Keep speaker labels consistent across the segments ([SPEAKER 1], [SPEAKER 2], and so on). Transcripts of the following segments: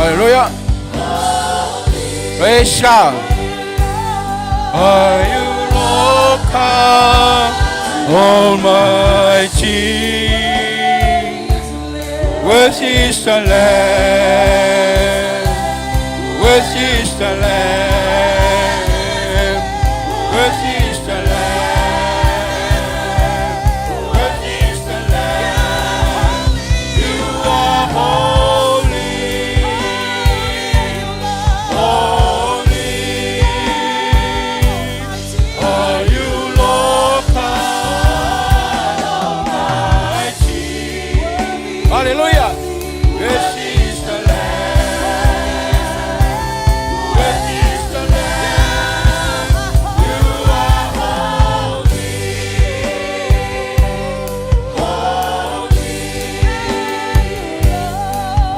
[SPEAKER 1] Hallelujah. Praise God. Are you Lord God Almighty? Worthy is the Lamb. Worthy is the Lamb. Worthy is the Lamb. Worthy is the Lamb. You are holy. Holy. Are you Lord God Almighty? Hallelujah. Worthy is the Lamb. Worthy is the Lamb. You are holy. Holy.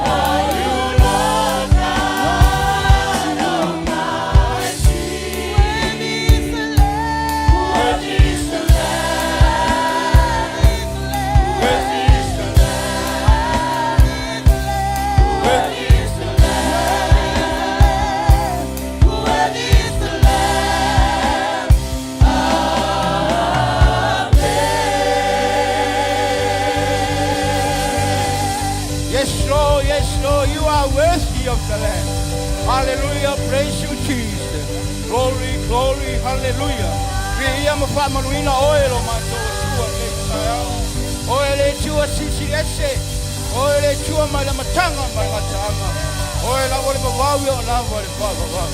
[SPEAKER 1] Are you Lord God Almighty? Worthy is the Lamb. Worthy is the Lamb. Worthy is the Lamb. Worthy is the Lamb. Amen. Yes, Lord, yes, Lord, you are worthy of the Lamb. Hallelujah, praise you, Jesus. Glory, glory, hallelujah. Viia ma faamanuina oe lo matou Atua i lenei taeao. Oe le Atua Silisili Ese. Oe le Atua mai le amataga ma le gataaga. Oe lava le vavau ia o lava le faavavau.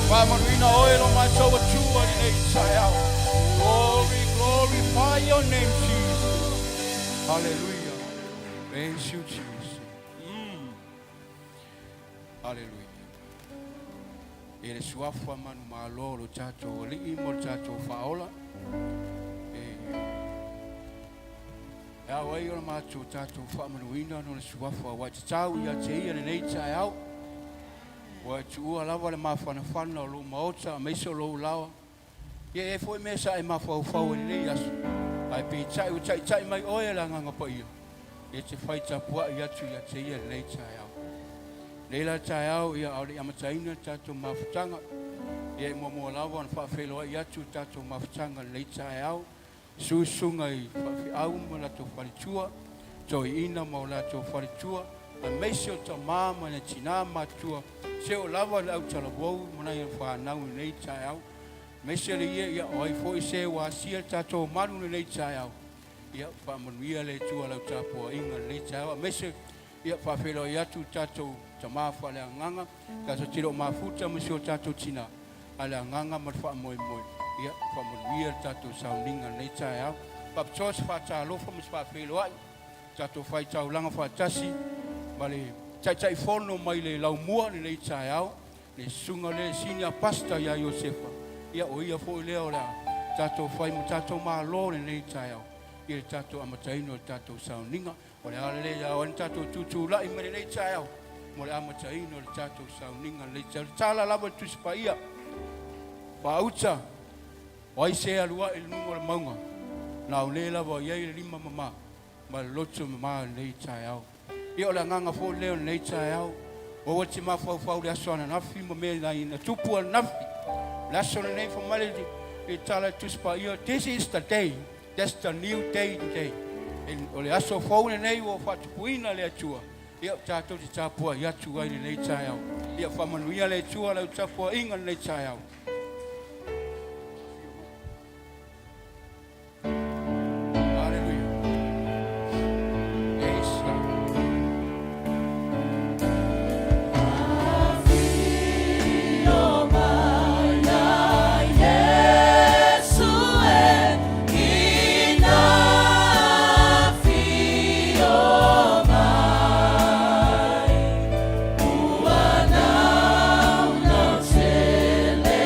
[SPEAKER 1] Faamanuina oe lo matou Atua i lenei taeao. Glory, glorify your name, Jesus. Hallelujah. Praise you, Jesus. Hallelujah. E le suafa manumalo lo tatou Alii mo le tatou Faaola. E e ao ai o le matou tatou faamanuina no le suafa ua e tatau ia te ia lenei taeao. Ua e tuua lava le mafanafana o lou maota aemaise o lou laoa. Ia e foi mea sa e mafaufau ai lenei aso. Ae peitai ua taitai mai oe e le Agaga Paia e te fai tapuai atu ia te ia lenei taeao. Nei la taeao ia a o le i amataina le tatou mafutaga, ia e muamua lava ona faafeiloai atu le tatou mafutaga lenei taeao, susuga i faafeau ma latou faletua, toeaiina ma o latou faletua, aemaise o tama ma le tinā matua, se o lava le autalavou ma nai fanau i lenei taeao. Aemaise le ia, ia o ai foi se ua asia le tatou malu lenei taeao. Ia faamanuia le Atua lau tapuaiga lenei taeao. Aemaise ia faafeiloai atu le tatou tama faaleagaga, tatou te le o mafuta ma si o tatou tina a le agaga ma le faamoemoe. Ia faamanuia le tatou sauniga lenei taeao. Faapitoa se faatalofa ma se faafeiloai tatou faitaulaga faatasi ma le Taitaifono mai le laumua lenei taeao, le susuga le senior pastor ia Iosefa. Ia o ia foi lea o le a tatou fai ma tatou malo lenei taeao i le tatou amataina o le tatou sauniga. O le a lelei ao ai tatou tutulai mai lenei taeao mo le amataina o le tatou sauniga lenei taeao. Le tala lava le Tusi Paia, faauta, o ai se alu ae i le luga o le mauga, na o le lava i ai le lima mama ma le loto mama lenei taeao. Ia o le agaga foi lea o lenei taeao, ua te mafaufau le aso ananafi ma mea nai na tupu ananafi. Le aso lenei fai mai le tala i Tusi Paia, this is the day, that's the new day today. O le aso fou lenei ua faatupuina le Atua. Ia o tatou te tapuai atu ai lenei taeao. Ia faamanuia le Atua lau tapuaiga lenei taeao. Hallelujah. Praise God.
[SPEAKER 2] Afio mai Iesu e ina afio mai ua naunau tele.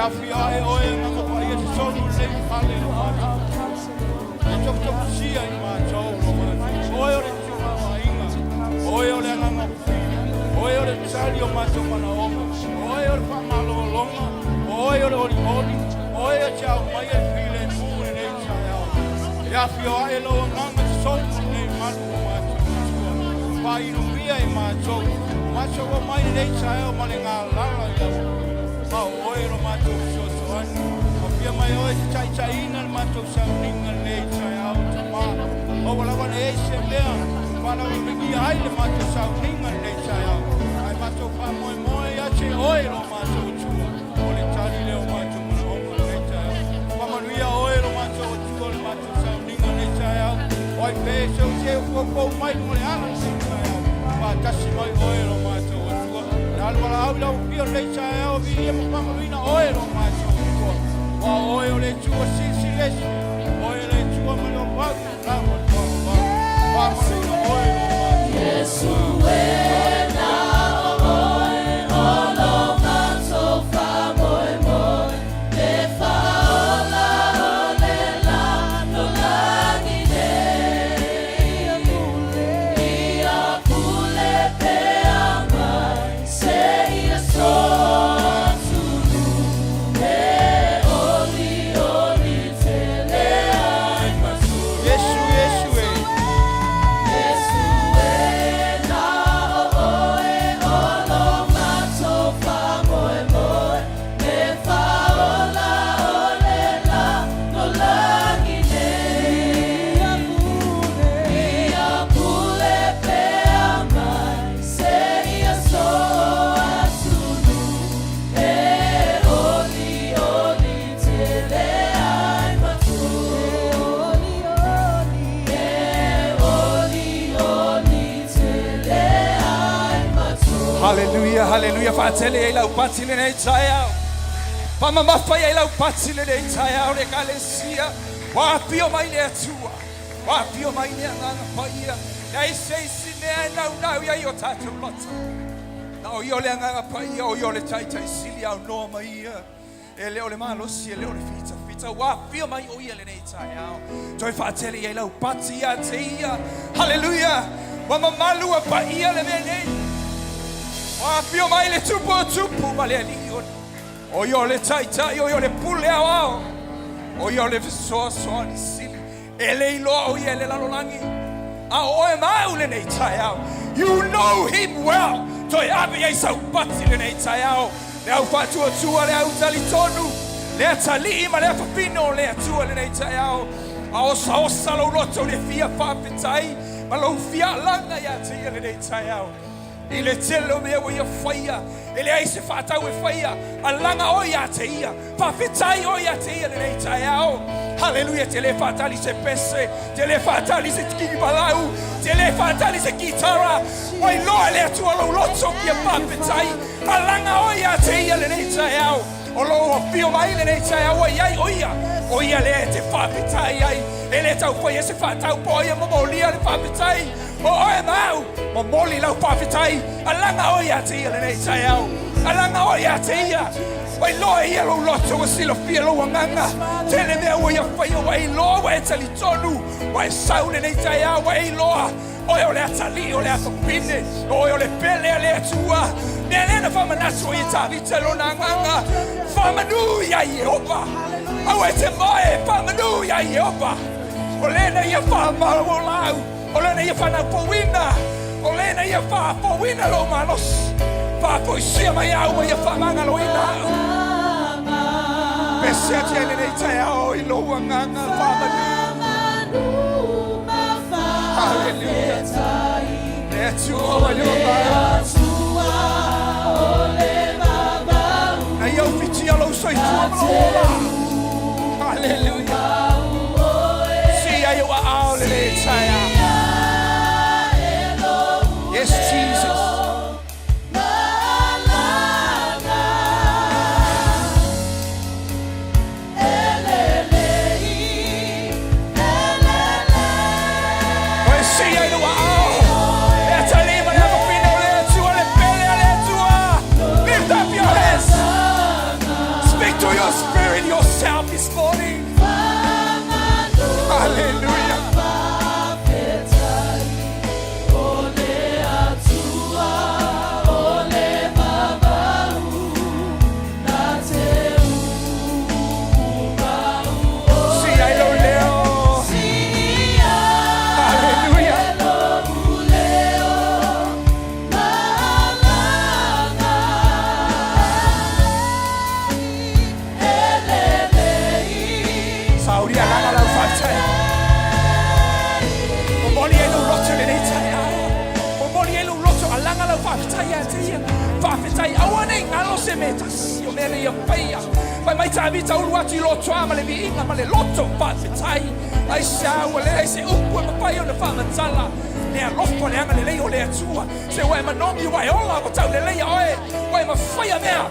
[SPEAKER 1] afio ae oe Agaga Paia i totonu o lenei fale o matou. E tofutofusia i matou lo matou. Oe o le tamaoaiga, oe o le Agaga Oe o le tali o matou manaoga, oe o le faamalologa, oe o le olioli, oe e te aumaia le filemu i lenei taeao. E afio ae lou Agaga i totonu o lenei malu o matou Atua. Faainuia e matou, o matou omai i lenei taeao ma le galala i lau ma o oe lo matou fesoasoani. Afia mai oe e te taitaiina le matou sauniga i lenei taeao, Tama. Aua lava ne i i ai se mea faalavelavea ai le matou sauniga i lenei taeao. Ae matou faamoemoe ia te oe lo matou Atua. O le tali lea o matou manaoga i lenei taeao. Faamanuia oe lo matou Atua le matou sauniga i lenei taeao. O ai pe se o se foufou mai luga o le ala i lenei taeao. Faatasi mai oe lo matou Atua. Le alu valaau i lau afio i lenei taeao, viia ma faamanuina oe lo matou Atua. Aua o oe o le Atua silisili ese. Oe le Atua mai le vavau seia lava le faavavau. Faamanuina oe lo matou
[SPEAKER 2] Yesu
[SPEAKER 1] Atua.
[SPEAKER 2] e na o oe o lo matou faamoemoe le faaola o le lalolagi nei. Ia pule pea mai seia soatunu e olioli tele ai matua.
[SPEAKER 1] Yesu, Yesu e.
[SPEAKER 2] Yesu e na o oe o lo matou faamoemoe le faaola o le lalolagi nei. Ia pule pea mai seia soatunu e olioli tele ai matua. E olioli tele ai matua.
[SPEAKER 3] Hallelujah, hallelujah. Faatele ai lau pati lenei taeao. Faamamafa ai lau pati lenei taeao le ekalesia. Ua afio mai le Atua. Ua afio mai le Agaga Paia. Leai se isi mea e naunau i ai o tatou loto. Na o ia o le Agaga Paia, o ia o le Taitai Sili aunoa ma ia. E le o le malosi, e le o le fitafita. Ua afio mai o ia lenei taeao. Toe faatele i ai lau pati ia te ia. Hallelujah. Ua mamalu ua paia le mea nei. Ua afio mai le Tupu o tupu ma le Alii o alii. O ia o le Taitai, o ia o le Pule Aoao. O ia o le Fesoasoani Sili. E le iloa o ia e le lalolagi. A o oe ma au lenei taeao. You know him well. Toe ave i ai sau pati lenei taeao. Le au faatuatua, le au talitonu, le atalii ma le afafine o le Atua lenei taeao. A osaosa lou loto i le fia faafetai ma lou fia alaga ia te ia lenei taeao. I le tele o mea ua ia faia, e leai se faatau e faia, alaga oe ia te ia, faafetai oe ia te ia lenei taeao. Haleluia, te le faatali se pese, te le faatali se kikipalau, te le faatali se kitara. Ua iloa e le Atua lou loto fia faafetai, alaga oe ia te ia lenei taeao. O lou afio mai lenei taeao ua i ai o ia, o ia lea e te faafetai ai. E le tau faia se faatau po o ia momolia le faafetai. O oe ma au, momoli lau faafetai, alaga oe ia te ia lenei taeao. Alaga oe ia te ia. Ua iloa e ia lou loto, ua silafia lou agaga. Tele mea ua ia faia, ua e iloa, ua e talitonu, ua e sau lenei taeao, ua e iloa. Oe o le atalii, o le afafine, oe o le pele a le Atua. Mea lea na faamanatu ai e Tavita i lona agaga, faamanu iā Ieova. Aua e te moe, faamanu iā Ieova. O lē na ia faamauola au, o lē na ia faanaupouina, o lē na ia faafouina lou malosi. Faafoisia mai au ma ia faamagaloina au. Pese atu ai lenei taeao i lou agaga faamanu. Haleluia. Le Atua ua iloa mai. Na ia ufitia lou soifua ma lou ola. Haleluia. Sii ai ou aao lenei taeao. Yes, Jesus. Oe sii ai lou aao. Le atalii ma le afafine o le Atua, le pele a le Atua. Lift up your hands. Speak to your se mea e tasi o mea nei ia faia. Fai mai Tavita ulu atu i lotoa ma le viiga ma le loto faafetai. Aisea ua leai se upu e mafai ona faamatala le alofa le agalelei o le Atua. Se ua e manogi, ua e ola, ua tauleleia oe, ua e mafaia mea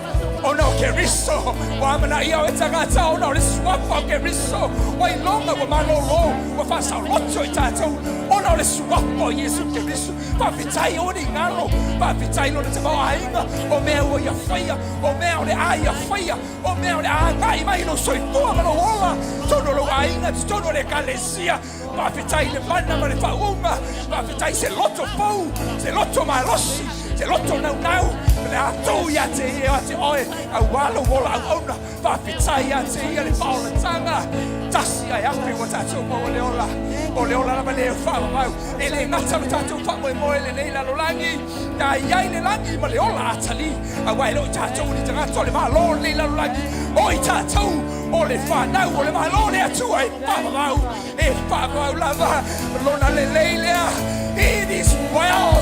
[SPEAKER 3] ona o Keriso. Ua amanaia oe tagata ona o le suafa o Keriso. Ua iloga, ua malōlō, ua faasaoloto i tatou ona o le suafa o Iesu Keriso. Faafetai aua ne i galo, faafetai Lona tamaoaiga, o mea ua Ia faia, o mea o le a Ia faia, o mea o le a agai mai i lou soifua ma lou ola, totonu o lou aiga, totonu o le Ekalesia. Faafetai i le mana ma le faauuga. Faafetai i se loto fou, se loto malosi, se loto naunau, o le a tuu ia te ia te oe, aua lou ola auauna. Faafetai ia te ia le faaolataga. Tasi ae afe ua tatou maua le ola. O le ola lava lea e faavavau. E le gata lo tatou faamoemoe i lenei lalolagi, a i ai le lagi ma le ola atalii, aua e le o i tatou o ni tagata o le Malo o lenei lalolagi, o i tatou o le fanau o le Malo o le Atua e faavavau, e faavavau lava lona lelei lea. It is well,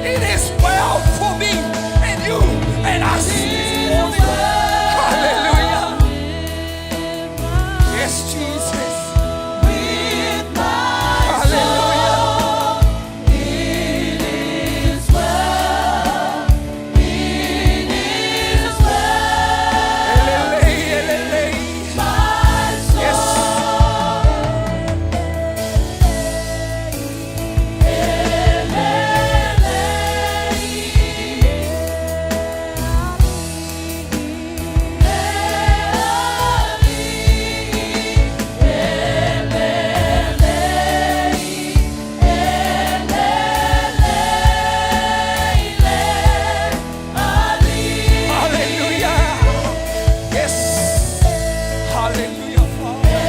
[SPEAKER 3] it is well for me and you and us this morning. Hallelujah. Yes, Jesus.
[SPEAKER 2] With my
[SPEAKER 3] Hallelujah.
[SPEAKER 2] soul, it is well, it is well,
[SPEAKER 3] E lelei, e lelei.
[SPEAKER 2] my soul.
[SPEAKER 3] Yes. Hallelujah. Yes. Hallelujah, Father.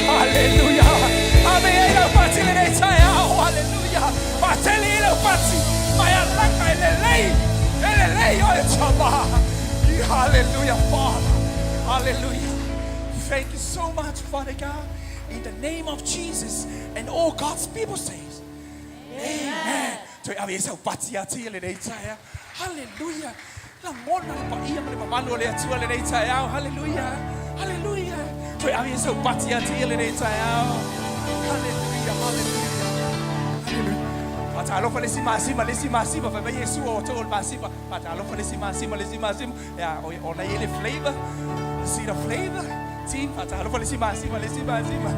[SPEAKER 3] Hallelujah. Ave ai lau pati lenei taeao. Hallelujah. Faatele i lau pati. Mai alaga e lelei. E lelei oe tama. Hallelujah, Father. Hallelujah. Thank you so much, Father God. In the name of Jesus and all God's people says, Amen. Toe ave ai sau pati ia te ia lenei taeao. Hallelujah. Lagona le paia ma le mamalu o le Atua lenei taeao. Hallelujah. Hallelujah. Toe ave ai sau pati ia te ia lenei taeao. Hallelujah. Hallelujah. Hallelujah. Faatalofa le isi masima, le isi masima, fai mai Iesu o outou o le masima. Faatalofa le isi masima, le isi masima. Ia, o ona i ai le flavor. See the flavor? Team, faatalofa le isi masima, le isi masima.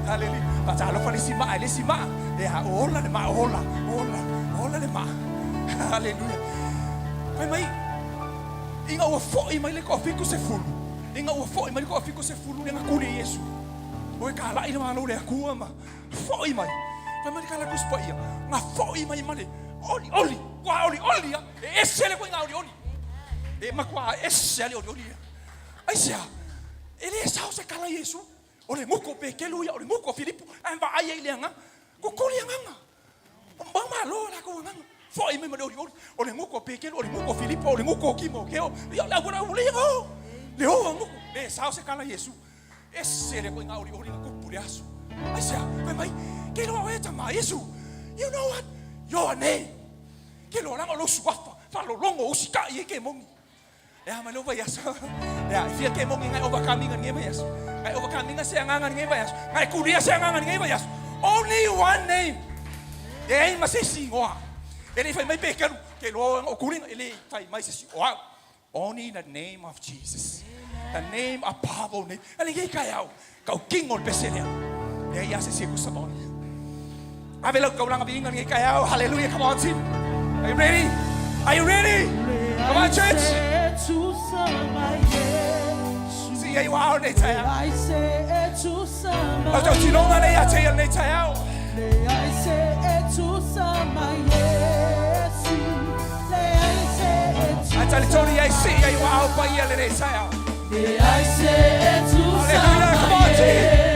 [SPEAKER 3] Hallelujah. Faatalofa le isi maa, le isi maa. Ia, ola le maa, ola, ola, ola le maa. Hallelujah. Fai mai, ina ua foʻi mai le toafitusefulu, ina ua foʻi mai le toafitusefulu lea na tuli e Iesu, o e kalaʻi le Malo o le Atua ma foʻi mai. Fai mai le Kala Tusi Paia, na foʻi mai ma le olioli, matua olioli a, e ese le ituaiga olioli. E matua ese a le olioli ia. Aisea? E le sao se tala i Iesu. O le gutu o Petelu ia, o le gutu o Filipo, ae vaai ai i le agaga. Kukuli agaga. O mau malo o latou agaga. Foʻi mai ma le olioli. O le gutu o Petelu, o le gutu o Filipo, o le gutu o Timoteo. Ia, le auala ua le o. Le o a gutu. Le sao se tala i Iesu. Ese le ituaiga olioli na tupu i le aso. Aisea? Fai mai, ke iloa oe e tama Iesu. You know what? Ioane. Ke iloa leaga o lou suafa, faalologo usitai ai kemoni. E a mai lou vaiaso. Ea, e fia kemoni ngai overcoming lenei vaiaso. Ngai overcoming se agaga lenei vaiaso. Ngai kulia se agaga lenei vaiaso. Only one name. E ai ma se isi igoa. E le i fai mai Pekeru, ke iloa oe na ou kuliga, e le i fai mai se isi o au. Only the name of Jesus. The name above all names. A lenei taeao, tautino le pese lea. Leai lava se isi e tusa ma oe. Ave lau taulaga viiga lenei taeao. Hallelujah. Come on team. Are you ready? Are you ready? Come on church. Si ai ua ao lenei taeao. Lau tautinoga lea ia te ia lenei taeao. Ae talitonu ia i sii ai ua ao paia lenei taeao. Hallelujah. Come on team.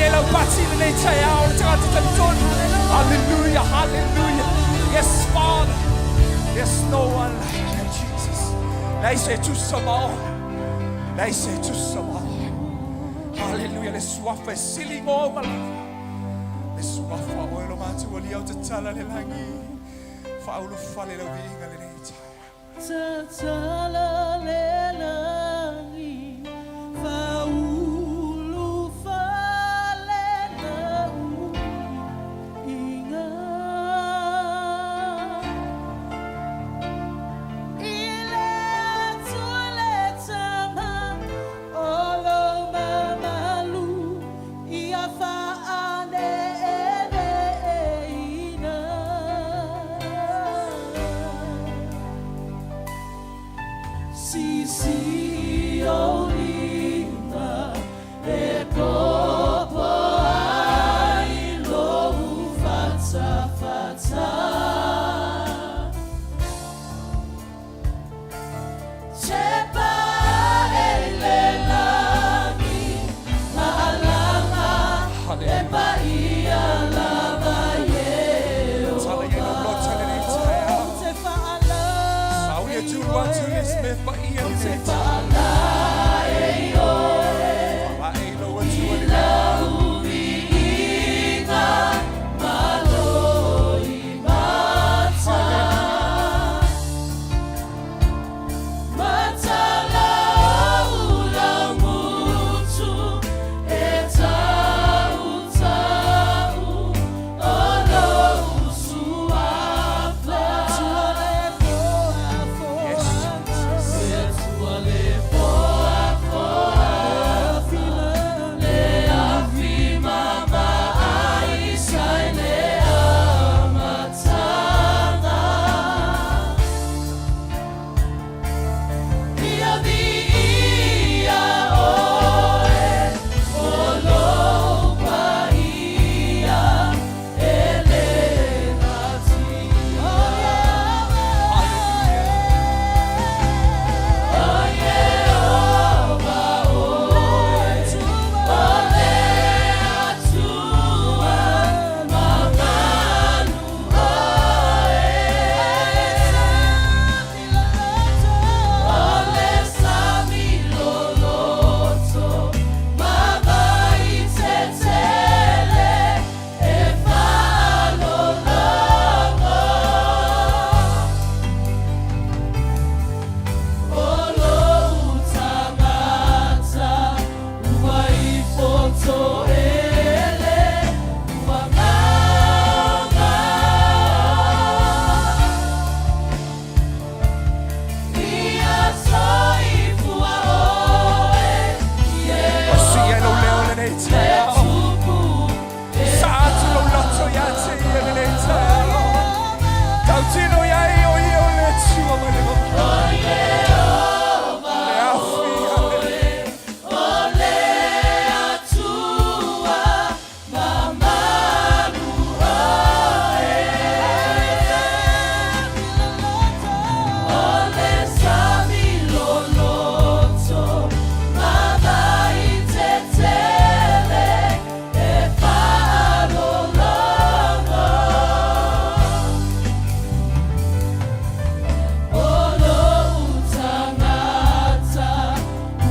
[SPEAKER 3] ai lau pati i lenei taeao le tagata talitonu. Hallelujah, hallelujah. Yes, Father. There's no one like you, Jesus. Leai se e tusa ma oe. Leai se e tusa ma oe. Hallelujah, le suafa e sili igoa uma lava. Le suafa o oe lo matou Alii au tatala le lagi. Faaulufale lau viiga lenei taeao.
[SPEAKER 2] Tatala le lagi, faaulufale lau viiga. I le Atua le Tama o lou mamalu ia faaneeneeina. Sisii ou lima e popo ai lou fatafata. Tepa ae i le lagi, maalama
[SPEAKER 3] Hallelujah.
[SPEAKER 2] e paia lava
[SPEAKER 3] Tala i ai lou loto i lenei taeao.
[SPEAKER 2] Ou te faalae
[SPEAKER 3] Sauni
[SPEAKER 2] i
[SPEAKER 3] atu lua atu le
[SPEAKER 2] oe.
[SPEAKER 3] mea paia
[SPEAKER 2] Ou te
[SPEAKER 3] lenei taeao.
[SPEAKER 2] faalae i oe.
[SPEAKER 3] Faalae i lou Atua
[SPEAKER 2] I
[SPEAKER 3] lenei.
[SPEAKER 2] lau viiga ma loimata. Matala ou laugutu e tautau o lou suafa.
[SPEAKER 3] Yes, Jesus.
[SPEAKER 2] Le Atua le foafoa, le afi mamaai sa i le amataga. Ia viia oe o lou paia e le natia. O Ieova oe, o le Atua mamalu oe. O le sami loloto ma vai tetele e faalologo. O lou tagata ua ifo toele ua gaga. Ia soifua oe,
[SPEAKER 3] Sii ai lou leo lenei
[SPEAKER 2] le
[SPEAKER 3] taeao.
[SPEAKER 2] tupu
[SPEAKER 3] Sa atu lou loto ia te ia lenei taeao. Tautino iai o ia o le Atua mai le mamalu.
[SPEAKER 2] O Ieova
[SPEAKER 3] Le afi, hallelujah.
[SPEAKER 2] o le Atua mamalu oe. O le sami loloto ma vai tetele e faalologo. O lou tagata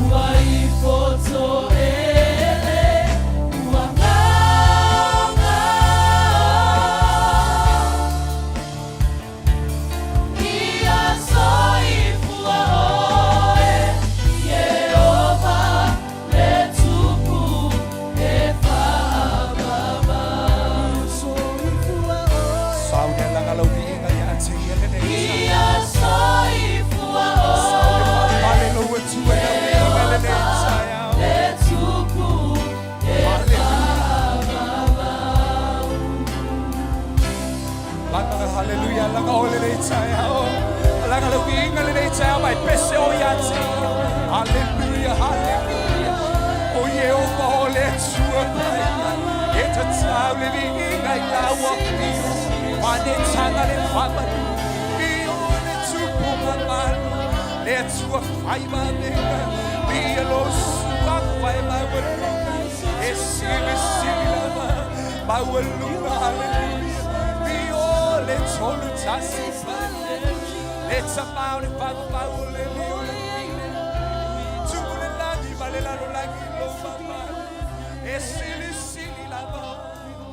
[SPEAKER 2] ua ifo toele ua gaga. Ia soifua oe, Ieova le tupu e faavavau.
[SPEAKER 3] Sauni alaga lau viiga ia te ia lenei taeao.
[SPEAKER 2] Ia soifua
[SPEAKER 3] Sauni
[SPEAKER 2] oe,
[SPEAKER 3] faapale lou Atua i lau viiga lenei taeao.
[SPEAKER 2] le tupu e
[SPEAKER 3] Hallelujah.
[SPEAKER 2] faavavau.
[SPEAKER 3] Laga hallelujah, laga o lenei taeao. Laga lau viiga lenei taeao mai pese o ia te ia. Hallelujah, hallelujah. O Ieova o le Atua paia. E tatau le viiga i lau afio. Fanetaga le faamalu. I o le tupu mamalu. Le Atua fai ma avega. Viia lou suafa e maualuga. E silisili. Maualuga, haleluia. Viio le Tolu Tasi Paia. Le Tamā o le Vavavau o le Alii o le Filemu. Tumu le lagi ma le lalolagi i lou mamalu. E silisili lava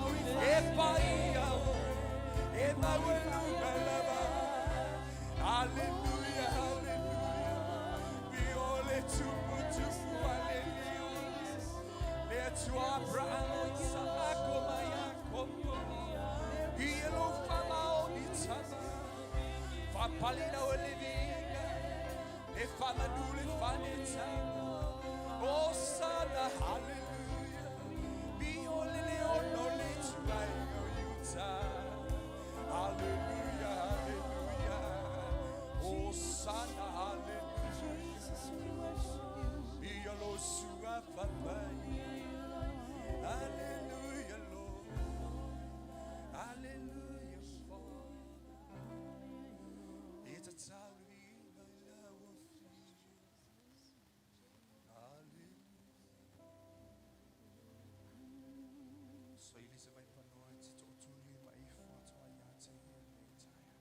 [SPEAKER 3] oe. E paia oe. E maualuga lava oe. Haleluia, haleluia. Viio le Tupu, Tupu, haleluia. Le Atua o Aperahama, o Isaako ma Iakopo. Viia lou faamaoni tama. Faapale lau le viiga, le faamanu le faanetaga. Hosana, haleluia. Viio le Leona o le ituaiga o Iuta. Haleluia, haleluia. Hosana, haleluia. Viia lou suafa paia. Haleluia, Lord. Haleluia, Father. E tatau le viiga i lau Afioga. Haleluia. Saili se vaipanoa e te tootuli ma ifo atu ai ia te ia lenei taeao.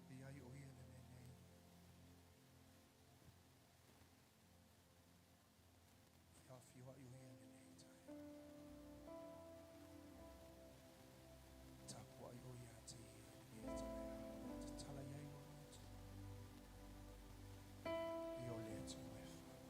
[SPEAKER 3] E ai o ia le mea nei. Feafioai o ia lenei taeao. Tapuai o ia te ia lenei taeao. Tatala i ai lou loto. I o le Atua e whāmau.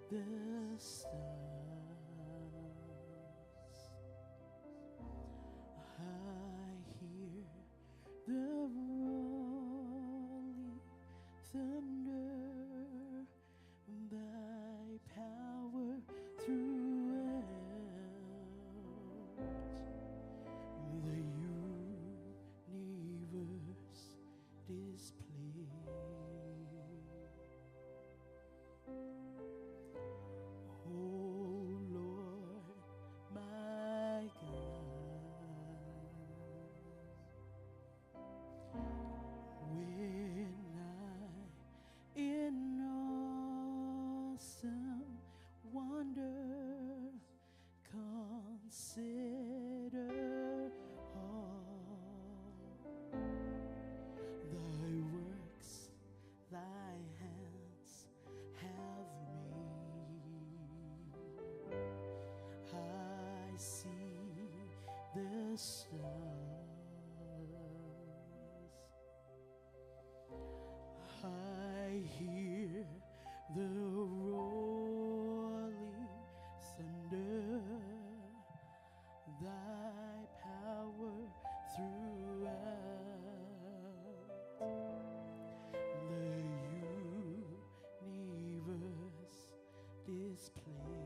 [SPEAKER 2] The stars, I hear the rolling thunder, thy power throughout the universe display. O Lord, my God, when I in awesome wonder consider all thy works, thy hands have made, I see the stars, I hear the rolling thunder, thy power throughout the universe display.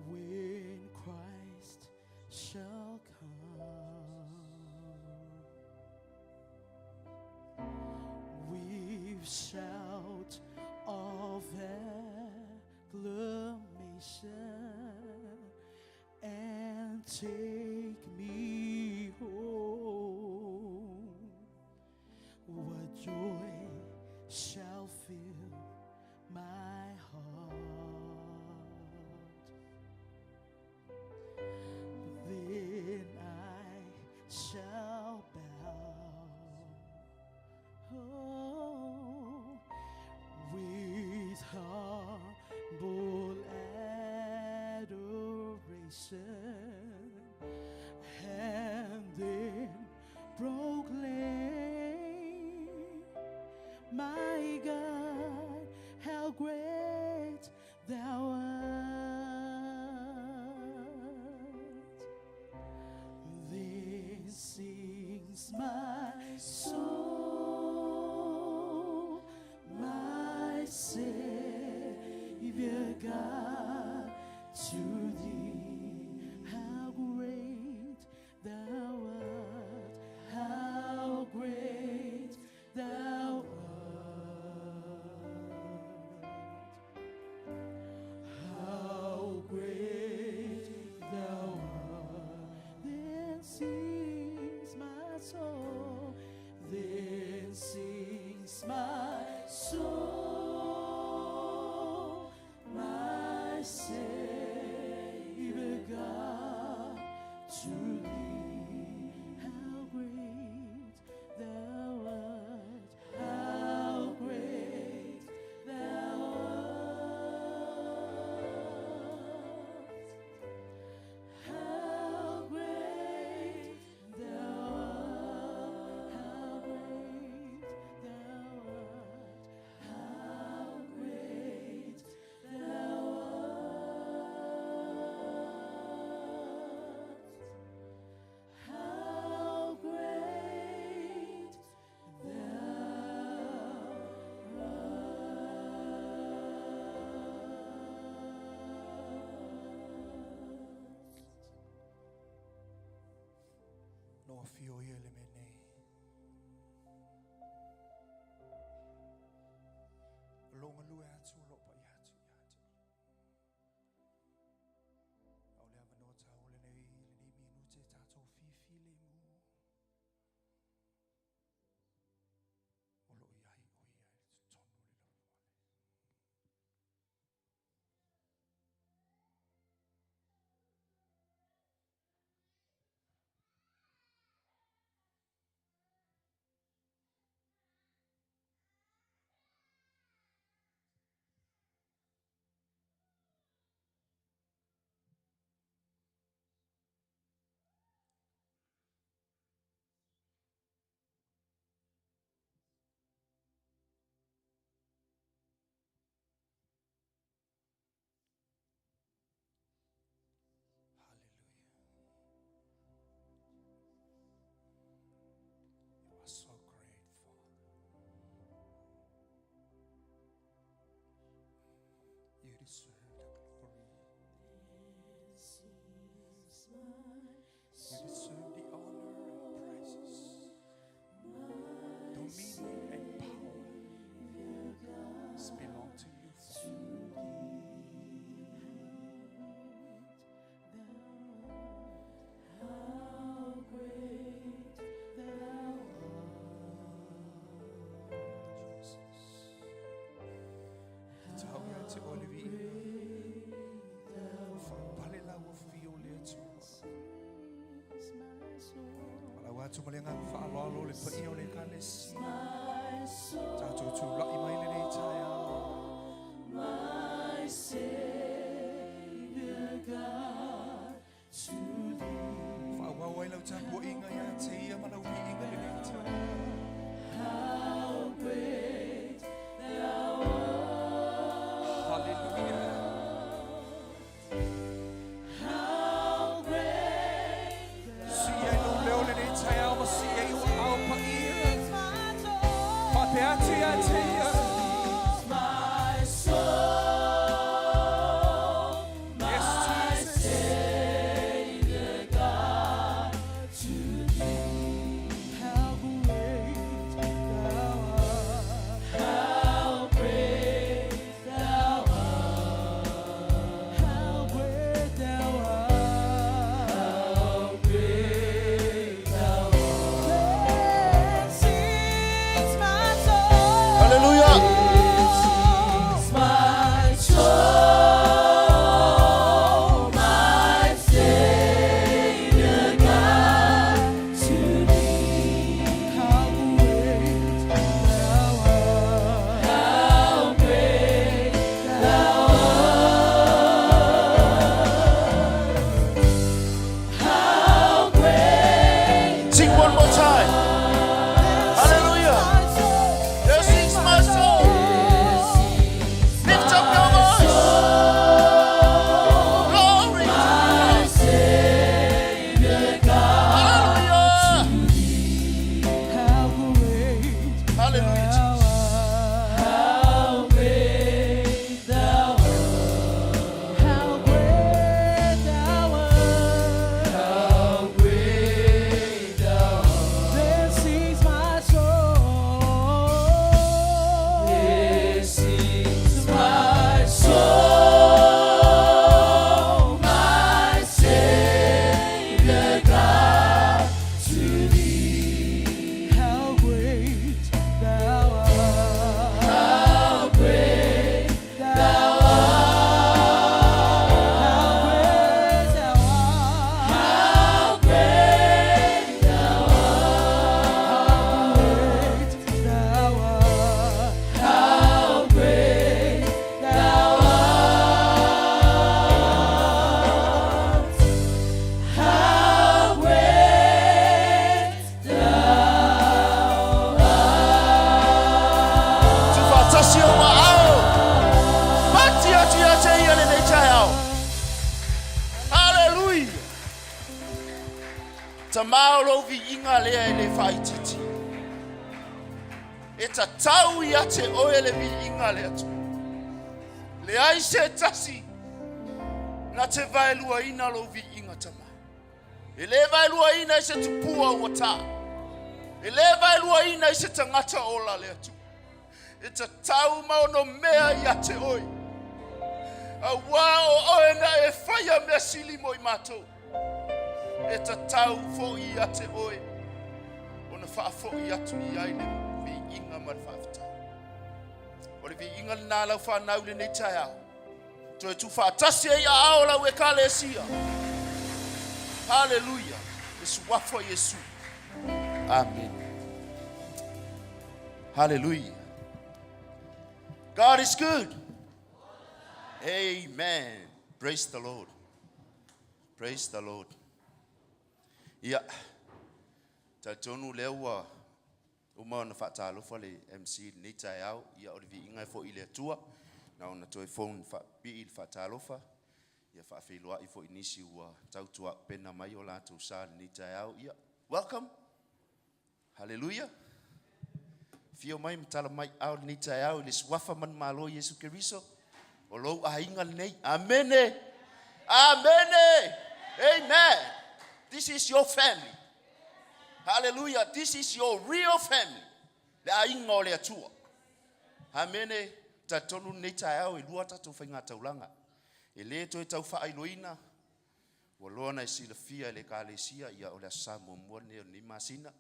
[SPEAKER 2] When Christ shall come, with shout of acclamation and take me home, what joy shall fill my heart? Then I shall bow, oh, with humble adoration. my soul, my Savior God, to thee. How great thou art, how great thou art. How great thou art. Then sings my soul, then sings my soul, my Savior God, to thee. How great thou art, how great thou art. How great thou art, how great thou art, how great thou art. How great thou art.
[SPEAKER 3] No afio ia le mea nei. O lou galue atu o loo paia atu ia te oe. A o le avanoa taua lenei, lenei minute e tatou fifilemu. O loo i ai o ia i totonu o le laufale. Hallelujah. You are so great, Father. You deserve the glory.
[SPEAKER 2] Sings my
[SPEAKER 3] You deserve the honor and praises. Dominion and power belong to you, Father.
[SPEAKER 2] How great thou art.
[SPEAKER 3] Jesus. Tau ia te o le viiga. Faapale lau afio o le Atua.
[SPEAKER 2] Sings my soul,
[SPEAKER 3] Falau atu ma le agaga faaaloalo le paia o le Ekalesia.
[SPEAKER 2] my soul,
[SPEAKER 3] Tatou tulai mai lenei taeao.
[SPEAKER 2] my Savior God, to thee.
[SPEAKER 3] Faaauau ai lau tapuaiga ia te ia ma lau viiga lenei taeao.
[SPEAKER 2] How great thou art.
[SPEAKER 3] Hallelujah.
[SPEAKER 2] How great
[SPEAKER 3] Sii ai lou leo lenei taeao ma sii ai ou aao paia.
[SPEAKER 2] is my soul,
[SPEAKER 3] Faapea atu ia te ia.
[SPEAKER 2] my soul,
[SPEAKER 3] Yes,
[SPEAKER 2] my
[SPEAKER 3] Jesus.
[SPEAKER 2] Savior God, to
[SPEAKER 4] Tamā o lou viiga lea e le faaitiitia. E tatau ia te oe le viiga a le Atua. Leai se tasi na te vaeluaina lou viiga, Tamā. E le vaeluaina i se tupua ua tā. E le vaeluaina i se tagata ola le Atua. E tatau ma ono mea ia te oe. Auā o oe na e faia mea sili mo i matou. E tatau foi ia te oe ona faafoi atu i ai le viiga ma le faafetai. O le viiga lenā lau whanau lenei taeao. Toe tuufaatasi ai aao o lau Ekalesia. Haleluia. Le suafa o Iesu. Amen. Hallelujah. God is good. Amen. Praise the Lord. Praise the Lord. Ia, talitonu lea ua Uma ona faatalofa le MC i lenei taeao, ia o le viiga e foi i le Atua, na ona toe phone faapipii le faatalofa, ia faafeiloai foi i nisi ua tautuaupena mai o latou sa i lenei taeao, ia welcome! Haleluia! Afio mai ma tala mai ao lenei taeao i le Suafa manumalo Iesu Keriso, o lou aiga lenei. Amene! Amene! Amen! This is your family. Hallelujah. This is your real family. Le aiga o le Atua. Amene. Talitonu lenei taeao e lua tatou faigataulaga. E le toe tau faailoina, ua loa na e silafia e le Ekalesia, ia o le Aso Sa muamua lenei o lenei masina.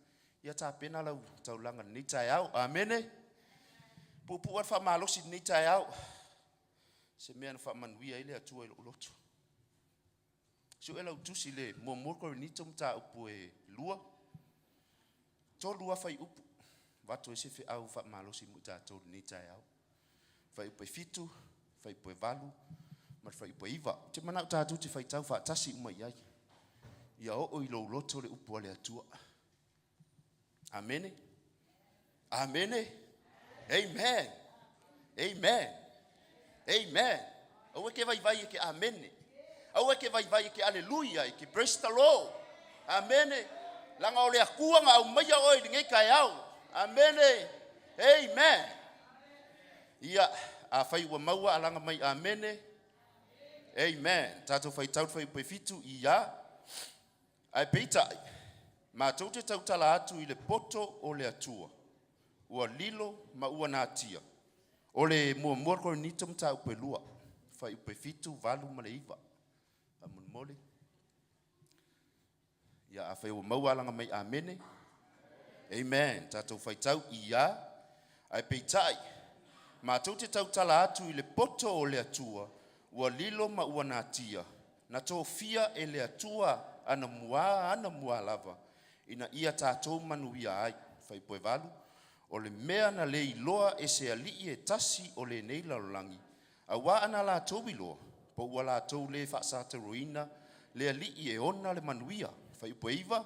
[SPEAKER 4] Ia tapena lau taulaga lenei taeao. Amene. Puupuu lava le faamalosi lenei taeao. Se mea na faamanuia ai le Atua i lou loto. Sue lau tusi i le muamua Korinito mataupu e 2, 3 lava fuaiupu, avatu ai se feau faamalosi mo i tatou i lenei taeao. Fuaiupu e 7, fuaiupu e 8, ma le fuaiupu e 9. Ou te manao tatou te faitau faatasi uma i ai. Ia oo i lou loto le upu a le Atua. Amene. Amene. Amen. Amen. Amen. Aua ke vaivai e ke amene. Aua ke vaivai e ke aleluia, e ke praise the Lord. Amene. Langa o le Atua na aumaia oe i lenei taeao. Amene. Amen. Ia, afai ua maua alaga mai amene. Amen. Tatou faitau le fuaiupu e 7, ia. Ae peitai, matou te tautala atu i le poto o le Atua, ua lilo ma ua natia. O le muamua Korinito mataupu e 2, fuaiupu e 7, 8 ma le 9. Faamolemole. Ia, afai ua maua alaga mai amene. Amen. Tatou faitau ia. Ae peitai, matou te tautala atu i le poto o le Atua, ua lilo ma ua natia, Na tofia e le Atua ana muā ana muā lava, ina ia tatou manuia ai. Fuaiupu 8, O le mea na le iloa e se alii e tasi o lenei lalolagi, auā ana latou iloa, po ua latou le faasataroina le alii e ona le manuia. Fuaiupu 9,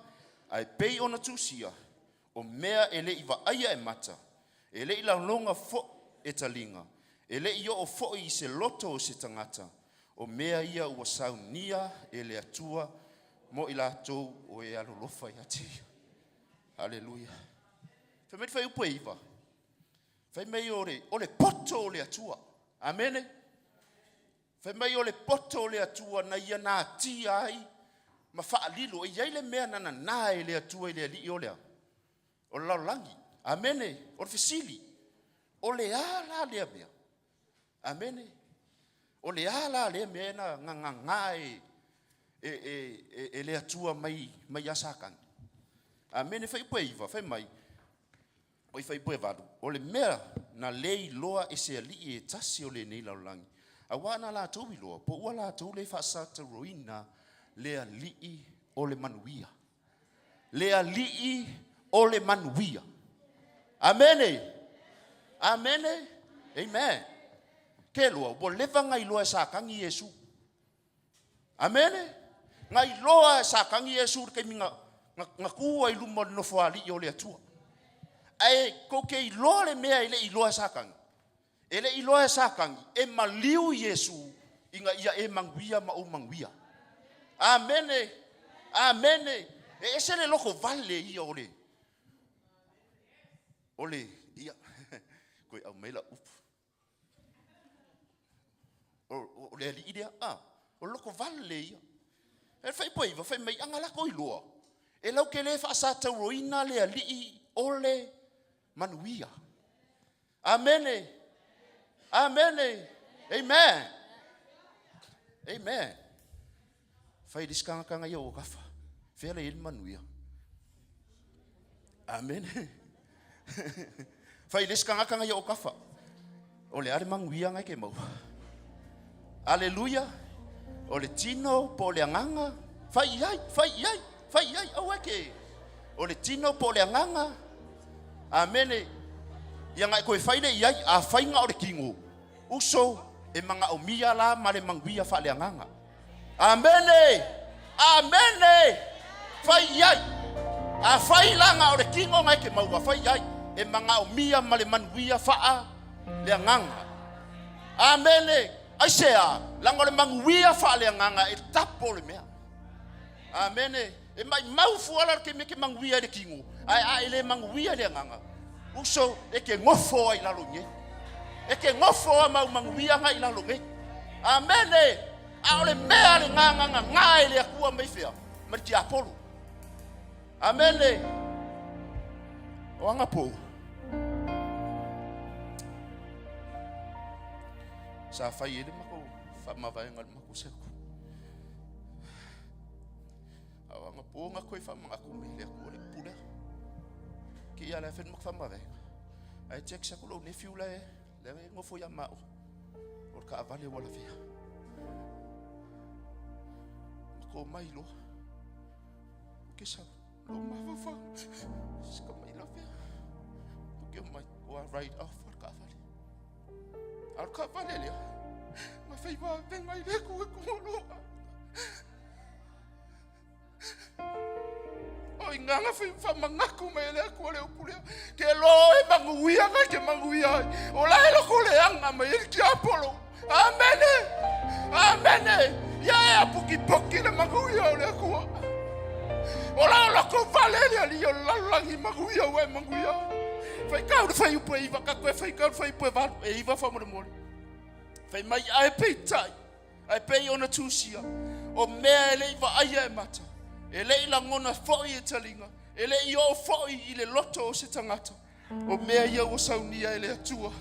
[SPEAKER 4] Ae pei ona tusia, o mea e le i vaaia e mata, e le i laloga foʻi e taliga, e le i oo foʻi i se loto o se tagata, o mea ia ua saunia e le Atua mo i latou o e alolofa ia te Ia. Haleluia. Fai mai le fuaiupu e 9, fai mai o le, o le poto o le Atua. Amene. Fai mai o le poto o le Atua na ia natia ai ma faalilo. E i ai le mea na nanā e le Atua i le alii o le a? O le lalolagi. Amene. O le fesili, o le a la lea mea? Amene. O le a la lea mea na gagā e, e, e, e, e le Atua mai, mai ia Satani? Amene. Fuaiupu e 9, fai mai, O i fuaiupu e 8, o le mea na le iloa e se alii e tasi o lenei lalolagi, auā na latou iloa, po ua latou le faasataroina le alii o le manuia. Le alii o le manuia. Amene! Amene! Amen! Ke loa, ua leva na iloa e Satani Iesu. Amene. Na iloa e Satani Iesu i le taimi na, na, na tu ai i luma o le nofoalii o le Atua. Ae tou te iloa le mea e le i iloa e Satani. E le i iloa e Satani, e maliu Iesu ina ia e manuia ma ou manuia. Amene. Amene. E ese le loko vale ia o le o le ia koe aumai lau upu. O, o le alii lea, a, o le loko vale ia. E fai po iva, fai mai aga lako iloa. E lau ke le faasatauroina le alii o le manuia. Amene. Amene. Amen. Amen. Fai le isi tagata ia ua kafa. Fea la i ai le manuia. Amene. Fai le isi tagata ia o kafa. O le a le manuia ngai ke maua. Aleluia. O le tino po o le agaga. Fai i ai, fai i ai, fai i ai. Aua ke. O le tino po o le agaga. Amene. Ia ngai koe fai le i ai, a faiga o le tino. Uso e manaomia la ma le manuia faaleagaga. Amene! Amene! Fai i ai. Afai la na o le tino na e te maua, fai i ai. E manaomia ma le manuia faaleagaga. Amene! Aisea? Leaga o le manuia faaleagaga e tapo le mea. Amene. E maimau fua la le taimi e te manuia ai le tino, ae a e le manuia i le agaga, uso, e te nofo ai i lalo nei. E te nofo a mau manuia nga i lalo nei. Amene. A o le mea le na na na e le Atua mai fea, mai le tiapolo. Amene. O aga pou. Sa fai e le matou faamavaega i le matou seku. A o anapo na koe faamanatu mai le Atua le upu lea. Ke ia la e fai le matou faamavaega. Ae text atu lou nephew la e lea e nofo ia maua. O le taavale ua lavea. Matou omai loa. Ke sau, lou mafaufau. Se ka mai lavea. Ke omai, ua ride off le taavale. A o le taavale lea, ma fai vavega i le Atua e komo loa. O igaga fai faamanatu mai e le Atua le upu lea. Ke lo e manuia ngai ke manuia ai. O la e loko leaga mai e le tiapolo. Amene! Amene! Ia e apukipoki le manuia o le Atua. O la o loko vale le alii o le lalolagi manuia ua e manuia ai. Faitau le fuaiupu e iva, ka toe faitau le fuaiupu e valu, e iva faamolemole. Fai mai ae peitai. Ae pei ona tusia, o mea e le i vaaia e mata, e le i lagona foi e taliga, e le i oo foi i le loto o se tagata, o mea ia ua saunia e le Atua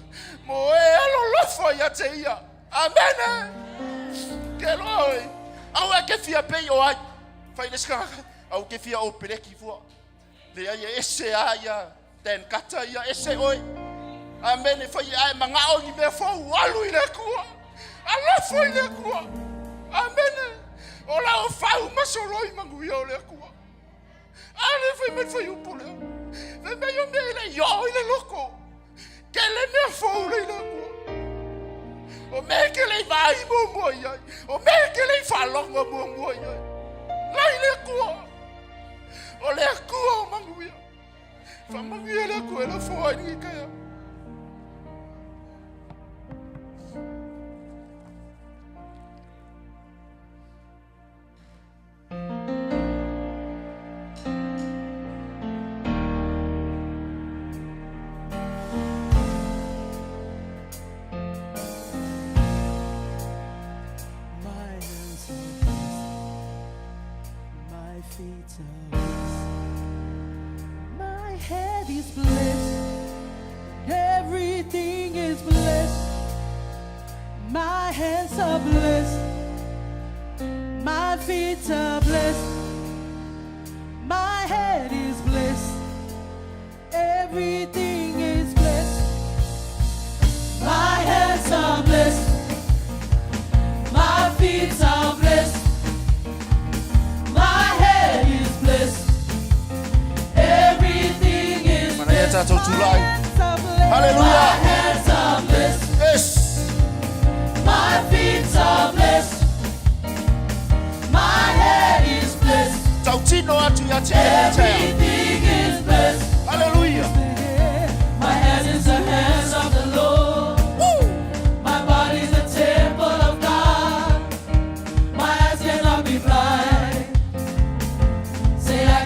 [SPEAKER 4] mo e alolofa ia te ia. Amene! Ke loa oe, aua e ke fia pei o ai. Fai le isi tagata, aua ke fia o peleki fua. Leai e ese a ia Dan Kata ia ese oe. Amene fai ae mangao ni mea fou alu i le Atua. Alofa i le Atua. Amene. O la o fau masoloi manuia o le Atua. Ale fai mai fai upu lea. Fai mai o mea i le i o i le loko. Ke le mea fou le i le Atua. O mea ke le i vaai muamua i ai. O mea ke le i faalogo muamua i ai. Lai le Atua. O le Atua o manuia. Faamanuia le Atua e lafo ai lenei taeao.
[SPEAKER 2] My hands are blessed, my feet are blessed, my head is blessed, everything is blessed. My hands are blessed, my feet are blessed, my head is blessed, everything is blessed. My hands are blessed, my feet are blessed, my head is blessed, everything is
[SPEAKER 4] Manaia
[SPEAKER 2] blessed.
[SPEAKER 4] tatou tulai.
[SPEAKER 2] My hands are blessed.
[SPEAKER 4] Hallelujah.
[SPEAKER 2] My hands are blessed.
[SPEAKER 4] Yes.
[SPEAKER 2] My feet are blessed. My head is blessed.
[SPEAKER 4] Tautino atu ia te ia te.
[SPEAKER 2] Everything is blessed.
[SPEAKER 4] Hallelujah.
[SPEAKER 2] My hands is the hands of the Lord.
[SPEAKER 4] Woo.
[SPEAKER 2] My body's the temple of God. My eyes cannot be blind. Say I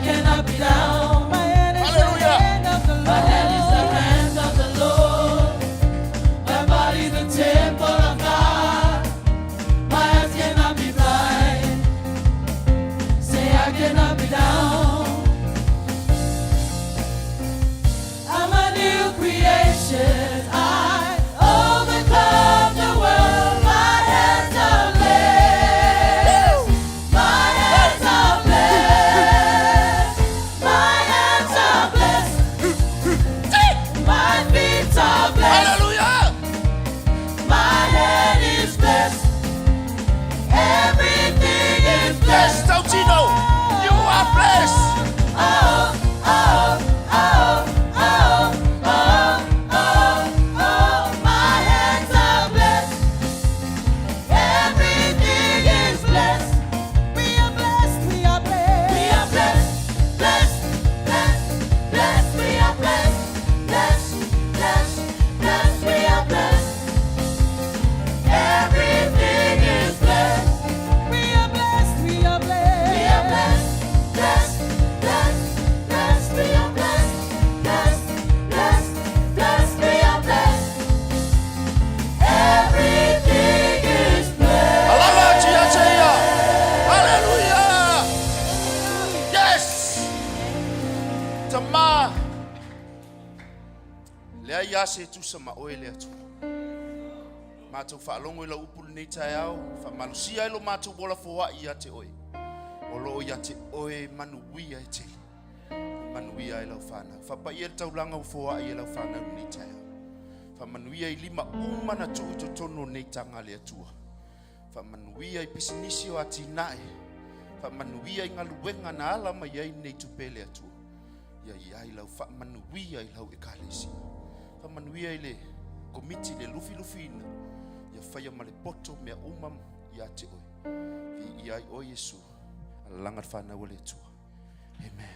[SPEAKER 4] Tamā. Leai lava se tusa ma oe le Atua. Matou faalogo i lau upu lenei taeao, faamalosia ai lo matou ola foai ia te oe. O lo o ia te oe manuia e tele. E manuia ai lau fanau. Faapaia le taulaga ua foai e lau fanau lenei taeao. Faamanuia i lima uma na tuu i totonu o nei taga a le Atua. Faamanuia i pisinisi o atinae. Faamanuia i galuega na ala mai ai nei tupe e le Atua. Ia i ai lau faamanuia i lau ekalesia. Faamanuia i le komiti le lufilufiina. Ia faia ma le poto mea uma ia te oe. Viia ai oe Iesu. Alalaga le fanau a le Atua. Amen.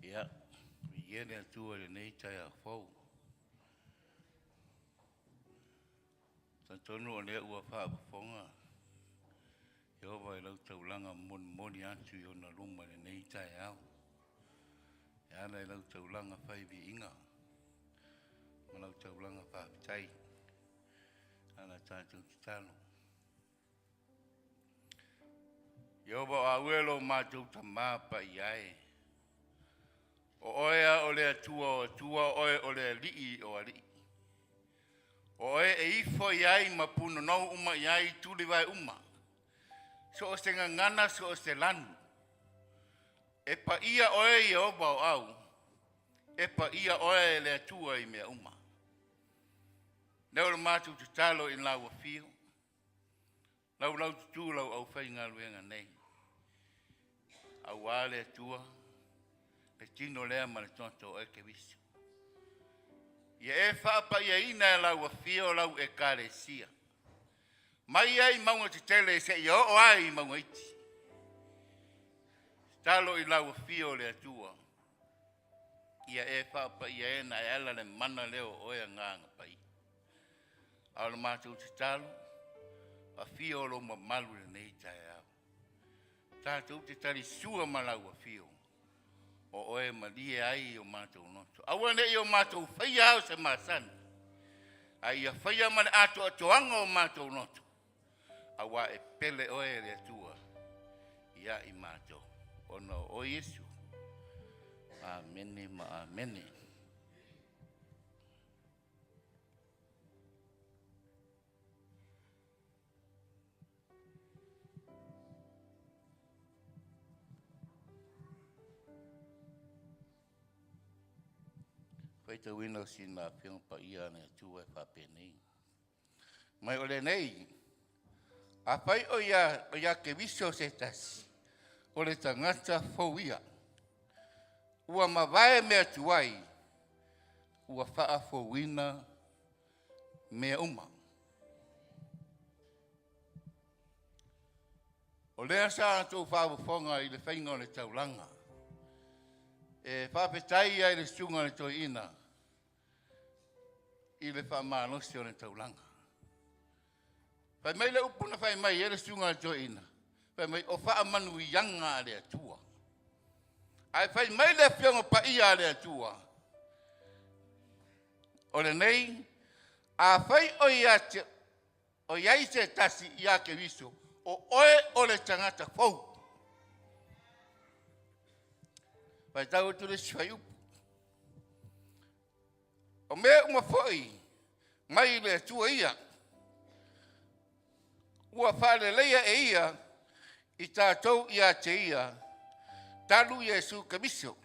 [SPEAKER 5] Ia, viia le Atua i lenei taeao fou. Talitonu o lea ua faafofoga Ieova i lau taulaga molimoli atu i ona luma i lenei taeao. E ala i lau taulaga fai viiga ma lau taulaga faafetai ala tatou tatalo. Ieova o au e lo matou tamā paia e. O oe a o le Atua o Atua, o oe o le Alii o Alii. O oe e ifo i ai ma punonou uma i ai tulivae uma. So o se gagana, so o se lanu. E paia oe Ieova o au, e paia oe le Atua i mea uma. Lea o le matou tatalo i lau afio, lau laututu lau aufaigaluega nei. Auā le Atua, le tino lea ma le toto o oe Keriso. Ia e faapaiaina e lau afio lau ekalesia. Mai ai mauga tetele seia oo ai i mauga iti. Tatalo i lau afio le Atua. Ia e faapaiaina e ala le mana lea o oe Agaga Paia. A o le matou tatalo, afio o lou mamalu i lenei taeao. Tatou te talisua ma lau afio, o oe malie ai o matou loto. Aua ne i o matou faia ao se masani, a ia faia ma le atoatoaga o matou loto, auā e pele oe e le Atua ia i matou, ona o oe Iesu. Amene ma amene. Faitauina o sina Afioga Paia a le Atua e faapenei. Mai o lenei, afai o ia, o ia Keriso se tasi, o le tagata fou ia. Ua mavae mea tuai, ua faafouina mea uma. O lea sa tou faafofoga i le faiga o le taulaga. E faafetai ai le susuga i le toeaina i le faamalosi o le taulaga. Fai mai le upu na fai mai ai le susuga i le toeaina, fai mai o faamanuiaga a le Atua. Ae fai mai le Afioga Paia a le Atua, o lenei, afai o ia te, o i ai se tasi ia Keriso, o oe o le tagata fou. Faitau atu le isi fuaiupu. O mea uma foi mai le Atua ia, ua faaleleia e ia i tatou ia te ia, talu Iesu Keriso,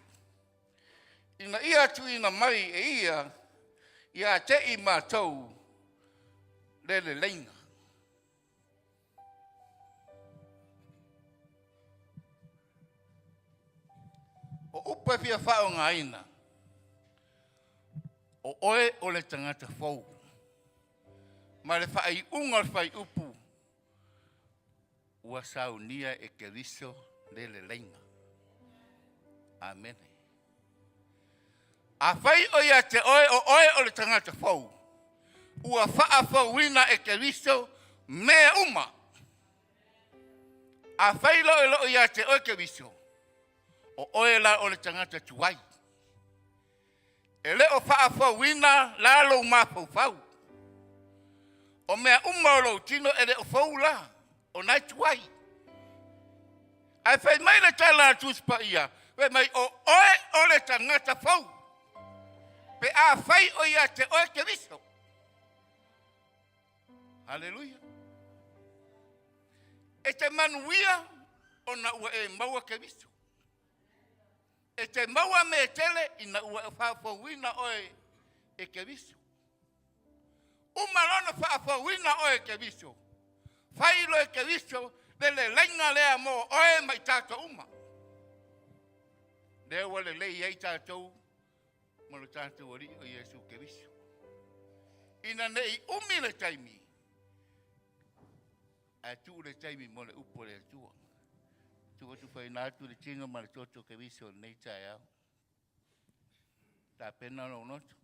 [SPEAKER 5] ina ia tuuina mai e ia ia te i matou le leleiga. O upu e fia faaaogaina, o oe o le tagata fou. Ma le faaiuga o le fuaiupu ua saunia e Keriso le leleiga. Amene. Afai o ia te oe o oe o le tagata fou, ua faafouina e Keriso mea uma. Afai loa e loo ia te oe Keriso, O oe la o le tagata tuai. E le o faafouina la lou mafaufau. O mea uma o lou tino e le o fou la, o na e tuai. Ae fai mai le tala a Tusi Paia, fai mai o oe o le tagata fou, pe afai o ia te oe Keriso. Haleluia. E te manuia ona ua e maua Keriso. E te maua mea tele ina ua e faafouina oe e Keriso. Uma lona faafouina oe e Keriso. Fai loa e Keriso le leleiga lea mo oe ma i tatou uma. Lea ua lelei ai tatou ma lo tatou Alii o Iesu Keriso. Ina ne i umi le taimi, ae tuu le taimi mo le upu a le Atua. Tuu atu faina atu le tino ma le toto o Keriso i lenei taeao. Tapena lou loto.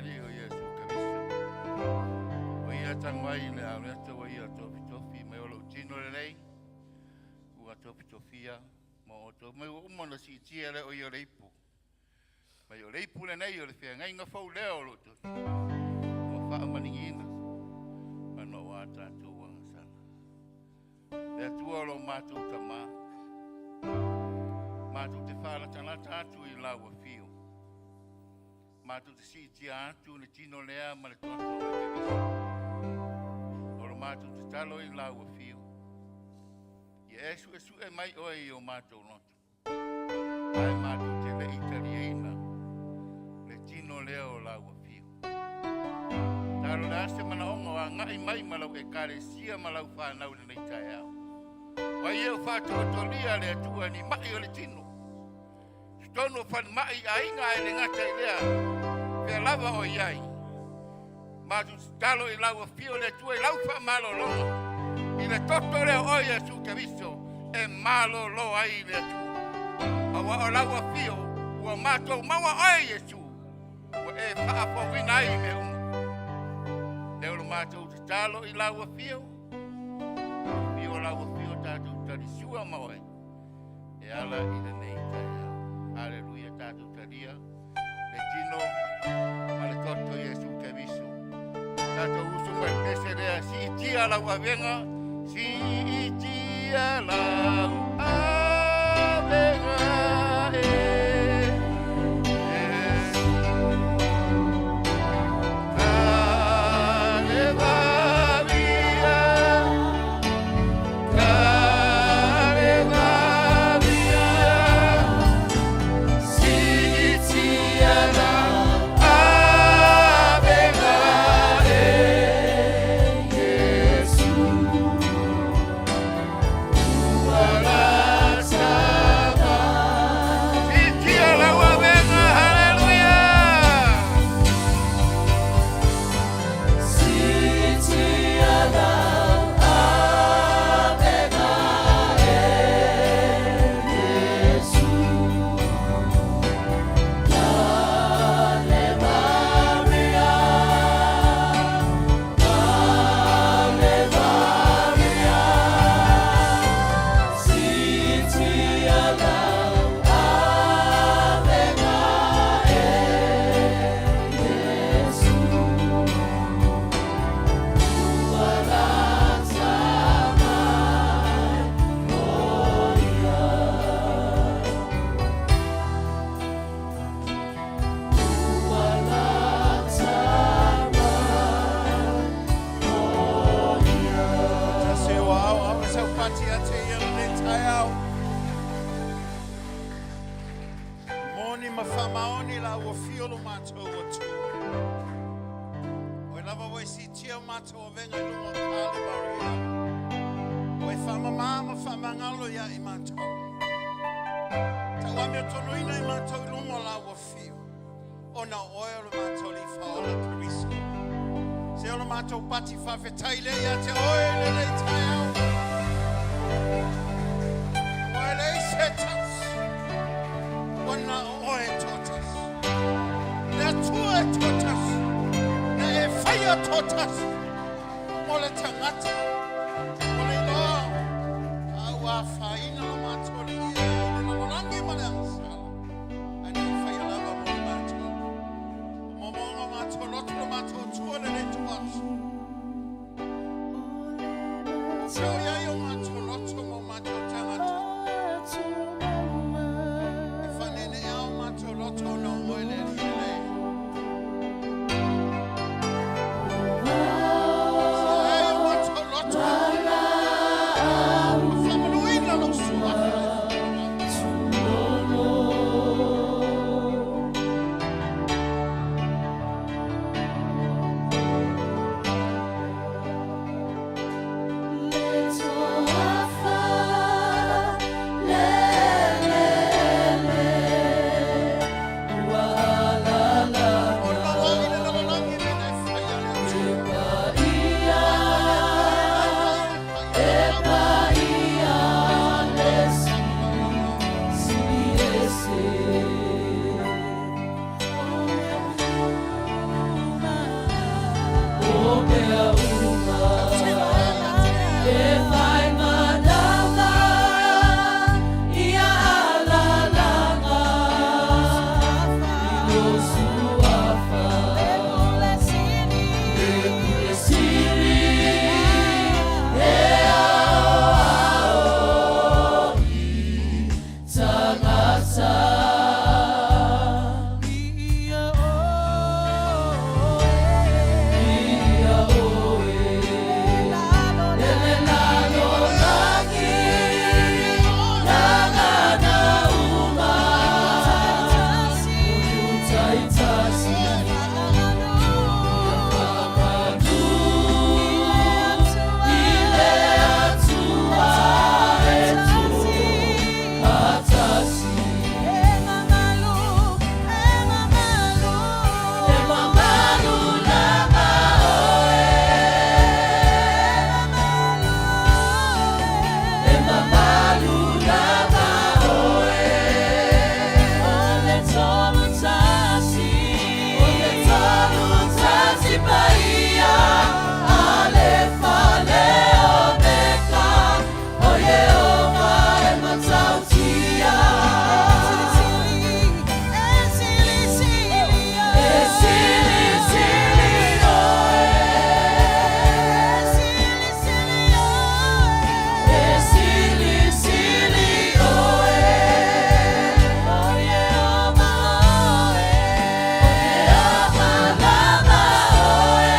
[SPEAKER 5] Alii o Iesu Keriso. Ua ia tago ai i le auleta ua ia tofitofi mai o lou tino lelei, ua tofitofia ma outou mai ua uma ona siitia lea o ia o le ipu. Mai o le ipu lenei o le feagaiga fou lea o lou toto. Ua faamaligiina ona o a tatou agasala. Le Atua o lo matou Tamā, matou te faalatalata atu i lau afio. Matou te siitia atu le tino lea ma le toto o le Keriso. O lo matou tatalo i lau afio. Ia e suesue mai oe i o matou loto. Ae matou te le i taliaina le tino lea o lau afio. Talo le a se manaoga o agai mai ma lau ekalesia ma lau fanau i lenei taeao. O ai e o faatoatolia le Atua ni mai o le tino. Totonu o falemai aiga ae le gata i lea, fea lava o i ai. Matou tatalo i lau afio le Atua i lau faamalologa i le toto lea o oe Iesu Keriso e malolo ai le Atua. Aua o lau afio ua matou maua oe Iesu ua e faafouina ai mea uma. Lea o lo matou tatalo i lau afio, afio lau afio tatou talisua ma oe e ala i lenei taeao. Haleluia, tatou talia le tino ma le toto Iesu Keriso. Tatou usu mai pese lea, siitia lau avega, siitia lau avega e. Kalevaria, Kalevaria, siitia lau avega e Iesu. Ua latsa Siitia lau avega, haleluia.
[SPEAKER 2] Siitia lau avega e Iesu. Kalevaria, Kalevaria, siitia lau avega e Iesu. Ua latsa mai o ia. Ua latsa mai o ia.
[SPEAKER 6] Se o ao, ao le sau pati a te ia le taeao. Moni ma whamaoni la ua fio lo mātou Atua. O e lava ua e siitia o mātou avenga i lunga o Kalevaria. O e whamamā ma whamangalo ia i mātou. Tau ame o tonuina i mātou i lunga o la ua fio. O na oe o le mātou li whaola Keriso. Se o le mātou pati whawhetai le ia te oe le le taeao. Ua e le se tasi. Ua na o oe tōtasi. Le Atua e tōtasi. Na e whaia tōtasi. Mo le tangata. Mo le iloa. A ua whaina lo mātou le ia i le lalolagi ma le agasala. Ai nei whaia lava mo le mātou. O momonga mātou loto lo mātou tua le le tuaso. Se o iai o mātou loto mo mātou tangata. E whanene au mātou loto na oe le li le. Se ai o mātou loto. O whamanuina lo suafa le whanau.
[SPEAKER 2] Le mea uma. E fai manawa ia alalaga i lou suafa. Le Pule Sili e aoao i tagata. Viia oe, e le lalolagi lagana uma, motu taitasi, ia faamanu i le Atua e toatasi. E mamalu lava oe. E mamalu lava oe. O le Tolu Tasi, o le Tolu Tasi paia, Alefa le Omeka, o Ieova e matautia. E sili sili oe. E sili sili oe. O Ieova oe. O Ieova lava oe.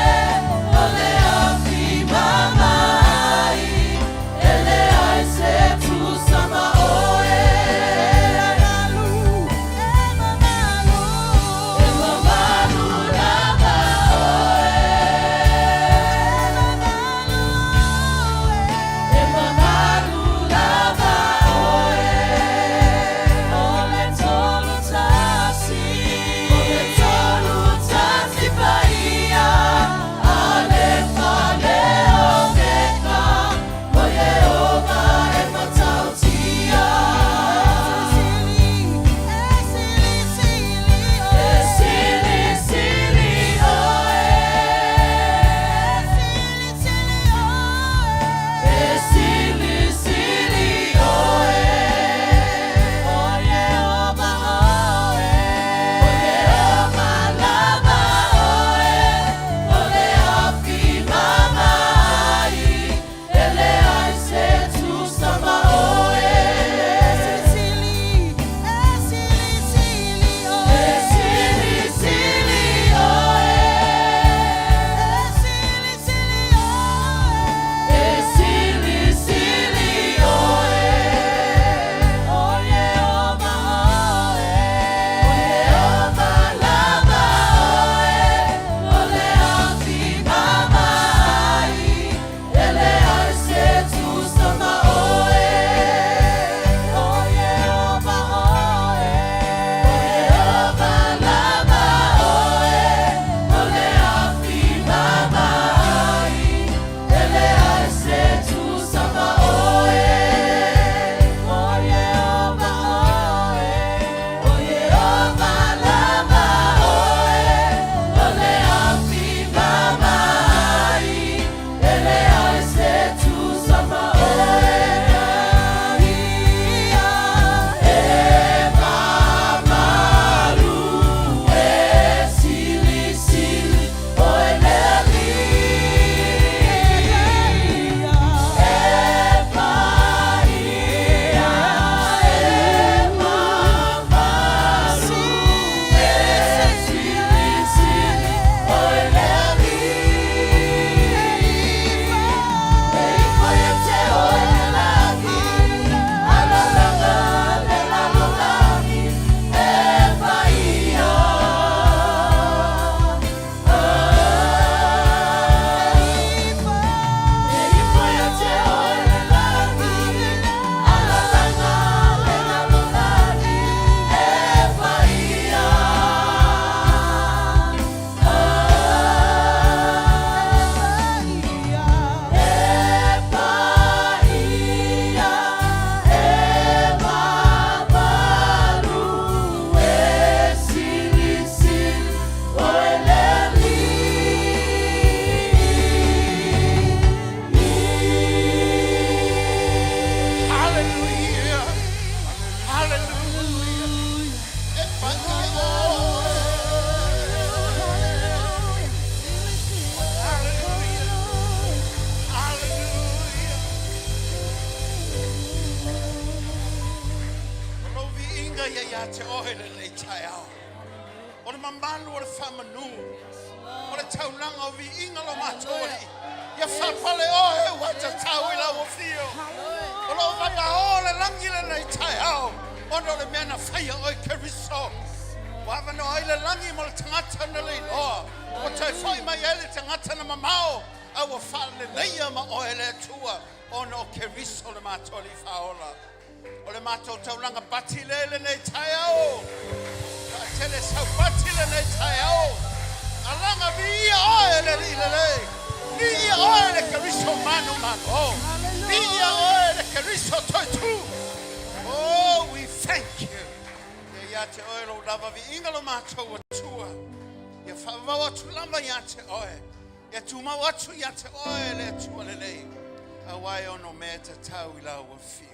[SPEAKER 6] Ia te oe lenei taeao. O le mamalu o le faamanu. O le taulaga o viiga lo matou Alii. Ia faapale oe ua tatau i lau afio. O lo o vavao le lagi lenei taeao ona o le mea na faia oe Keriso. Ua avanoa ai le lagi mo le tagata na leiloa. Ua toe foi mai ai le tagata na mamao a ua faaleleia ma oe le Atua ona o Keriso le matou Alii Faaola. O le matou taulaga pati lea i lenei taeao. Faatele sau pati lenei taeao. Alaga viia oe le Alii lelei. Viia oe le Keriso manumalo. Viia oe le Keriso toetū. Oh, we thank you. Ia ia te oe lou lava viiga lo matou Atua. Ia faavavau atu lava ia te oe. Ia tumau atu ia te oe le Atua lelei, aua e ono mea tatau i lau afio.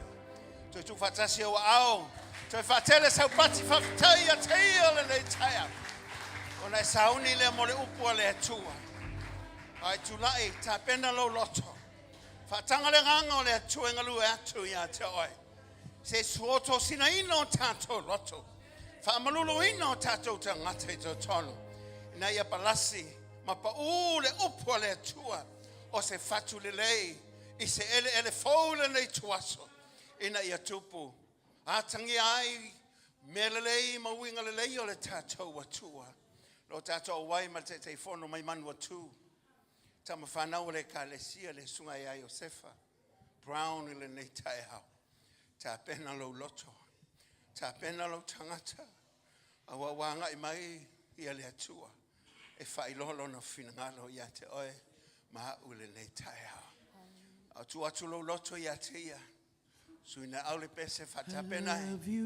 [SPEAKER 6] Toe tuufaatasi ou aao, toe faatele sau pati faafetai ia te ia lenei taeao. Ona e sauni lea mo le upu a le Atua. A e tulai, tapena lou loto. Faataga le agaga o le Atua e galue atu ia te oe. Se suotosinaina o tatou loto, faamaluluina o tatou tagata i totonu, ina ia palasi ma paū le upu a le Atua o se fatu lelei i se eleele fou lenei ituaso, ina ia tupu atagia ai mea lelei ma uiga lelei o le tatou Atua. Lo tatou auai ma le Taitaifono mai Manuatū, tama fanau o le Ekalesia, le Susuga ia Iosefa Brown i lenei taeao. Tapena lou loto, tapena lou tagata, aua ua agai mai ia le Atua e faailoa lona finagalo ia te oe ma au i lenei taeao. A o tuu atu lou loto ia te ia, suina au le pese faatapena ai.
[SPEAKER 2] Love you,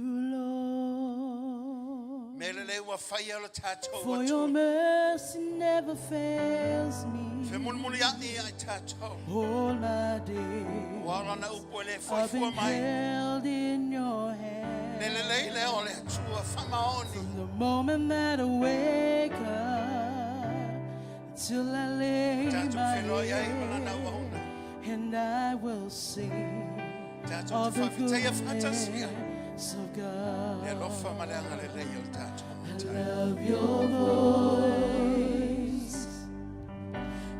[SPEAKER 2] Lord.
[SPEAKER 6] Mea lelei ua faia lo tatou
[SPEAKER 2] For your
[SPEAKER 6] Atua.
[SPEAKER 2] mercy never fails me.
[SPEAKER 6] Femulimuliai ia i tatou.
[SPEAKER 2] All my days
[SPEAKER 6] Ua ola na upu e le
[SPEAKER 2] I've
[SPEAKER 6] foifua
[SPEAKER 2] been
[SPEAKER 6] mai.
[SPEAKER 2] held in your
[SPEAKER 6] Le
[SPEAKER 2] hand.
[SPEAKER 6] lelei lea o le Atua faamaoni.
[SPEAKER 2] From the moment that I wake up till I lay
[SPEAKER 6] Tatou
[SPEAKER 2] my
[SPEAKER 6] feiloai ai ma lana
[SPEAKER 2] head,
[SPEAKER 6] auauna.
[SPEAKER 2] and I will sing
[SPEAKER 6] Tatou
[SPEAKER 2] of
[SPEAKER 6] te
[SPEAKER 2] the
[SPEAKER 6] faafetaia faatasia.
[SPEAKER 2] goodness of
[SPEAKER 6] Le
[SPEAKER 2] God.
[SPEAKER 6] alofa ma le agalelei o le tatou
[SPEAKER 2] I
[SPEAKER 6] Matai.
[SPEAKER 2] love your voice.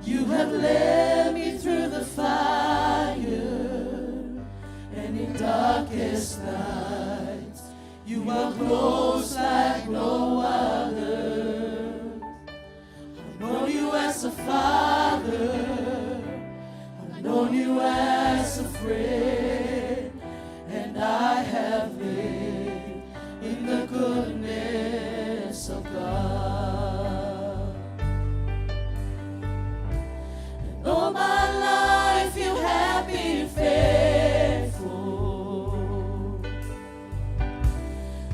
[SPEAKER 2] You have led me through the fire and in darkest nights. You are close like no other. I've known you as a father. I've known you as a friend. And I have lived in the goodness of God. And all my life you have been faithful.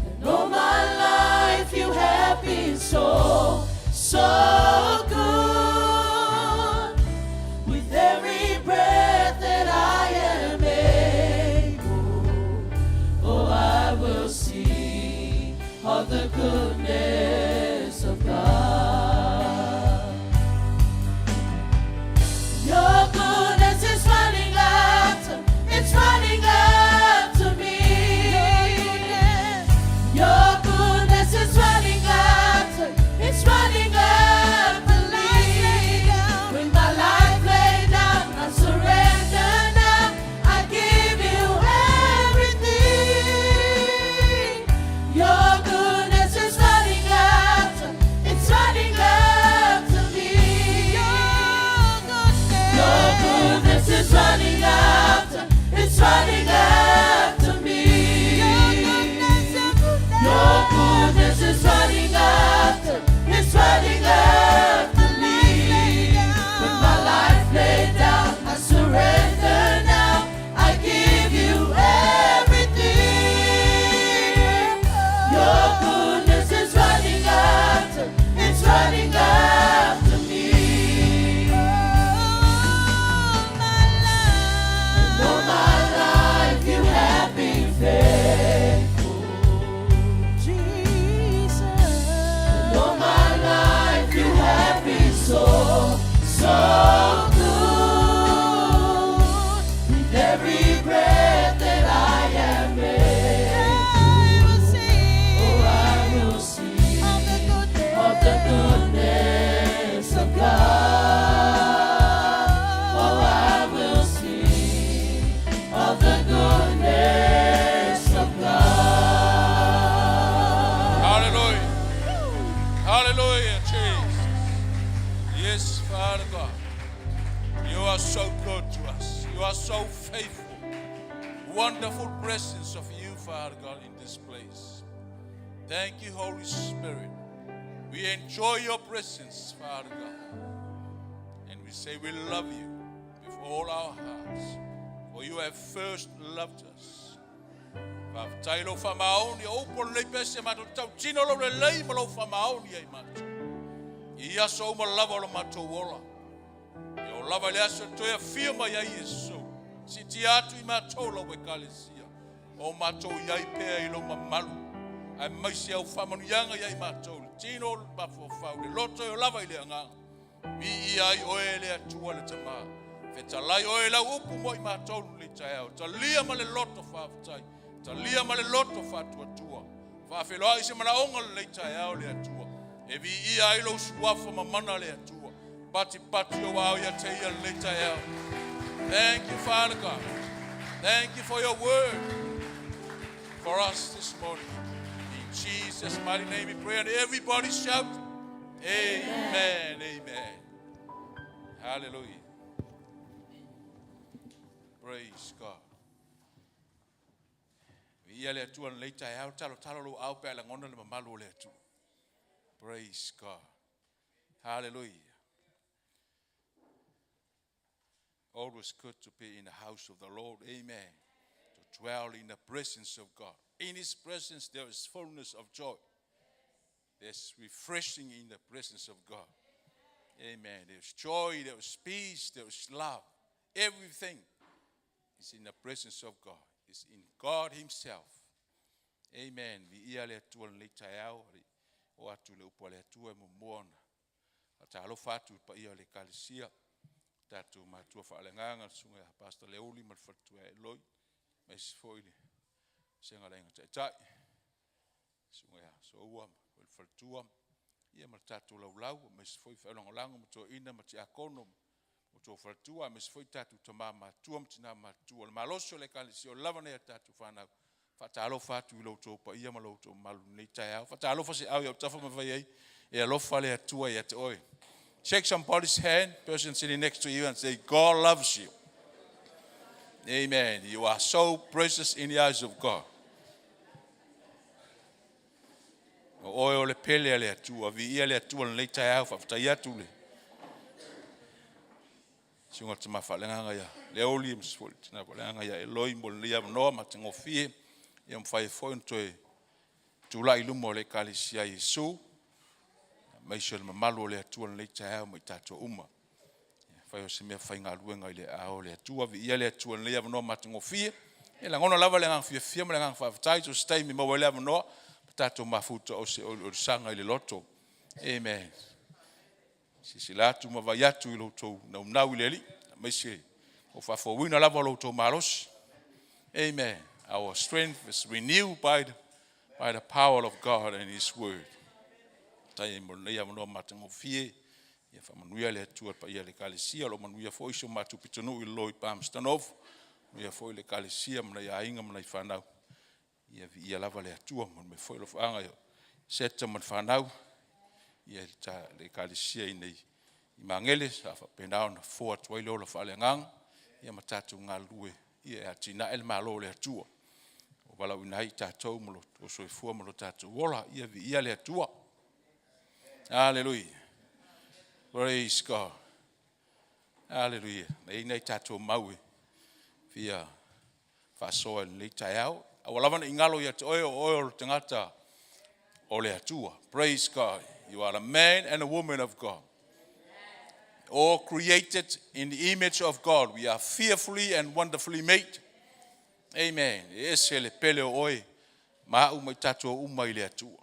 [SPEAKER 2] And all my life you have been so, so good. With every breath that I am
[SPEAKER 3] Yes, Father God. You are so good to us. You are so faithful. Wonderful presence of you, Father God, in this place. Thank you, Holy Spirit. We enjoy your presence, Father God. And we say we love you with all our hearts. For you have first loved us. Faafetai lou faamaoni, o upu o lenei pese matou te tautino lou lelei ma lou faamaoni ia i matou. I aso uma lava o lo matou ola. E oo lava i le aso e toe afio mai ai Iesu. Siitia atu i matou lau Ekalesia. O matou i ai pea i lou mamalu, aemaise au faamanuiaga ia i matou, le tino, le mafaufau, le loto e oo lava i le agaga. Viia ai oe e le Atua le Tama. Fetalai oe i lau upu mo i matou lenei taeao. Talia ma le loto faafetai. Talia ma le loto faatuatua. Faafeiloai se manaoga lenei taeao le Atua. E viia ai lou suafa mamana le Atua. Patipati ou ao ia te ia lenei taeao. Thank you, Father God. Thank you for your word for us this morning. In Jesus' mighty name we pray, and everybody shout, Amen, amen. Hallelujah. Praise God. Viia le Atua lenei taeao, talotalo lou ao pe a lagona le mamalu o le Atua. Praise God. Hallelujah. Always good to be in the house of the Lord. Amen. To dwell in the presence of God. In His presence there is fullness of joy. There's refreshing in the presence of God. Amen. There's joy, there's peace, there's love. Everything is in the presence of God. It's in God Himself. Amen. Viia le Atua lenei taeao, o atu le upu a le Atua e muamua ona faatalofa atu i le paia o le Ekalesia, tatou matua faaleagaga, le susuga ia Pastor Leuli ma le faletua ia Eloi, aemaise foi le Vasega o le Aiga Taitai, susuga ia Soua ma le faletua, ia ma le tatou laulau, aemaise foi feaulagolago ma toeaiina ma tiakono ma outou faletua, aemaise foi tatou tama matutua ma tina matutua. O le malosi o le Ekalesia o lava nei a tatou fanau. Faatalofa atu i lo outou paia ma lo outou mamalu i lenei taeao. Faatalofa se au i autafa ma fai ai, e alofa le Atua ia te oe. Shake somebody's hand, person sitting next to you, and say, God loves you. Amen. You are so precious in the eyes of God. O oe o le pele a le Atua, viia le Atua lenei taeao, faafetai atu le susuga le tama faaleagaga ia Leoli ma se foi le tina faaleagaga ia Eloi mo lenei avanoa matagofie ia mafai ai foi ona toe tulai i luma o le Ekalesia a Iesu, aemaise o le mamalu o le Atua lenei taeao ma i tatou uma. Fai o se mea faigaluega i le aao o le Atua, viia le Atua i lenei avanoa matagofie. E lagona lava le agaga fiafia ma le agaga faafetai, so se taimi maua ai le avanoa, ma tatou mafuta o se oliolisaga i le loto. Amen. Silasila atu ma vaai atu i lo outou naunau i le Alii, aemaise o faafouina lava o lo outou malosi. Amen. Our strength is renewed by the power of God and His Word. Tai mo lenei avanoa matagofie, ia faamanuia le Atua le paia le Ekalesia, o lo o manuia foi si o matou pitonuu i lalo i Palmerston North, manuia foi le Ekalesia ma nai aiga ma nai fanau, ia viia lava le Atua, mo le mea foi alofaaga i Seta ma le fanau, ia le Ekalesia i nei i Magele, sa faapena ona fofoa atu ai le ola faaleagaga, ia ma tatou galulue ia e atinae le malo o le Atua. O valaauina ai i tatou ma lo soifua ma lo tatou ola, ia viia le Atua. Hallelujah. Praise God. Hallelujah. Na i nai tatou mau e fia faasoa i lenei taeao. Aua lava ne i galo ia te oe o oe o le tagata o le Atua. Praise God. You are a man and a woman of God. All created in the image of God. We are fearfully and wonderfully made. Amen. E ese le pele o oe ma au mai tatou uma i le Atua.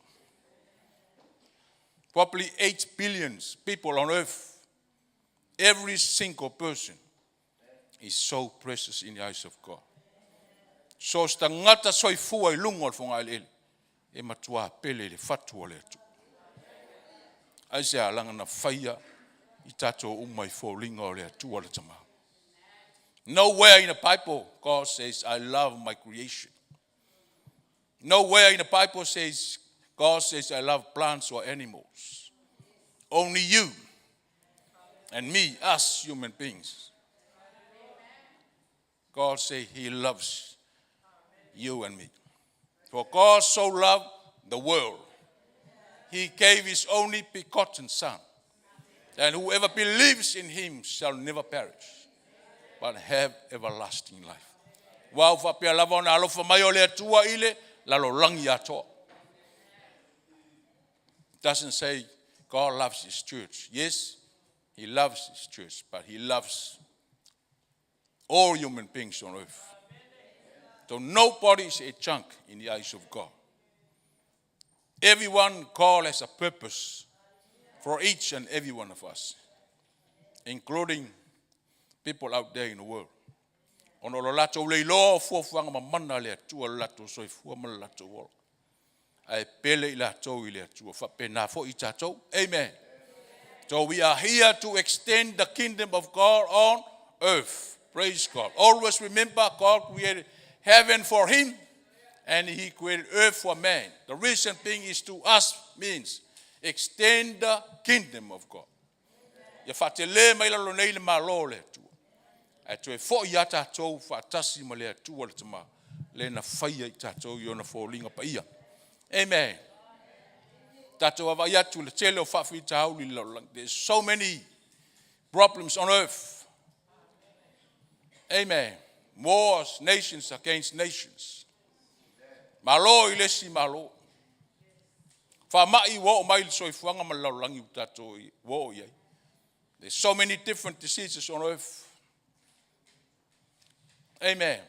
[SPEAKER 3] Probably 8 billion people on earth. Every single person is so precious in the eyes of God. So se tagata soifua i luga o le fogaeleele e matua pele i le fatu o le Atua. Aisea? Leaga na faia i tatou uma i foliga o le Atua le Tama. Nowhere in the Bible God says, "I love my creation." Nowhere in the Bible says God says, "I love plants or animals." Only you. And me, us human beings. God say he loves you and me. For God so loved the world. He gave his only begotten son. And whoever believes in him shall never perish, but have everlasting life. Ua au faapea lava ona alofa mai o le Atua i le lalolagi atoa. It doesn't say God loves his church. Yes, he loves his church, but he loves all human beings on earth. So nobody is a junk in the eyes of God. Everyone God has a purpose for each and every one of us, including people out there in the world. Ona o lo latou le iloa o fuafuaga mamana a le Atua i lo latou soifua ma lo latou ola. Ae pele i latou i le Atua. Faapena foi i tatou. Amen. So we are here to extend the kingdom of God on earth. Praise God. Always remember God created heaven for him and he created earth for man. The reason being is to us means extend the kingdom of God. Ia faatele mai lalo nei le Malo o le Atua. Ae toe foi ia tatou faatasi ma le Atua le Tama, le na faia i tatou i ona foliga paia. Amen. Tatou vaavaai atu i le tele o faafitauli i le lalolagi. There's so many problems on earth. Amen. Wars, nations against nations. Malo i le isi malo. Faamai ua oo mai le soifuaga ma le lalolagi ua tatou ua oo i ai. There's so many different diseases on earth. Amen.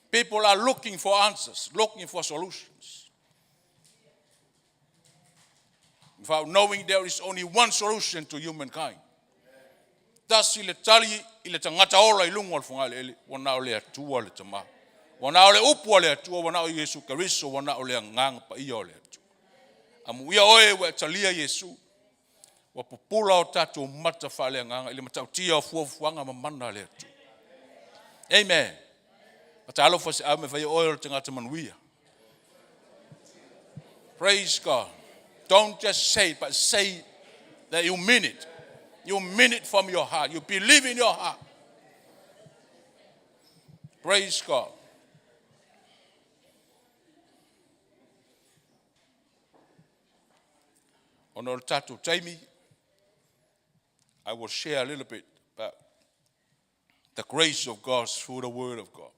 [SPEAKER 3] People are looking for answers, looking for solutions. Without knowing there is only one solution to humankind. Tasi le tali i le tagata ola i luga o le fogaeleele, ua na o le Atua le Tama. Ua na o le upu a le Atua, ua na o Iesu Keriso, ua na o le Agaga Paia o le Atua. Amuia oe ua e talia Iesu, ua pupula o tatou mata faaleagaga i le matautia o fuafuaga mamana a le Atua. Amen. Matalofa se au me whai oe o le tagata manuia. Praise God. Don't just say it, but say that you mean it. You mean it from your heart. You believe in your heart. Praise God. Ona o le tatou taimi, I will share a little bit about the grace of God through the Word of God.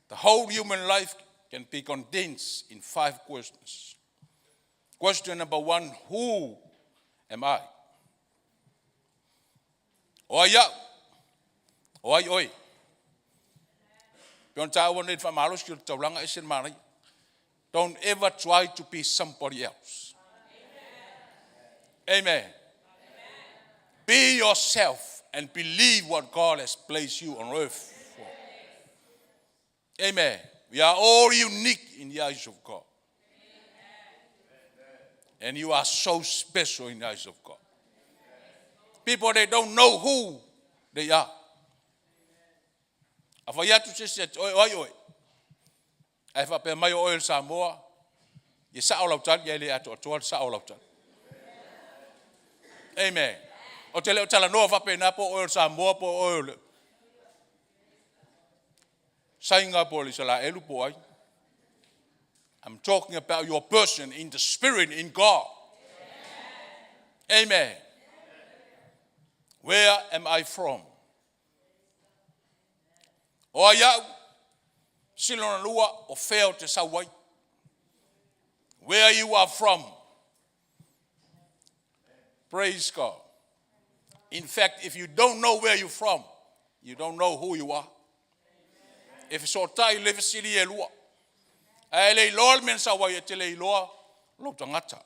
[SPEAKER 3] The whole human life can be condensed in five questions. Question number one Who am I? O ai au? O ai oe? Pe ona tāua nei whaamalosi o le taulanga ese le manaia. Don't ever try to be somebody else. Amen. Amen. Be yourself and believe what God has placed you on earth for. Amen. We are all unique in the eyes of God. And you are so special in the eyes of God. People, they don't know who they are. A fai atu se isi oe, oi oe. Ae faapea mai o oe o le Samoa, ia sao lau tali, ia le atoatoa le sao o lau tali. Amen. O te le o talanoa faapena po o oe o le Samoa po o oe o le Saina po o le Isalaelu po o ai. I'm talking about your person in the spirit in God. Amen. Where am I from? O ai au, sila lona lua, o fea ou te sau ai. Where you are from. Praise God. In fact, if you don't know where you're from, you don't know who you are. E fesootai le fesili e lua. Ae le iloa le mea na sau ai, e te le iloa lou tagata.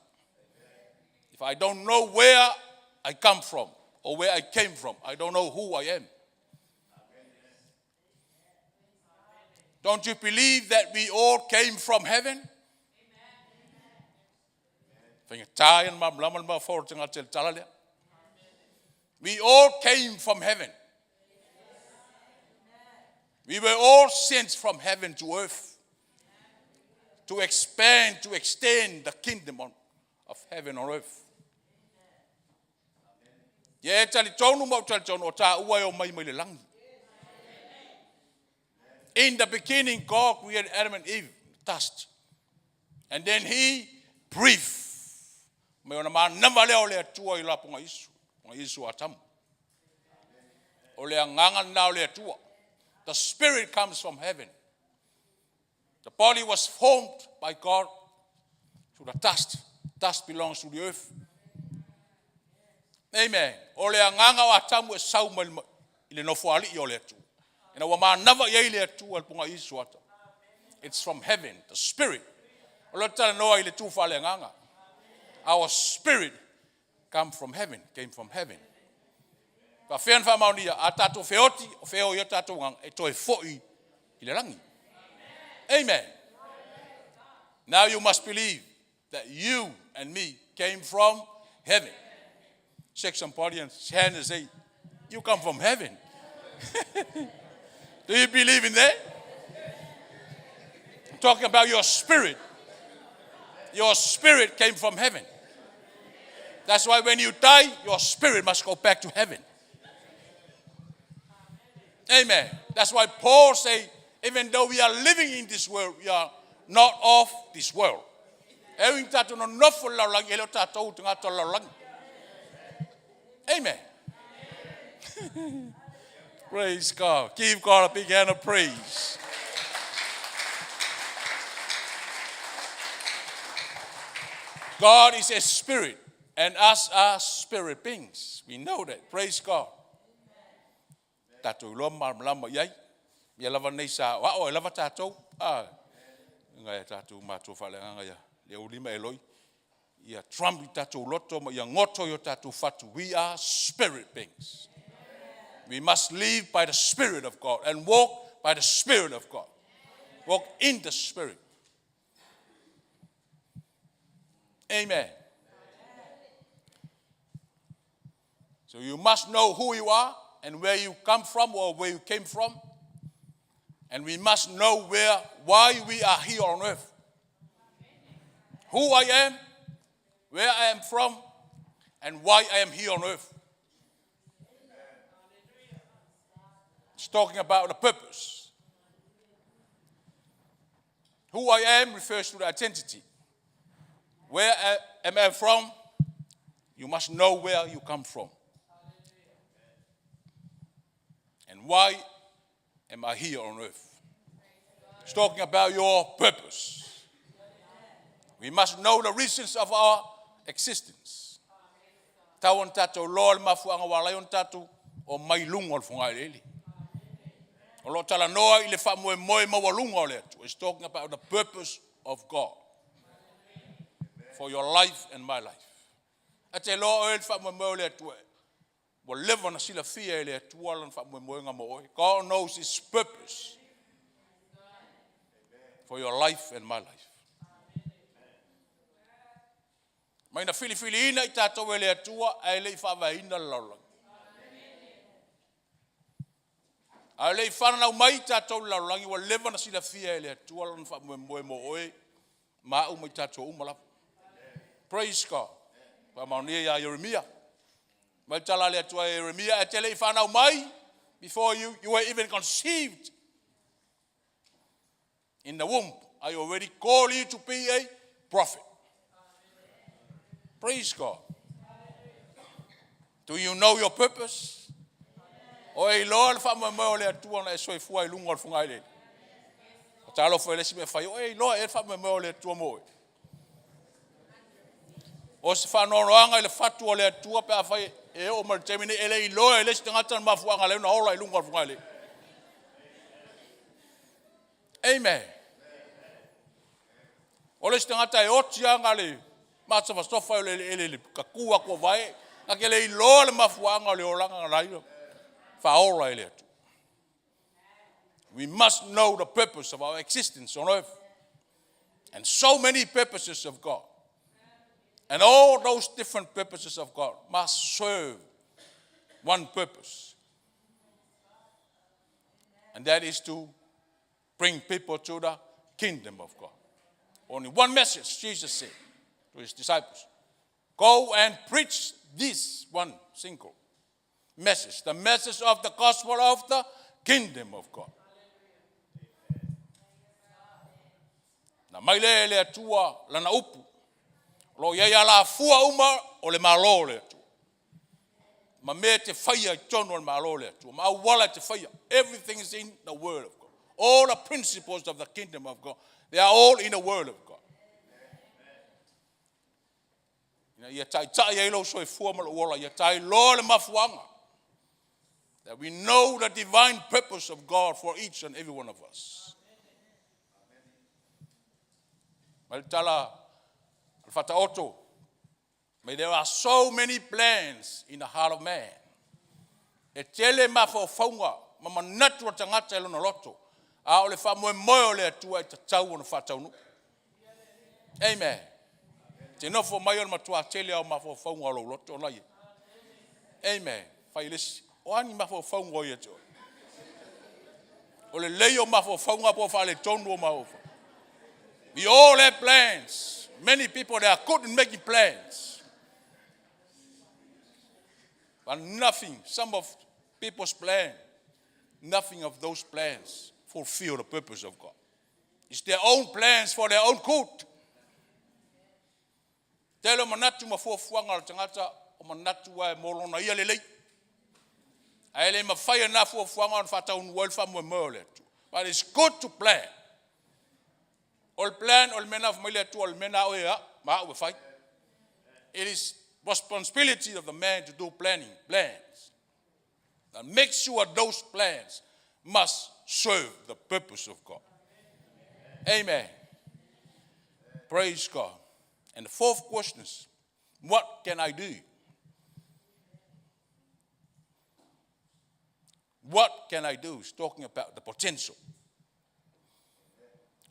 [SPEAKER 3] If I don't know where I come from or where I came from, I don't know who I am. Don't you believe that we all came from heaven? Faigata ia na malamalama le mafaufau o le tagata i le tala lea. We all came from heaven. We were all sent from heaven to earth to expand, to extend the kingdom on,
[SPEAKER 1] of heaven on earth. Ia e talitonu ma ou talitonu o tāua e o mai mai le lagi. In the beginning, God created Adam and Eve, dust. And then he breathed. Mai ona manava lea o le Atua i la ponga Isu. Ponga Isu Atamu. O le agaga lena o le Atua. The spirit comes from heaven. The body was formed by God to the dust. Dust belongs to the earth. Amen. O le agaga o Atamu e sau mai i le nofoalii o le Atua. Ina ua manava i ai le Atua i le ponga Isu Atamu. It's from heaven, the spirit. O le talanoa i le tu faaleagaga. Our spirit come from heaven, came from heaven. Faafefea ona faamaonia, a tatou feoti, o feo ia tatou agaga, e toe foi i le lagi. Amen. Now you must believe that you and me came from heaven. Shake somebody and hand and say, you come from heaven. Do you believe in that? I'm talking about your spirit. Your spirit came from heaven. That's why when you die, your spirit must go back to heaven. Amen. That's why Paul say, even though we are living in this world, we are not of this world. E ui tatou nonofo le lalolagi, e le o tatou tagata o le lalolagi. Amen. Praise God. Give God a big hand of praise. God is a spirit, and us are spirit beings. We know that. Praise God. Tatou iloa ma malamalama i ai. Ia lava nei sa o ao e lava tatou. Ah, ngai a tatou matua faaleagaga ia le ulima Eloi. Ia trump i tatou loto ma ia goto i o tatou fatu. We are spirit beings. We must live by the Spirit of God and walk by the Spirit of God. Walk in the Spirit. Amen. So you must know who you are and where you come from or where you came from. And we must know where why we are here on earth. Who I am, where I am from, and why I am here on earth. It's talking about the purpose. Who I am refers to the identity. Where am I from? You must know where you come from. And why am I here on earth? It's talking about your purpose. We must know the reasons of our existence. Tau ona tatou loa le mafuaaga ua ala ai ona tatou o mai luga o le fogaeleele. O lo o talanoa i le faamoemoe maualuga o le Atua. It's talking about the purpose of God for your life and my life. E te iloa oe le faamoemoe o le Atua. Ua leva ona silafia e le Atua lana faamoemoega mo oe. God knows his purpose for your life and my life. Mai na filifiliina i tatou e le Atua ae le i faavaeina le lalolagi. Ae le i fananau mai i tatou le lalolagi ua leva na silafia e le Atua lona faamoemoe mo oe ma au ma i tatou uma lava. Praise God. Faamaonia ia Ieremia. Mai le tala a le Atua e Ieremia, e te le i fanau mai before you were even conceived in the womb. I already call you to be a prophet. Praise God. Do you know your purpose? O e iloa le faamoemoe o le Atua na e soifua i luga o le fogaeleele. O talofa i le isi mea fai, o e iloa e le faamoemoe o le Atua mo oe. O se faanoanoaga i le fatu o le Atua pe afai e oo mai le taimi nei, e le iloa e le isi tagata le mafuaaga lea na ola i luga o le fogaeleele. Amen. O le isi tagata e oti lava le masofasofa o le eleele i le kakū atu o vae, na te le iloa le mafuaaga o le olaga na laila faaola e le Atua. We must know the purpose of our existence on earth. And so many purposes of God. And all those different purposes of God must serve one purpose. And that is to bring people to the kingdom of God. Only one message, Jesus said to his disciples.
[SPEAKER 5] Go and preach this one single message, the message of the gospel of the kingdom of God. Na mai lea e le Atua lana upu, o lo o i ai alafua uma o le Malo o le Atua. Ma mea e te faia i totonu o le Malo o le Atua, ma auala e te faia. Everything is in the word of God. All the principles of the kingdom of God, they are all in the word of God. Ina ia taitai ai lou soifua ma lou ola, ia tailoa le mafuaaga. That we know the divine purpose of God for each and every one of us. Mai le tala a le Faataoto, may there are so many plans in the heart of man. E tele mafaufauga ma manatu o tagata i lona loto, a o le faamoemoe o le Atua e tatau ona faataunuu. Amen. Te nofo mai o le matua tele au mafaufauga o lou loto ona ia. Amen. Fai le isi. O a ni mafaufauga o ia te oe? O le lelei o mafaufauga po o faaletonu o mafaufauga. We all have plans. Many people, they are good in making plans. But nothing, some of people's plan, nothing of those plans fulfill the purpose of God. It's their own plans for their own good. Tele o manatu ma fuafuaga o le tagata o manatu ai mo lona ia lelei. Ae le mafai e na fuafuaga ona faataunuu ai le faamoemoe o le Atua. But it's good to plan. O le plan o le mea na mai le Atua o le mea na o e a, ma au e fai. It is responsibility of the man to do planning, plans. And make sure those plans must serve the purpose of God. Amen. Praise God. And the fourth question is, what can I do? What can I do? It's talking about the potential.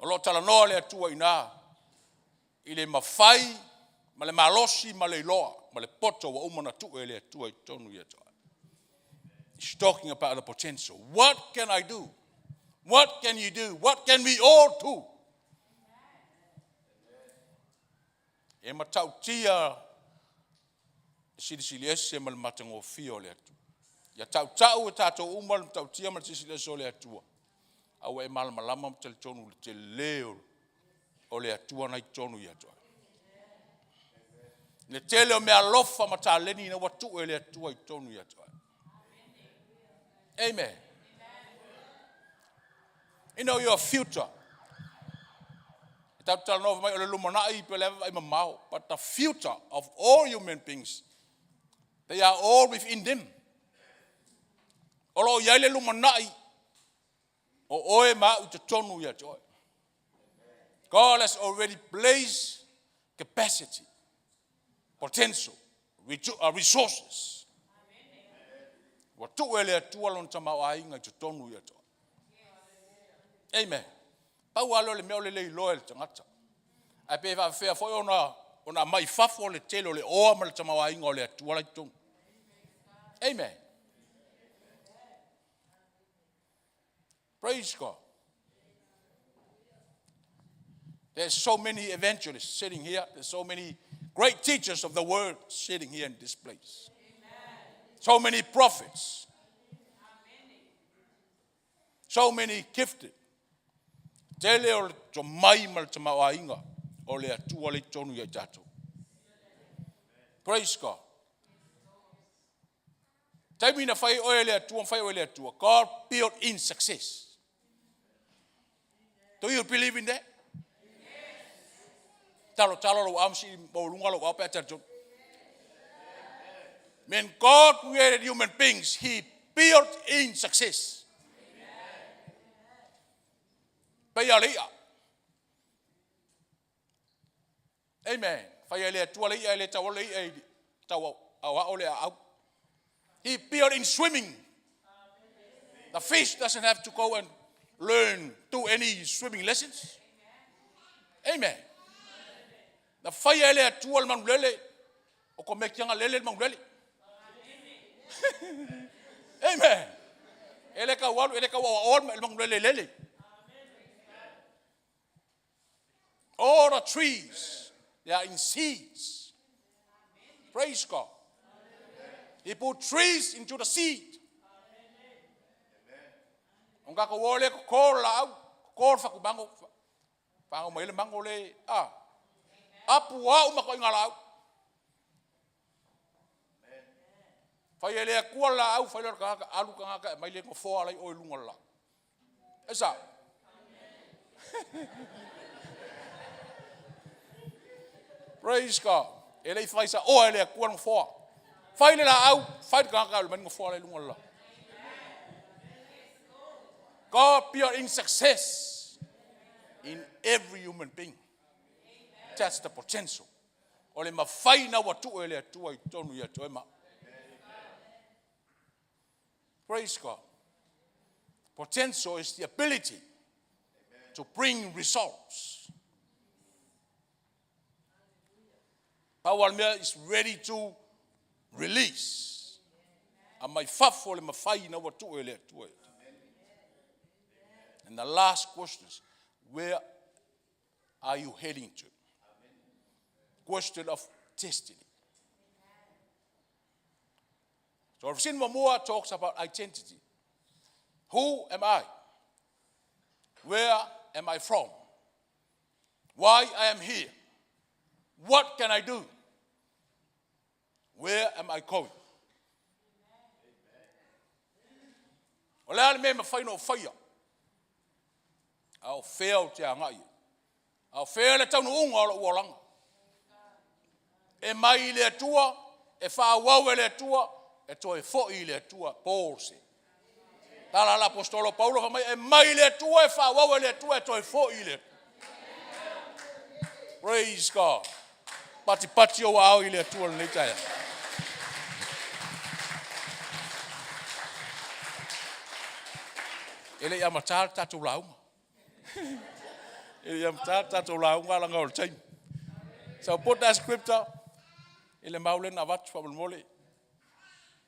[SPEAKER 5] O lo talanoa le Atua ina i le mafai ma le malosi ma le iloa ma le poto ua uma na tuu e le Atua i totonu ia te oe. He's talking about the potential. What can I do? What can you do? What can we all do? E matautia le silisili ese ma le matagofie o le Atua. Ia tautau e tatou uma le matautia ma le silisili ese o le Atua. A ua e malamalama ma talitonu i le tele o le Atua na i totonu ia te oe. Le tele o meaalofa ma taleni ina ua tuu e le Atua i totonu ia te oe. Amen. You know your future. E tatou talanoa mai o le lumanai pe le vaai mamao, but the future of all human beings, they are all within them. O lo o i ai le lumanai o oe ma au i totonu ia te oe. God has already placed capacity, potential, resources. Ua tuu e le Atua lona tamaoaiga i totonu ia te oe. Amen. Pau lava lea o le mea o le le iloa e le tagata. Ae pe faafefea foi ona aumai i fafo le tele o le oa ma le tamaoaiga o le Atua la i totonu. Amen. Praise God. There's so many evangelists sitting here. There's so many great teachers of the word sitting here in this place. So many prophets. So many gifted. Tele o le tomai ma le tamaoaiga o le Atua le i totonu ia i tatou. Praise God. Taimi na fai oe e le Atua, fai oe e le Atua. God built in success. Do you believe in that? Talo talo lou ao si maualuga lou ao pe a talitonu. When God created human beings, He built in success. Pei a le ia. Amen. Fai e le Atua le ia e le tau le ia i tau au ao le au. He built in swimming. The fish doesn't have to go and learn, do any swimming lessons. Amen. Na fai e le Atua le manulele, o ko mekianga lele le manulele. Amen. E le kau alu, e le kau awa o le manulele lele. All the trees, they are in seeds.
[SPEAKER 1] Praise God. He put trees into the seed. O kako o le ko la au, ko fakumango, whango mai le mango le, a. Apu au ma ko inga la au. Fai e le akua la au, fai le kangaka, alu kangaka, mai le ngofoa lai o lunga la. E sa. Praise God. E le fai sa o e le akua ngofoa. Fai le la au, fai le kangaka, mai ngofoa lai lunga la. God built in success in every human being. That's the potential. O le mafai na ua tuu e le Atua i totonu ia te oe ma. Praise God. Potential is the ability to bring results. Pau o le mea is ready to release. A mai fafo le mafai na ua tuu e le Atua. And the last question is, where are you heading to? Question of destiny. So Sin Momoa talks about identity. Who am I? Where am I from? Why I am here? What can I do? Where am I going? O le a le mea e mafai ona ou faia? A o fea ou te agai ai? A o fea le taunuuga o lou olaga? E mai i le Atua, e faaauau e le Atua, e toe foi i le Atua. Paul said. Tala la apostolo Paulo fai mai, e mai i le Atua, e faaauau e le Atua, e toe foi i le Atua. Praise God. Patipati ou aao i le Atua lenei taeao. E le i amata le tatou lauga. E le i amata le tatou lauga laga o le taimi. So put that scripture i le mau lea na avatu faamolemole.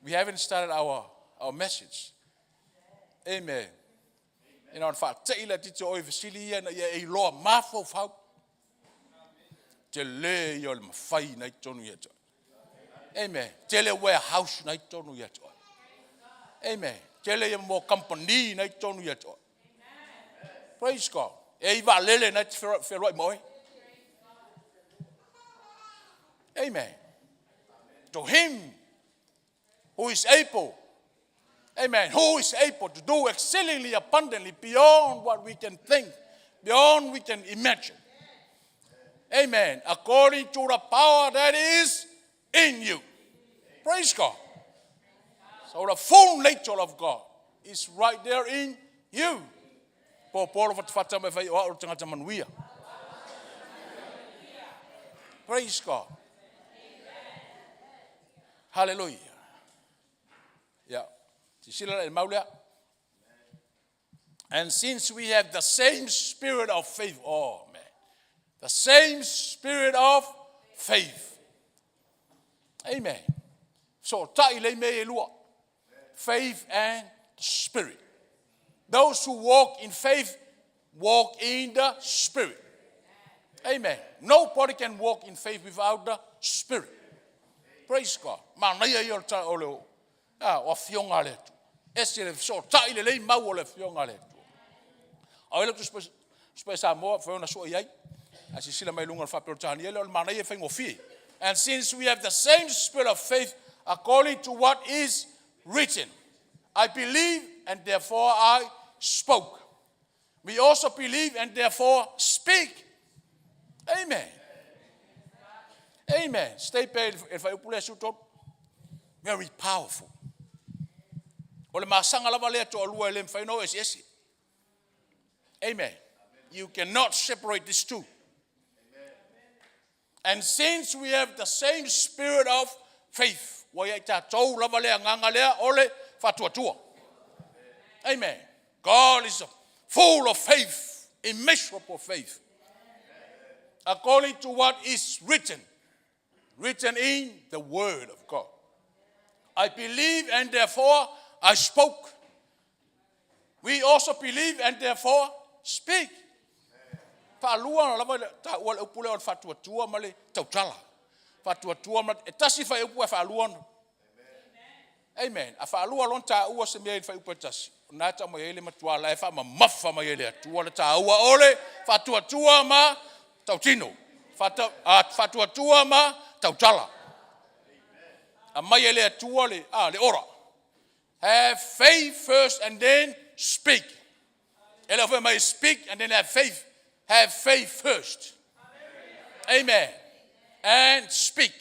[SPEAKER 1] We haven't started our message. Amen. Ina ona faatei le atiti o oe i fesili ia ina ia e iloa mafaufau. Tele ia o le mafai na i totonu ia te oe. Amen. Tele warehouse na i totonu ia te oe. Amen. Tele ia mo company na i totonu ia te oe. Praise God. E i vaalele na te fealuai ma oe. Amen. To him who is able, amen, who is able to do exceedingly abundantly beyond what we can think, beyond we can imagine. Amen. According to the power that is in you. Praise God. So the full nature of God is right there in you. Po polo fatafata mai fai o au le tagata manuia. Praise God. Hallelujah. Yeah. Sisila la i le mau lea. And since we have the same spirit of faith, oh man, the same spirit of faith. Amen. So tai lei me e lua. Faith and spirit. Those who walk in faith walk in the spirit. Amen. Nobody can walk in faith without the spirit. Praise God. Manaia ia o le ta- o le ah, o afioga a le Atua. Ese le fesootai lelei mau o le afioga a le Atua. A o ai le Tusi Paia Samoa fai ona sua i ai. A silasila mai i luga o le faa-Peretania lea o le manaia e faigofie. And since we have the same spirit of faith according to what is written, I believe and therefore I spoke. We also believe and therefore speak. Amen. Amen. Stay pea i le fuaiupu lea 13. Very powerful. O le masaga lava lea toalua e le mafai ona o eseese. Amen. You cannot separate these two. And since we have the same spirit of faith, ua ia i tatou lava le agaga lea o le faatuatua. Amen. God is full of faith, immeasurable faith. According to what is written, written in the word of God. I believe and therefore I spoke. We also believe and therefore speak. Faalua ona lava taua le upu lea o le faatuatua ma le tautala. Faatuatua ma, e tasi le fuaiupu ae faalua ona. Amen. A faalua loa ona taua se mea i le fuaiupu e tasi, o lena e tau mai ai le matua la e faamamafa mai e le Atua le taua o le faatuatua ma tautino. Faatuatua ma tautala. Aumai e le Atua le, a, le ora. Have faith first and then speak. E le o fai mai speak and then have faith. Have faith first. Amen. And speak.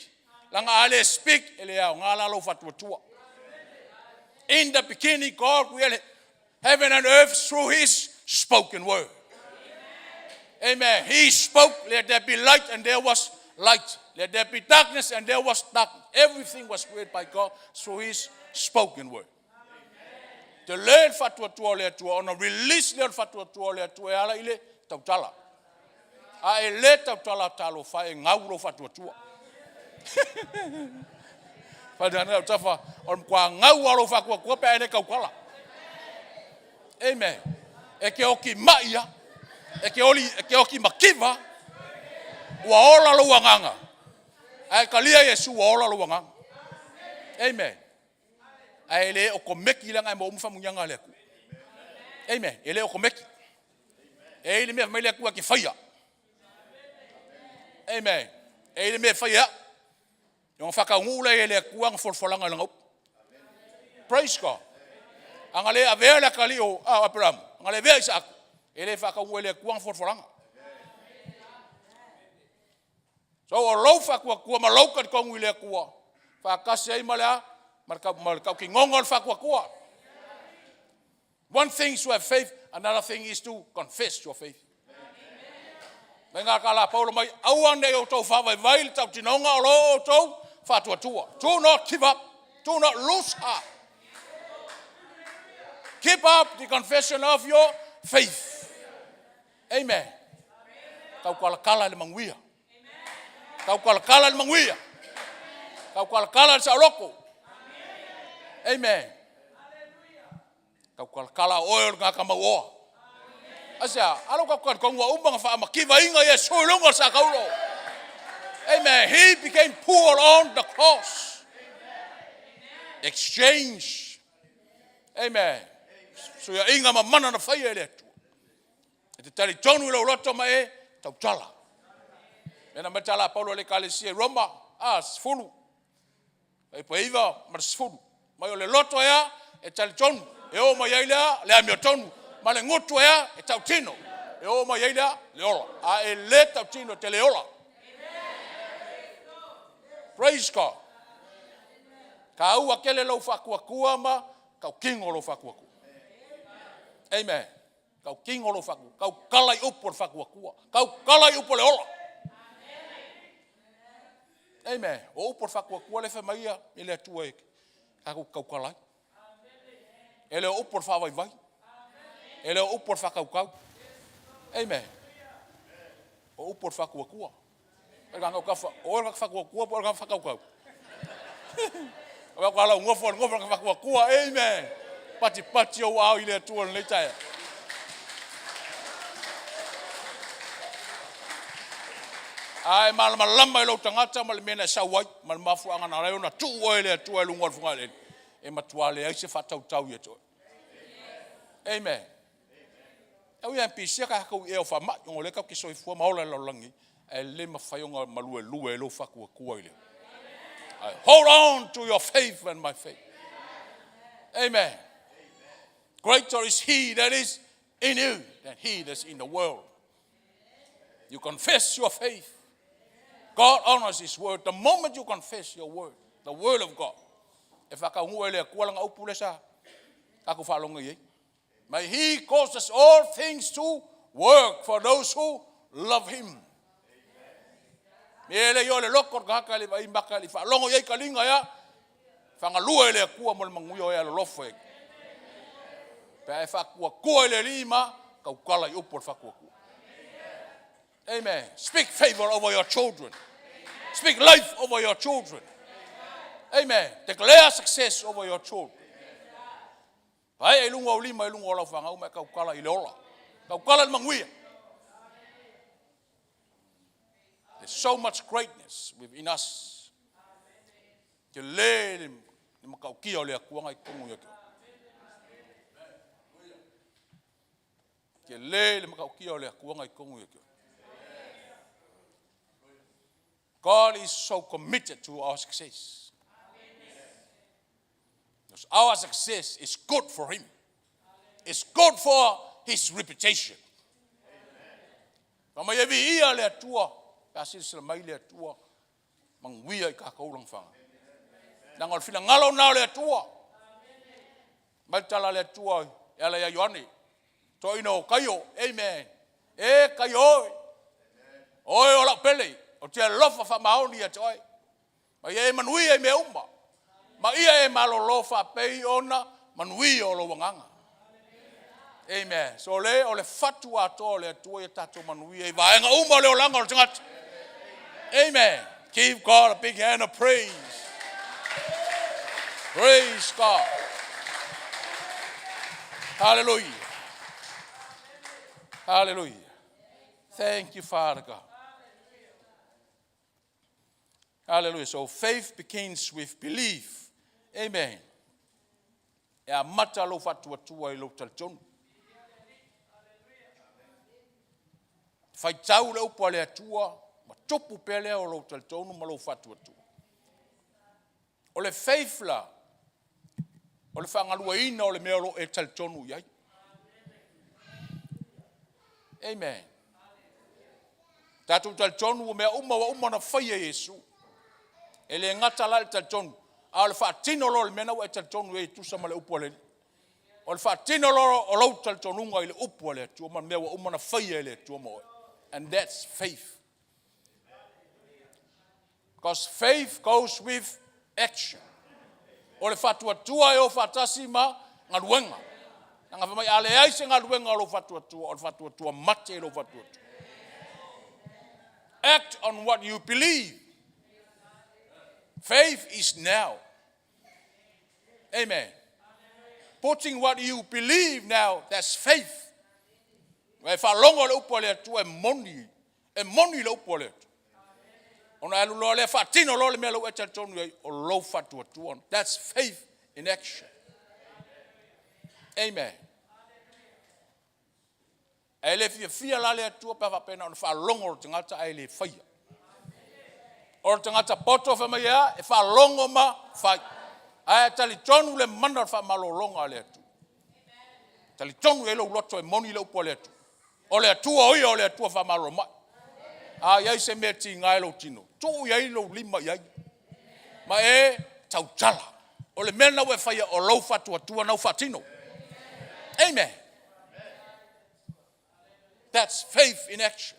[SPEAKER 1] Leaga a le speak, e le aoga la lou faatuatua. In the beginning, God created heaven and earth through his spoken word. Amen. He spoke, let there be light, and there was light. Let there be darkness, and there was darkness. Everything was created by God through his spoken word. Te le le faatuatua o le Atua, ona release lea o le faatuatua o le Atua e ala i le tautala. A e le tautala talofa e gau lou faatuatua. Fai lau tafa, o le matua gau lava o lou faatuatua pe a e le tautala. Amen. E te oti mai lava. E te, oli, e te oti mativa. Ua ola lou agaga. Ae talia Iesu ua ola lou agaga. Amen. Ae e le okomeki leaga e maua uma faamanuiaga a le Atua. Amen. E le okomeki. E i ai le mea fai mai le Atua e te faia. Amen. E i ai le mea e faia e au. Ona faataunuu lea e le Atua ana folafolaga i lana upu. Praise God. A na le avea le atalii o Aperamo, a na le avea Isaako, e le faataunuu e le Atua ana folafolaga. So o lou faatuatua ma lou talitonu i le Atua, faatasi ai ma le a? Ma le tautinoga o le faatuatua. One thing is to have faith, another thing is to confess your faith. Mai ngā ka la Paulo mai, aua nei outou faavaivai le tautinoga o lo outou faatuatua. Do not give up. Do not lose heart. Keep up the confession of your faith. Amen. Taukalakala i le manuia. Taukalakala i le manuia. Taukalakala i le saoloko. Amen. Taukalakala oe o le tagata mauoa. Aisea? Alo tatou talitonu ua uma ona faamativaina Iesu i luga o le saakaulo. Amen. He became poor on the cross. Exchange. Amen. Suiaiga ma mana na faia e le Atua. E te talitonu i lou loto ma e tautala. Mea na mai tala a Paulo i le Ekalesia i Roma, a, 10, 9 ma le 10. Mai o le loto ea e talitonu, e oo mai ai lea le amiotonu, ma le gutu ea e tautino, e oo mai ai lea le ola. A e le tautino e te le ola. Praise God. Taua tele lou faatuatua ma tautino lou faatuatua. Amen. Tautino lou faatuatua. Tautala i upu o le faatuatua. Tautala i upu o le ola. Amen. O upu o le faatuatua le fai mai ia e le Atua e tatou tautala ai. E le o upu o le faavaivai. E le o upu o le faatautau. Amen. O upu o le faatuatua. O oe le faatuatua po o le faatautau. O ka lau nofo, nofo le faatuatua. Amen. Pati pati ou ao i le Atua lenei taeao. Ae malamalama i lou tagata ma le mea na e sau ai, ma le mafuaaga na ala ai ona tuu oe e le Atua i luga o le fogaeleele, e matua leai se faatautau ia te oe. Amen. E ui lava ina pisia tatou i ea o faamai, ona o lea tatou te soifua ma ola i le lalolagi nei, ae le mafai ona maluelue ai lou faatuatua i le I hold on to your faith and my faith. Amen. Greater is he that is in you than he that's in the world. You confess your faith. God honors his word. The moment you confess your word, the word of God, e whakaungua e le Atua lana upu lea sa tatou faalogo i ai. May he causes all things to work for those who love him. Me ele i o le loko o le tagata le vai maka le faalogo i ai kaliga ia, whangalua e le Atua mo le manuia o e alolofa e. Pe a e faatuatua i le Alii ma tautala i upu o le faatuatua. Amen. Speak favor over your children. Speak life over your children. Amen. Declare success over your children. Paea i luga o lima i luga o lau fanau ma e tautala i le ola. Tautala i le manuia. There's so much greatness within us. Tele le matautia o le Atuaga i totonu ia te oe. Tele le matautia o le Atuaga i totonu ia te oe. God is so committed to our success. Because our success is good for Him. It's good for His reputation. Fa mai e viia le Atua, pe a silasila mai le Atua, manuia i tatou lana faga. Leaga o le finagalo lena o le Atua. Mai le tala a le Atua e ala ia Ioane, toeaina o Kaio, amen. E Kaio oe, oe o lau pele, ou te alofa faamaoni ia te oe. Ma ia e manuia i mea uma, ma ia e malolo faapei ona manuia o lou agaga. Amen. So le o le fatu atoa o le Atua ia tatou manuia i vaega uma o le olaga o le tagata. Amen. Give God a big hand of praise. Praise God. Hallelujah. Hallelujah. Thank you, Father God. Hallelujah. So faith begins with belief. Amen. E amata lou faatuatua i lou talitonu. Faitau le upu a le Atua, ma tupu pea lea o lou talitonu ma lou faatuatua. O le faith la, o le faagalueina o le mea o lo o e talitonu i ai. Amen. Tatou talitonu ua mea uma ua uma ona faia e Iesu. E le gata la i le talitonu, a o le faatino loa o le mea lena ua e talitonu i ai e tusa ma le upu a le Alii. O le faatino loa o lou talitonuga i le upu a le Atua ma le mea ua uma ona faia e le Atua mo oe. And that's faith. Because faith goes with action. O le faatuatua e o faatasi ma galuega. Leaga fai mai, a leai se galuega o lou faatuatua, o le faatuatua mate lou faatuatua. Act on what you believe. Faith is now. Amen. Putting what you believe now, that's faith. E faalogo le upu a le Atua e moni, e moni le upu a le Atua. Ona e alu loa lea faatino loa le mea lou e talitonu i ai, o lou faatuatua. That's faith in action. Amen. Ae le fiafia la le Atua pe a faapena ona faalogo le tagata ae le faia. O le tagata poto fai mai e a, e faalogo ma fai. Ae talitonu le mana o le faamalologa a le Atua. Talitonu i ai lou loto e moni le upu a le Atua. O le Atua o ia o le Atua faamalolo mai. A i ai se mea tiga i lou tino, tuu i ai lou lima i ai. Ma e tautala. O le mea lena ua e faia o lou faatuatua na ua faatino. Amen. That's faith in action.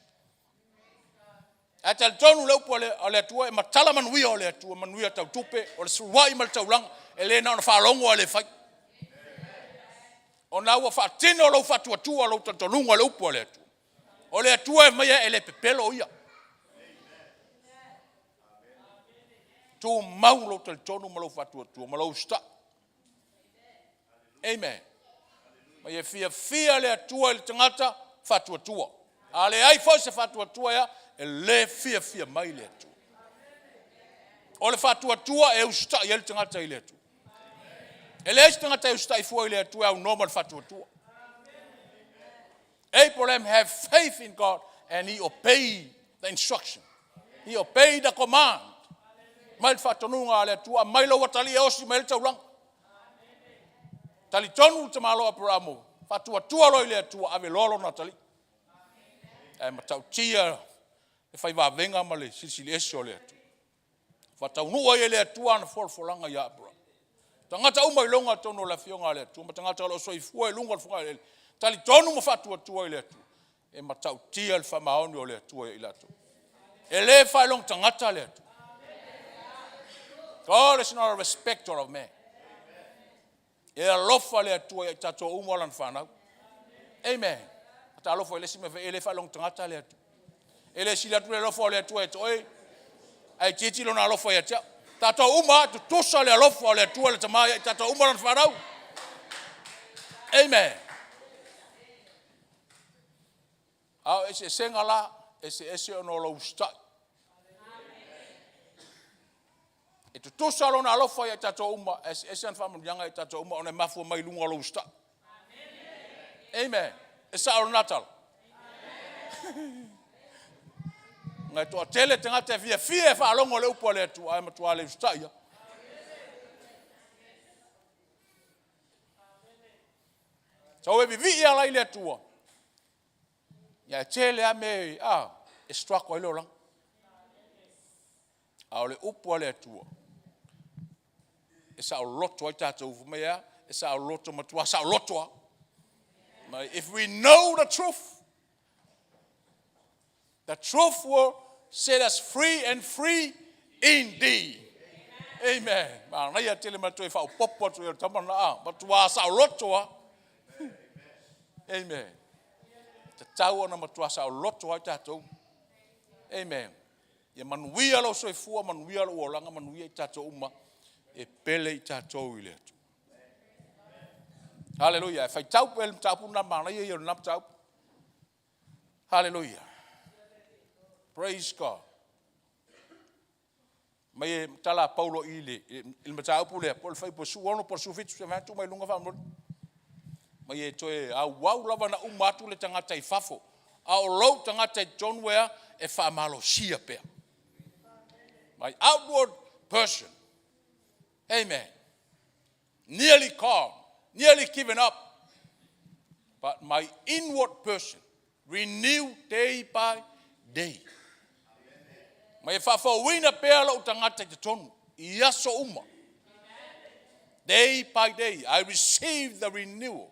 [SPEAKER 1] Ae talitonu le upu a le Atua e matala manuia o le Atua, manuia tau tupe, o le suluai ma le taulaga, e le na ona faalogo ae le fai. Ona ua faatino lou faatuatua, lou talitonuga i le upu a le Atua. O le Atua e maia e le pepelo ia. Tumau lou talitonu ma lou faatuatua ma lou usitai. Amen. Ma ia fiafia le Atua i le tagata faatuatua. A leai foi se faatuatua ea, e le fiafia mai le Atua. O le faatuatua e usitai ai le tagata i le Atua. E leai se tagata e usitai fua i le Atua e aunoa ma le faatuatua. Abraham have faith in God and he obeyed the instruction. He obeyed the command. Mai le faatonuga a le Atua, mai lou atalii e osi mai le taulaga. Talitonu le tamaloa Aperamo, faatuatua loa i le Atua, ave loa lona atalii. Ae matautia le faivavega ma le silisili ese o le Atua. Faataunuu ai e le Atua ana folafolaga ia Aperamo. Tagata uma i luga tonu o le afioga a le Atua, ma tagata o lo o soifua i luga o le fogaeleele, talitonu ma faatuatua i le Atua, e matautia le faamaoni o le Atua ia i latou. E le faailoga tagata le Atua. God is not a respecter of man. E alofa le Atua ia i tatou uma o lana fanau. Amen. Talofa i le isi mea e le faailoga tagata le Atua. E le sili atu le alofa o le Atua e te oe, ae itiiti lona alofa ia te au. Tatou uma, tutusa le alofa o le Atua le Tama ia i tatou uma lana fanau. Amen. A o eseesega la, eseese ona o lou usitai. E tutusa Lona alofa ia i tatou uma, e eseese ana faamanuiaga ia i tatou uma ona e mafua mai i luga o lou usitai. Amen. E sao lena tala? Ona e toatele tagata e fiafia e faalogo i le upu a le Atua ae matua le usitai lava. Sau e vivii ala i le Atua, ia e tele lava mea a, e struggle ai le olaga. A o le upu a le Atua, e saoloto ai tatou. Fai mai e a? E saoloto, matua saoloto lava. Mai, if we know the truth, the truth will set us free and free indeed. Amen. Manaia tele ma toe faaopoopo atu i le tama lena, a, matua saoloto lava. Amen. Tatau ona matua saoloto ai tatou. Amen. Ia manuia lou soifua, manuia lou olaga, manuia i tatou uma e pele i tatou i le Atua. Haleluia. E faitau pea le mataupu lena, manaia ia o lena mataupu. Haleluia. Praise God. Mai e tala a Paulo i le, i le mataupu lea, po o le fuaiupu 16 po o le 17, se atu mai luga faamolemole. Mai e toe auau lava na uma atu le tagata i fafo, a o lou tagata i totonu ea e faamalosia pea. My outward person, amen, nearly gone, nearly given up, but my inward person, renew day by day. Ma e faafouina pea lou tagata i totonu, i aso uma. Day by day, I receive the renewal.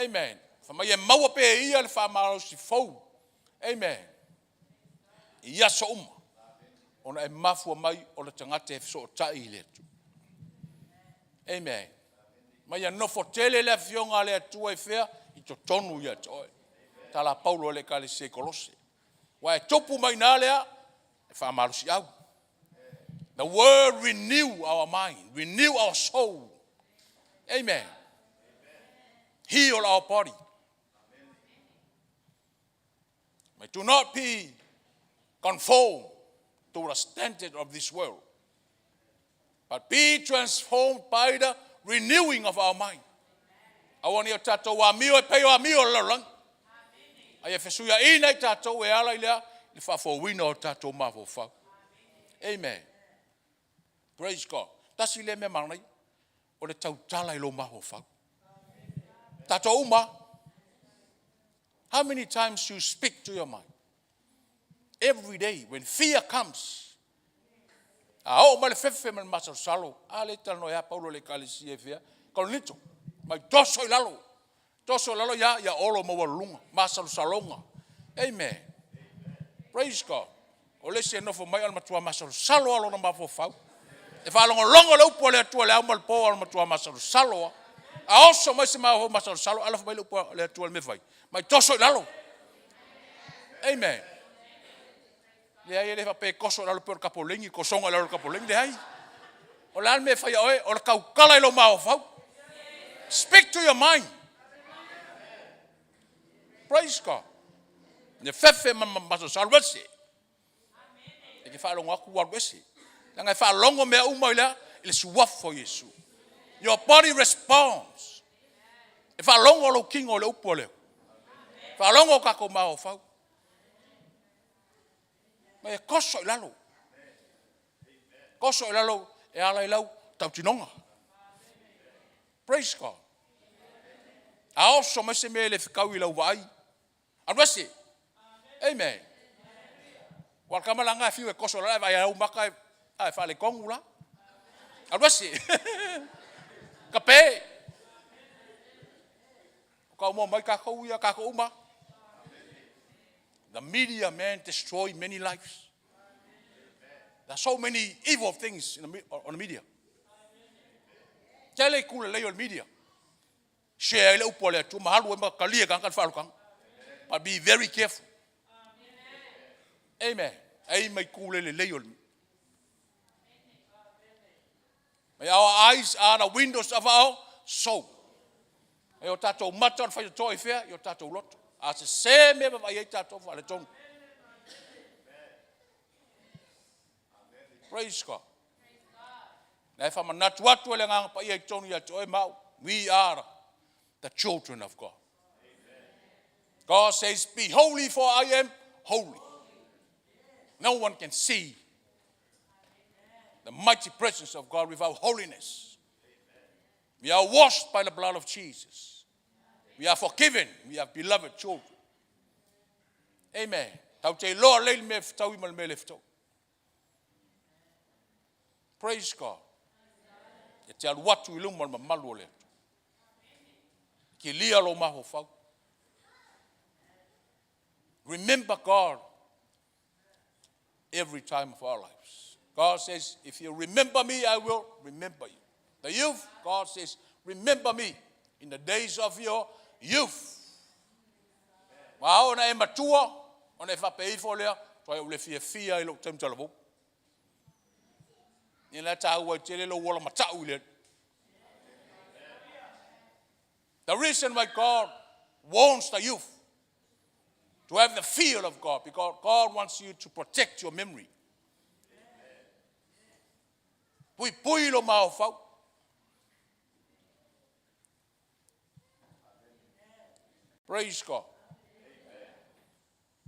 [SPEAKER 1] Amen. Fa mai e maua pea e ia le faamalosi fou. Amen. I aso uma. Ona e mafua mai o le tagata e fesootai i le Atua. Amen. Ma ia nofo tele le afioga a le Atua i fea? I totonu ia te oe. Tala a Paulo i le ekalesia i Kolose. Ua e tupu mai i ina lea, e faamalosiau. The word renew our mind, renew our soul. Amen. Heal our body. May do not be conformed to the standard of this world, but be transformed by the renewing of our mind. Aua ne i o tatou amio e pei o amio o le lalolagi. A ia fesuiaina i tatou e ala i le a? I le faafouina o tatou mafaufau. Amen. Praise God. Tasi lea mea manaia, o le tautala i lou mafaufau. Tatou uma. How many times you speak to your mind? Every day, when fear comes, a oo mai le fefe ma le masalosalo, a lea e talanoa ia Paulo i le ekalesia i fea? Korinito, mai toso i lalo. Toso i lalo ia, ia olo maualuluga, masalosaloga. Amen. Praise God. O le isi e nofo mai o le matua masalosalo lava lona mafaufau. E faalogologo le upu a le Atua i le ao ma le po, a o le matua masalosalo lava. A oso mai se mafaufau masalosalo, alofa mai le upu a le Atua i le mea e fai. Mai toso i lalo. Amen. Leai, e le faapea e toso i lalo pei o le tapoleni, tosoga i lalo o le tapoleni, leai. O le a le mea e fai a oe? O le tautala i lou mafaufau. Speak to your mind. Praise God. Le fefe ma masalosalo ese. E te faalogo atu ua alu ese. Leaga e faalogo mea uma i le a? I le suafa o Iesu. Your body responds. E faalogo lou tino i le upu a le. Faalogo o tatou mafaufau. Ma e toso i lalo. Toso i lalo e ala i lau tautinoga. Praise God. A oso mai se mea e le fetau i lau vaai, alu ese. Amen. Ua le tama la e fiu e toso lala e vaai au maka e, a e faaletonu la. Alu ese. Kape. O ka uma mai tatou ia, tatou uma. The media man destroy many lives. There are so many evil things in the, on the media. Tele itu lelei o le media. Share ai le upu a le Atua ma alu ai ma talia e tagata le faaaloalotaga. But be very careful. Amen. Ai mai itu le lelei o le May our eyes are the windows of our soul. E o tatou mata o le faitotoa i fea? I o tatou loto. A sese mea vaavaai ai tatou faaletonu. Praise God. La e faamanatu atu e le Agaga Paia i totonu ia te oe ma au. We are the children of God. God says, Be holy, for I am holy. No one can see the mighty presence of God without holiness. We are washed by the blood of Jesus. We are forgiven. We are beloved children. Amen. Tau te iloa lelei le mea e fetaui ma le mea e le fetaui. Praise God. E te alu atu i luma o le mamalu o le Atua. Kilia lou mafaufau. Remember God every time of our lives. God says, if you remember me, I will remember you. The youth, God says, remember me in the days of your youth. Ma oo ina e matua, ona e faapea ifo lea, tuai ou le fiafia i lou taimi talavou. Ia la e taua ai tele lou ola matau i le Alii. The reason why God warns the youth to have the fear of God, because God wants you to protect your memory. Puipui lo mafaufau. Praise God.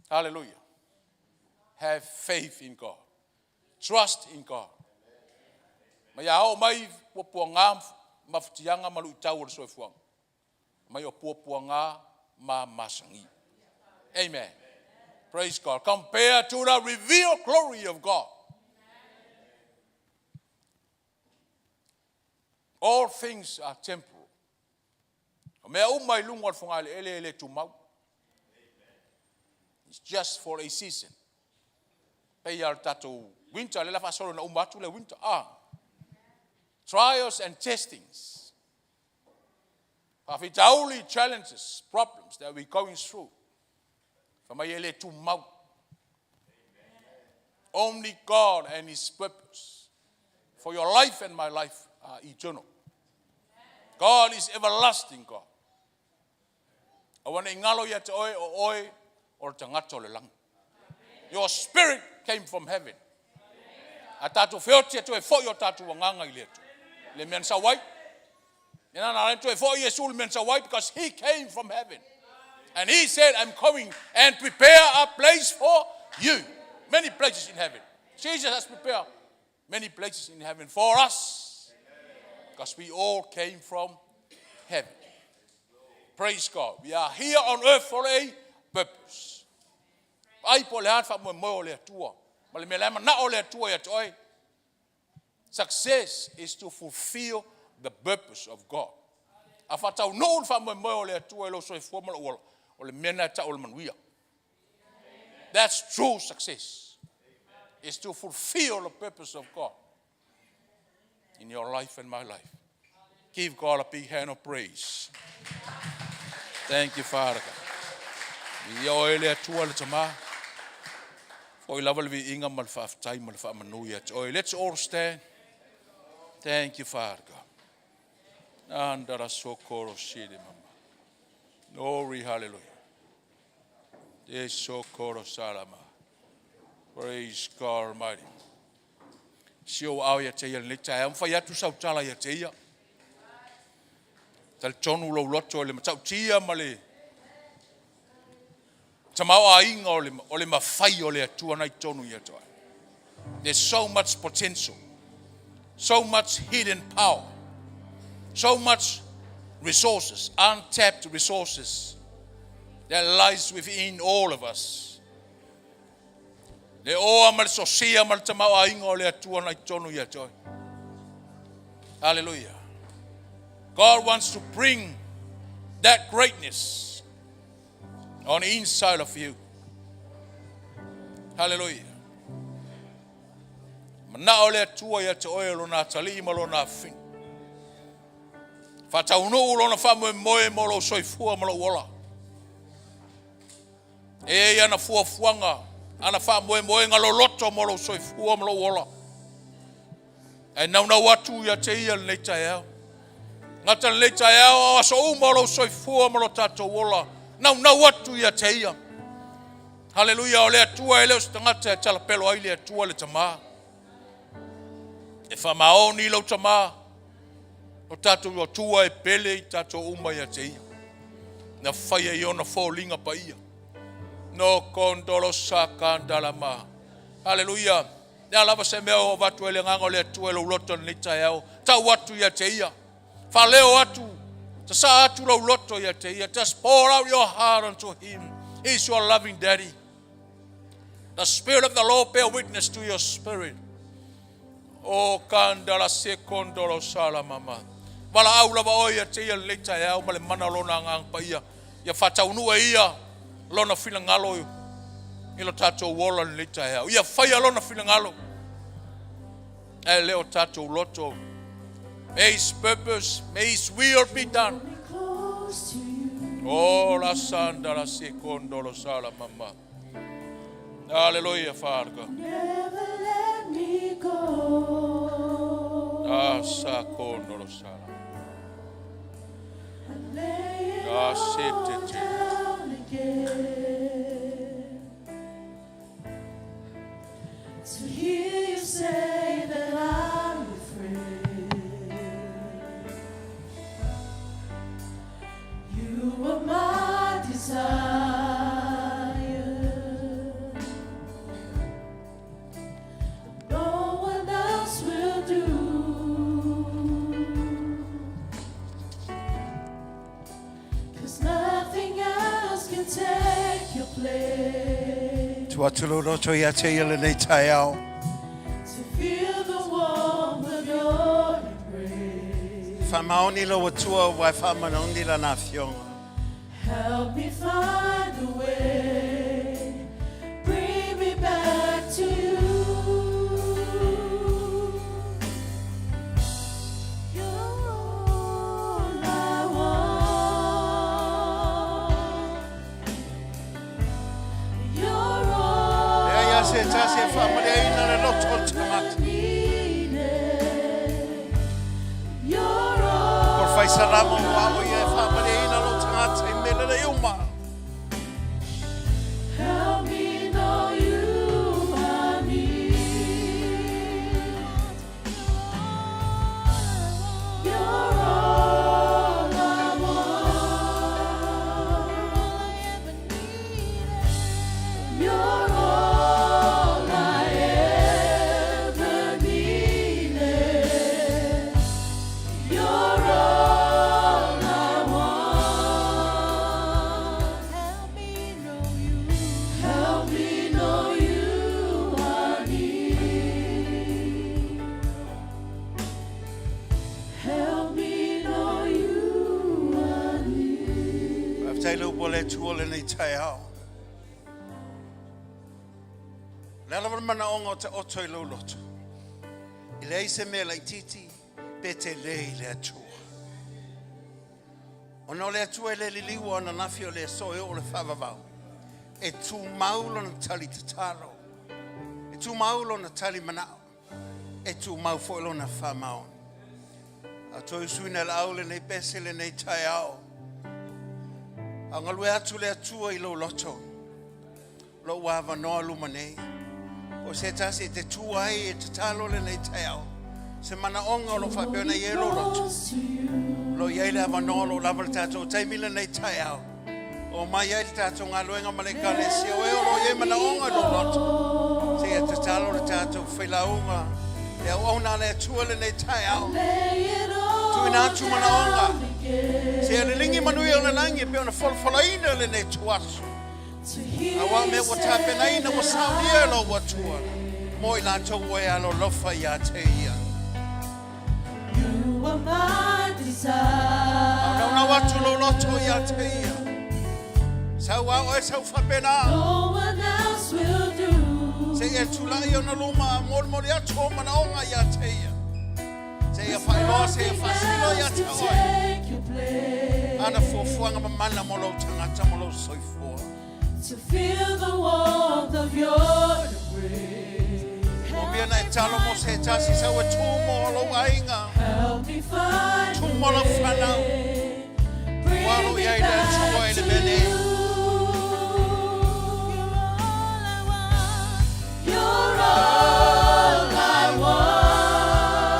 [SPEAKER 1] Hallelujah. Have faith in God. Trust in God. Ma ia oo mai puapuaga mafatiaga ma luitau o le soifuaga, mai o puapuaga ma masagi. Amen. Praise God. Compare to the revealed glory of God. All things are temporal. O mea uma i luga o le fogaeleele e le tumau. It's just for a season. Pei lava o le tatou winter, lea la faasolo ina uma atu le winter. Ah. Trials and testings. Faafitauli, challenges, problems that we going through. Fa mai e le tumau. Only God and His purpose for your life and my life are eternal. God is everlasting God. Aua ne i galo ia te oe o oe o le tagata o le lagi. Your spirit came from heaven. A tatou feoti e toe foi o tatou agaga i le Atua. Le mea na sau ai. Ina na toe foi Iesu le mea na sau ai because he came from heaven. And he said, I'm coming and prepare a place for you. Many places in heaven. Jesus has prepared many places in heaven for us. Because we all came from heaven. Praise God. We are here on earth for a purpose. Ai po le a le faamoemoe o le Atua. Ma le mea la e manao le Atua ia te oe. Success is to fulfill the purpose of God. A faataunuu le faamoemoe o le Atua i lou soifua ma lou ola, o le mea lena e tau o le manuia. That's true success. Is to fulfill the purpose of God in your life and my life. Give God a big hand of praise. Thank you, Father God. Ia oe le Atua le Tama. Foi lava le viiga ma le faafetai ma le faamanu ia te oe. Let's all stand. Thank you, Father God. Andara sokoro shiri mama. Glory, hallelujah. Sokoro salama. Praise God Almighty. Si ou ao ia te ia lenei taeao, mafai atu sau tala ia te ia. Talitonu lou loto i le matautia ma le tamaoaiga o le mafai o le Atua na i totonu ia te oe. There's so much potential, so much hidden power, so much resources, untapped resources that lies within all of us. Le oa ma le sosia ma le tamaoaiga o le Atua na i totonu ia te oe. Hallelujah. God wants to bring that greatness on the inside of you. Hallelujah. Manao le Atua ia te oe o lona atalii ma lona afafine. Faataunuu lona faamoemoe mo lou soifua ma lou ola. E i ai ana fuafuaga, ana faamoemoega loloto mo lou soifua ma lou ola. Ae naunau atu ia te ia lenei taeao. Gata lenei taeao ao aso uma o lou soifua ma lo tatou ola. Naunau atu ia te ia. Haleluia, o le Atua e le o se tagata e talapelo ai le Atua le Tama.
[SPEAKER 3] E faamaoni lou tama, o tatou Atua e pele i tatou uma ia te ia. Na faia i ona foliga paia. No kondolo sakandalama. Haleluia. Le a lava se mea o avatu ai le agaga o le Atua i lou loto i lenei taeao, tau atu ia te ia. Faaleo atu, sasaa atu lou loto ia te ia. Just pour out your heart unto him. He is your loving daddy. The Spirit of the Lord bear witness to your spirit. O kandala se kondolo sala mama. Valaau lava oe ia te ia lenei taeao ma le mana o lona agaga paia. Ia faataunuu e ia lona finagalo i lo tatou ola lenei taeao. Ia faia lona finagalo ae le o tatou loto. May his purpose, may his will be done. Oh, la sanda la secondo lo sala mama. Hallelujah, Father God.
[SPEAKER 2] Never let me go.
[SPEAKER 3] Ah, sakondo lo sala.
[SPEAKER 2] I lay it
[SPEAKER 3] Ah,
[SPEAKER 2] all
[SPEAKER 3] se te te.
[SPEAKER 2] down again. To hear you say that I'm your friend. You are my desire. No one else will do. Cause nothing else can take your place.
[SPEAKER 6] Tuu atu lou loto ia te ia lenei taeao.
[SPEAKER 2] To feel the warmth of your embrace.
[SPEAKER 6] Faamaoni lou Atua aua e faamaoni lana afioga.
[SPEAKER 2] Help me find a way. Bring me back to you. You're all I want. You're all
[SPEAKER 6] Leai a se tasi e faamaliaina le loto o le tagata.
[SPEAKER 2] I needed. You're all
[SPEAKER 6] O le faisalama ua ao ia e faamaliaina lou tagata i mea lelei uma.
[SPEAKER 2] Help me know you I need. You're all I want. You're all I ever needed. You're all I want. Help me know you. Help me know you are near. Help me know you are near.
[SPEAKER 6] Faafetai le upu a le Atua lenei taeao. O le a lava le manaoga o taoto i lou loto, e leai se mea laitiiti pe telē i le Atua. Ona o le Atua e le liliua ananafi o le aso e oo i le faavavau, e tumau lona tali tatalo, e tumau lona tali manao, e tumau foi lona faamaoni. A toe usuina e Laau lenei pese lenei taeao, a o galue atu le Atua i lou loto, lou avanoa luma nei. O se tasi e te tu ai e tatalo lenei taeao, se manaoga o lo o faapea ona i ai lou loto.
[SPEAKER 2] Close to you.
[SPEAKER 6] O lo o i ai le avanoa o lo o lava le tatou taimi lenei taeao. O mai ai le tatou galuega ma le Ekalesia, o e o lo o i ai manaoga i lou loto. Seia tatalo le tatou failauga, le auauna a le Atua lenei taeao.
[SPEAKER 2] Lay it all
[SPEAKER 6] Tuuina atu manaoga.
[SPEAKER 2] down again.
[SPEAKER 6] Seia liligi manuia o le lagi e pei ona folafolaina lenei ituaso.
[SPEAKER 2] To hear
[SPEAKER 6] Auā
[SPEAKER 2] you
[SPEAKER 6] mea ua
[SPEAKER 2] say
[SPEAKER 6] tapenaina ua
[SPEAKER 2] that
[SPEAKER 6] saunia e
[SPEAKER 2] I'm
[SPEAKER 6] lou Atua mo i latou ua e alolofa ia te ia.
[SPEAKER 2] You are my desire.
[SPEAKER 6] Naunau atu lou loto ia te ia. Sau a oe sau faapena.
[SPEAKER 2] No one else will do.
[SPEAKER 6] Seia tulai ona luma a molimoli atu ou manaoga ia te ia. Seia faailoa, seia
[SPEAKER 2] Nothing
[SPEAKER 6] faasino ia
[SPEAKER 2] else
[SPEAKER 6] te
[SPEAKER 2] can
[SPEAKER 6] oe.
[SPEAKER 2] take your place.
[SPEAKER 6] Ana fuafuaga mamana mo lou tagata ma lou soifua.
[SPEAKER 2] To feel the warmth of your embrace.
[SPEAKER 6] Ua mea na e talo mo se tasi sau e tu mo lou aiga.
[SPEAKER 2] Help me find
[SPEAKER 6] Tu
[SPEAKER 2] a
[SPEAKER 6] mo lau fanau.
[SPEAKER 2] way. Bring
[SPEAKER 6] Ua alo
[SPEAKER 2] me
[SPEAKER 6] i ai le Atua
[SPEAKER 2] back
[SPEAKER 6] i le
[SPEAKER 2] to
[SPEAKER 6] mea nei.
[SPEAKER 2] you. You're all I want. You're all I want.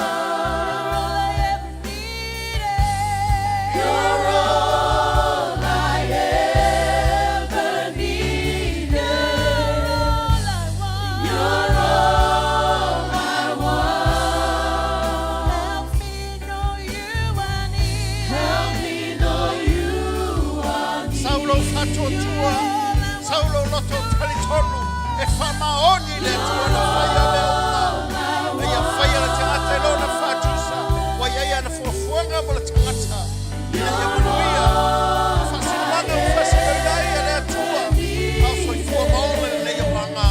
[SPEAKER 6] faatuatua, sau lou loto talitonu e faamaoni i le Atua na faia mea uma. Na ia faia le tagata i lona faatusa, ua i ai ana fuafuaga mo le tagata ina ia manuia. O faasinomaga ua faasinoina ai e le Atua, a o soifua ma ola i lenei olaga.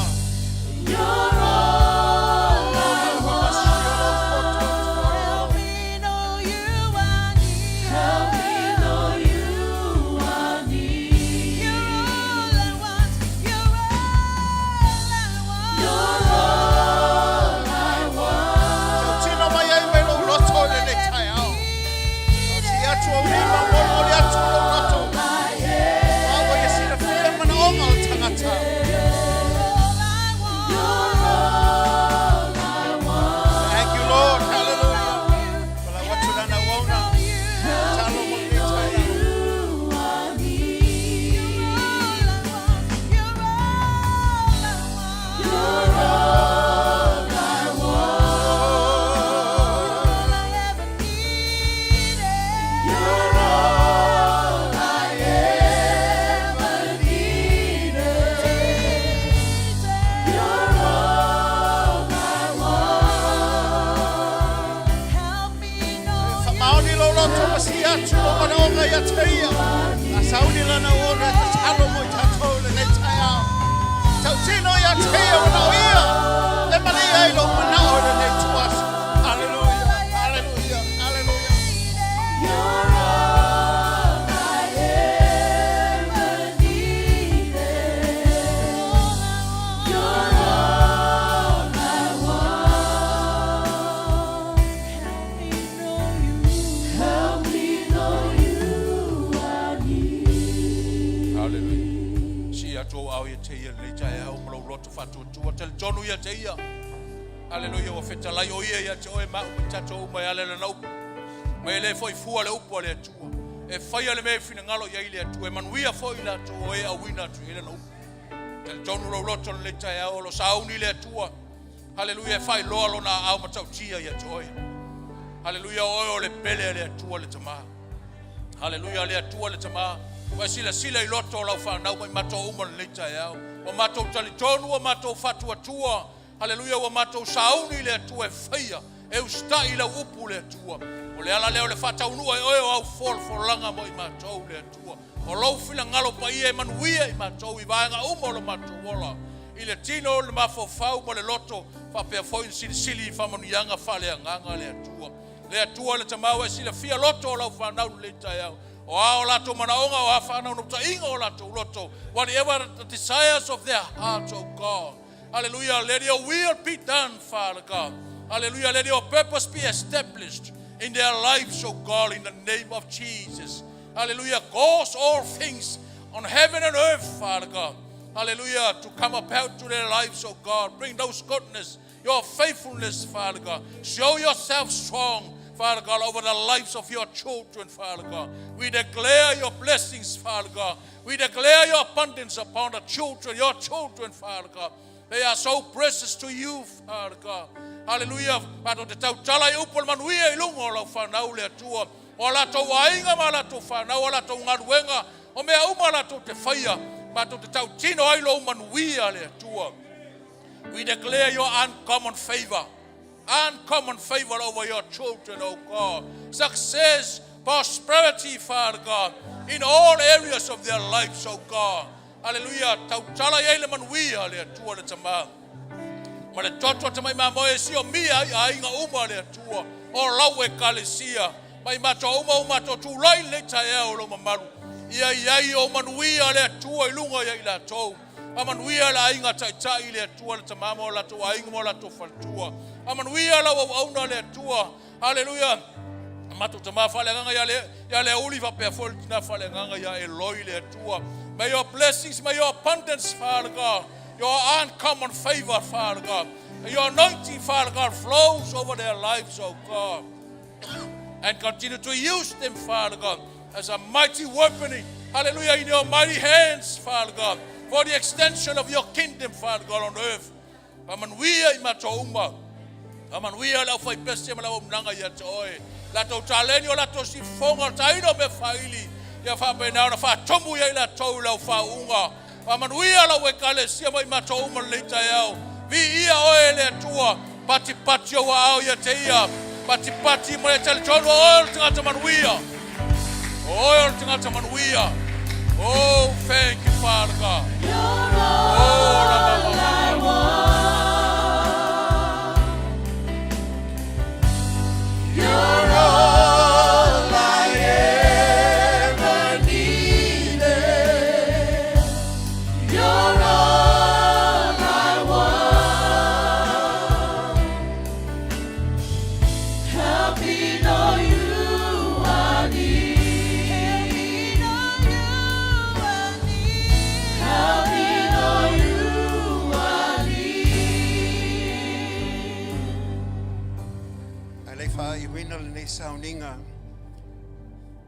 [SPEAKER 6] Tautino mai ai mai lou loto i lenei taeao. Sii atu ou lima, molimoli atu lou loto. Aua ua ia silafia manaoga o le tagata. Thank you, Lord. Hallelujah. Palau atu lana uauna. Talo mo lenei taeao. Faamaoni lou loto ma sii atu lou manaoga ia te ia. A sauni lana uauna e tatalo mo i tatou i lenei taeao. Tautino ia te ia manao ia. E malie ai lou manao i lenei ituaso. Haleluia, haleluia, haleluia.
[SPEAKER 3] Hallelujah. Sii atu ou aao ia te ia lenei taeao ma lou loto faatuatua. Talitonu ia te ia. Hallelujah. Ua fetalai o ia ia te oe ma au ma i tatou uma e ala i lana upu. Ma e le foi fua le upu a le Atua. E faia le mea e finagalo i ai le Atua. E manuia foi i latou o e auina atu i ai lana upu. Talitonu lou loto lenei taeao o lo sauni le Atua. Haleluia, e faailoa lona aao matautia ia te oe. Haleluia, o oe o le pele a le Atua le Tama. Haleluia, le Atua le Tama. Ua e silasila i loto o lau fanau mai matou uma lenei taeao. Ua matou talitonu, ua matou faatuatua. Haleluia, ua matou sauni i le Atua e faia, e usitai i lau upu le Atua. O le ala lea o le faataunuu e oe o au folafolaga mo i matou le Atua. O lou finagalo paia e manuia i matou i vaega uma o lo matou ola, i le tino, le mafaufau ma le loto, faapea foi le silisili i faamanuiaga faaleagaga le Atua. Le Atua le Tama ua e silafia loto o lau fanau lenei taeao. O a o latou manaoga, o a faanaunautaiga o latou loto, whatever the desires of their hearts, O God. Hallelujah. Let your will be done, Father God. Hallelujah. Let your purpose be established in their lives, O God, in the name of Jesus. Hallelujah. Cause all things on heaven and earth, Father God. Hallelujah. To come about to their lives, O God. Bring those goodness, your faithfulness, Father God. Show yourself strong, Father God, over the lives of your children, Father God. We declare your blessings, Father God. We declare your abundance upon the children, your children, Father God. They are so precious to you, Father God. Hallelujah. Matou te tautala i upu o le manuia i luga o lau fanau le Atua. O a latou aiga ma a latou fanau, a latou galuega, o mea uma a latou te faia, matou te tautino ai lou manuia le Atua. We declare your uncommon favor, uncommon favor over your children, O God. Success, prosperity, Father God, in all areas of their lives, O God. Hallelujah. Tautala i ai le manuia le Atua le Tama. Ma le toto tamai mamoe e siomia ai aiga uma le Atua o lau ekalesia. Mai matou uma o matou tulai lenei taeao o lou mamalu. Ia i ai o manuia le Atua i luga ia i latou. Faamanuia le aiga taitai i le Atua le Tama ma o latou aiga ma o latou faletua. Faamanuia lau auauna le Atua. Haleluia. Matou tama faaleagaga ia le ia le uli faapea foi le tina faaleagaga ia Eloi le Atua. May your blessings, may your abundance, Father God, your uncommon favor, Father God, your anointing, Father God, flows over their lives, oh God. And continue to use them, Father God, as a mighty weapon, hallelujah, in your mighty hands, Father God, for the extension of your kingdom, Father God, on earth. Faamanuia i matou uma. Faamanuia le aufaipese ma le auaunaga ia te oe. Latou taleni o latou sifofoga o le taina o mea faaili.
[SPEAKER 7] Ia faapena ona faatomu ia i latou i lau faauuga. Faamanuia lau Ekalesia ma i matou uma lenei taeao. Viia oe e le Atua, patipati ou aao ia te ia, patipati ma le talitonu o oe o le tagata manuia. O oe o le tagata manuia. Oh, thank you, Father God. Oh, la, la, la, la, la.
[SPEAKER 2] You're all I ever needed. You're all I want. Help me know you are near. Help me know you are near.
[SPEAKER 6] Ae le i faaiuina lenei sauniga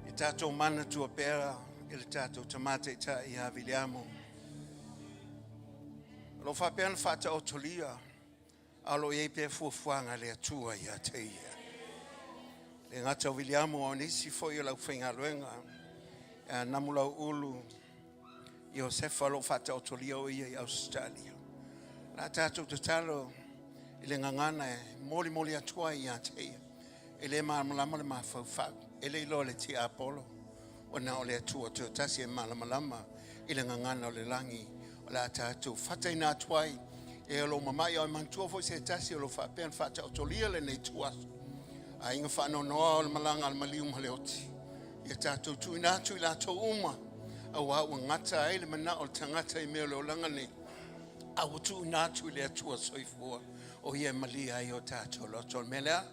[SPEAKER 6] i tatou manatua pea i le tatou Tama Taitai ia Viliamo. O lo o faapea ona faataotolia, a o lo o i ai pea fuafuaga a le Atua ia te ia. Le gata o Viliamo, a o nisi foi o le aufaigaluega, ia Namulauulu, Iosefa o lo o faataotolia o ia i Ausetalia. O le a tatou tatalo i le gagana e molimoli atu ai ia te ia. E le malamalama le mafaufau, e le iloa le tiapolo, ua na o le Atua toatasi e malamalama i le gagana o le lagi. O le a tatou fataina atu ai e o lo o mama'i a o e manatua foi se tasi o lo o faapea ona faataotolia lenei ituaso. Aiga faanoanoa o le malaga a le maliu ma le oti. Ia tatou tuuina atu i latou uma, auā ua gata ai le manao o le tagata i mea o le olaga nei, a ua tuuina atu i le Atua soifua, o ia e malie ai o tatou loto. O le mea lea,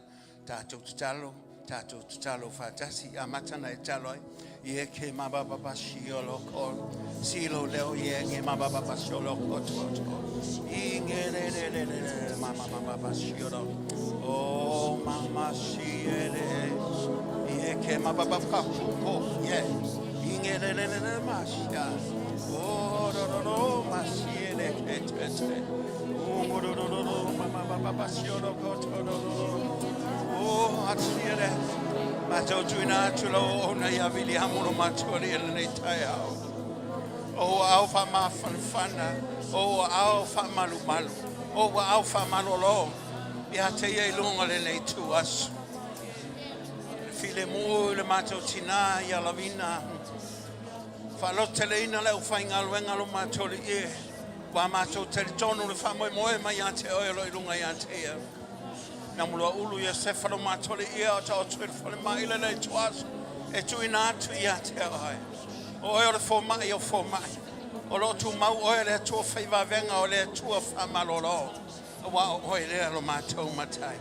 [SPEAKER 6] tatou tatalo, tatou tatalo faatasi, amata ona e tatalo ai. Ie ke ma ba ba ba shi o lo ko, si lo leo ie nge ma ba ba ba shi o lo ko to to. I nge le le le le le ma ma ma ba ba shi o lo. O ma ma shi e le. Ie ke ma ba ba ka ku ko. Ie. I nge le le le le ma shi a. O ro ro ro ma shi e le ke te te. O mo ro ro ro ro ma ma ba ba ba shi o lo ko to ro ro ro. O a ti e le. Ma tau tuina atu lau auauna ia Viliamu lo matua alii i lenei taeao. O ua ao faamafanafana, o ua ao faamalumalu, o ua ao faamalolo ia te ia i luga o lenei itu aso. Le filemu i le matou tinā ia Lavina, faalototeleina le aufaigaluega lo matou alii e, ua matou talitonu le faamoemoe mai ia te oe o lo o i luga ia te ia. Namuluaulu Iosefa lo matou alii e o taoto i le falemai le lenei itu aso e tuuina atu ia te oe. O oe o le fomai o fomai. O lo o tumau oe le Atua faivavega o le Atua faamalolo. Aua o oe lea lo matou matai.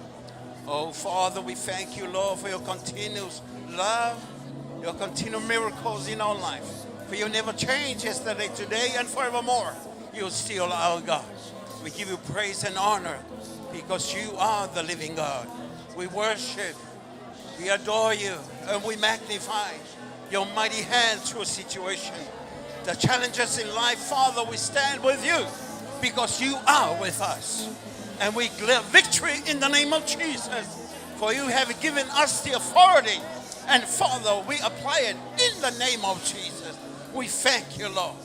[SPEAKER 6] Oh, Father, we thank you, Lord, for your continuous love, your continual miracles in our life. For you never change yesterday, today, and forevermore. You're still our God. We give you praise and honor because you are the living God. We worship, we adore you, and we magnify your mighty hand through a situation. The challenges in life, Father, we stand with you because you are with us. And we declare victory in the name of Jesus. For you have given us the authority. And Father, we apply it in the name of Jesus. We thank you, Lord.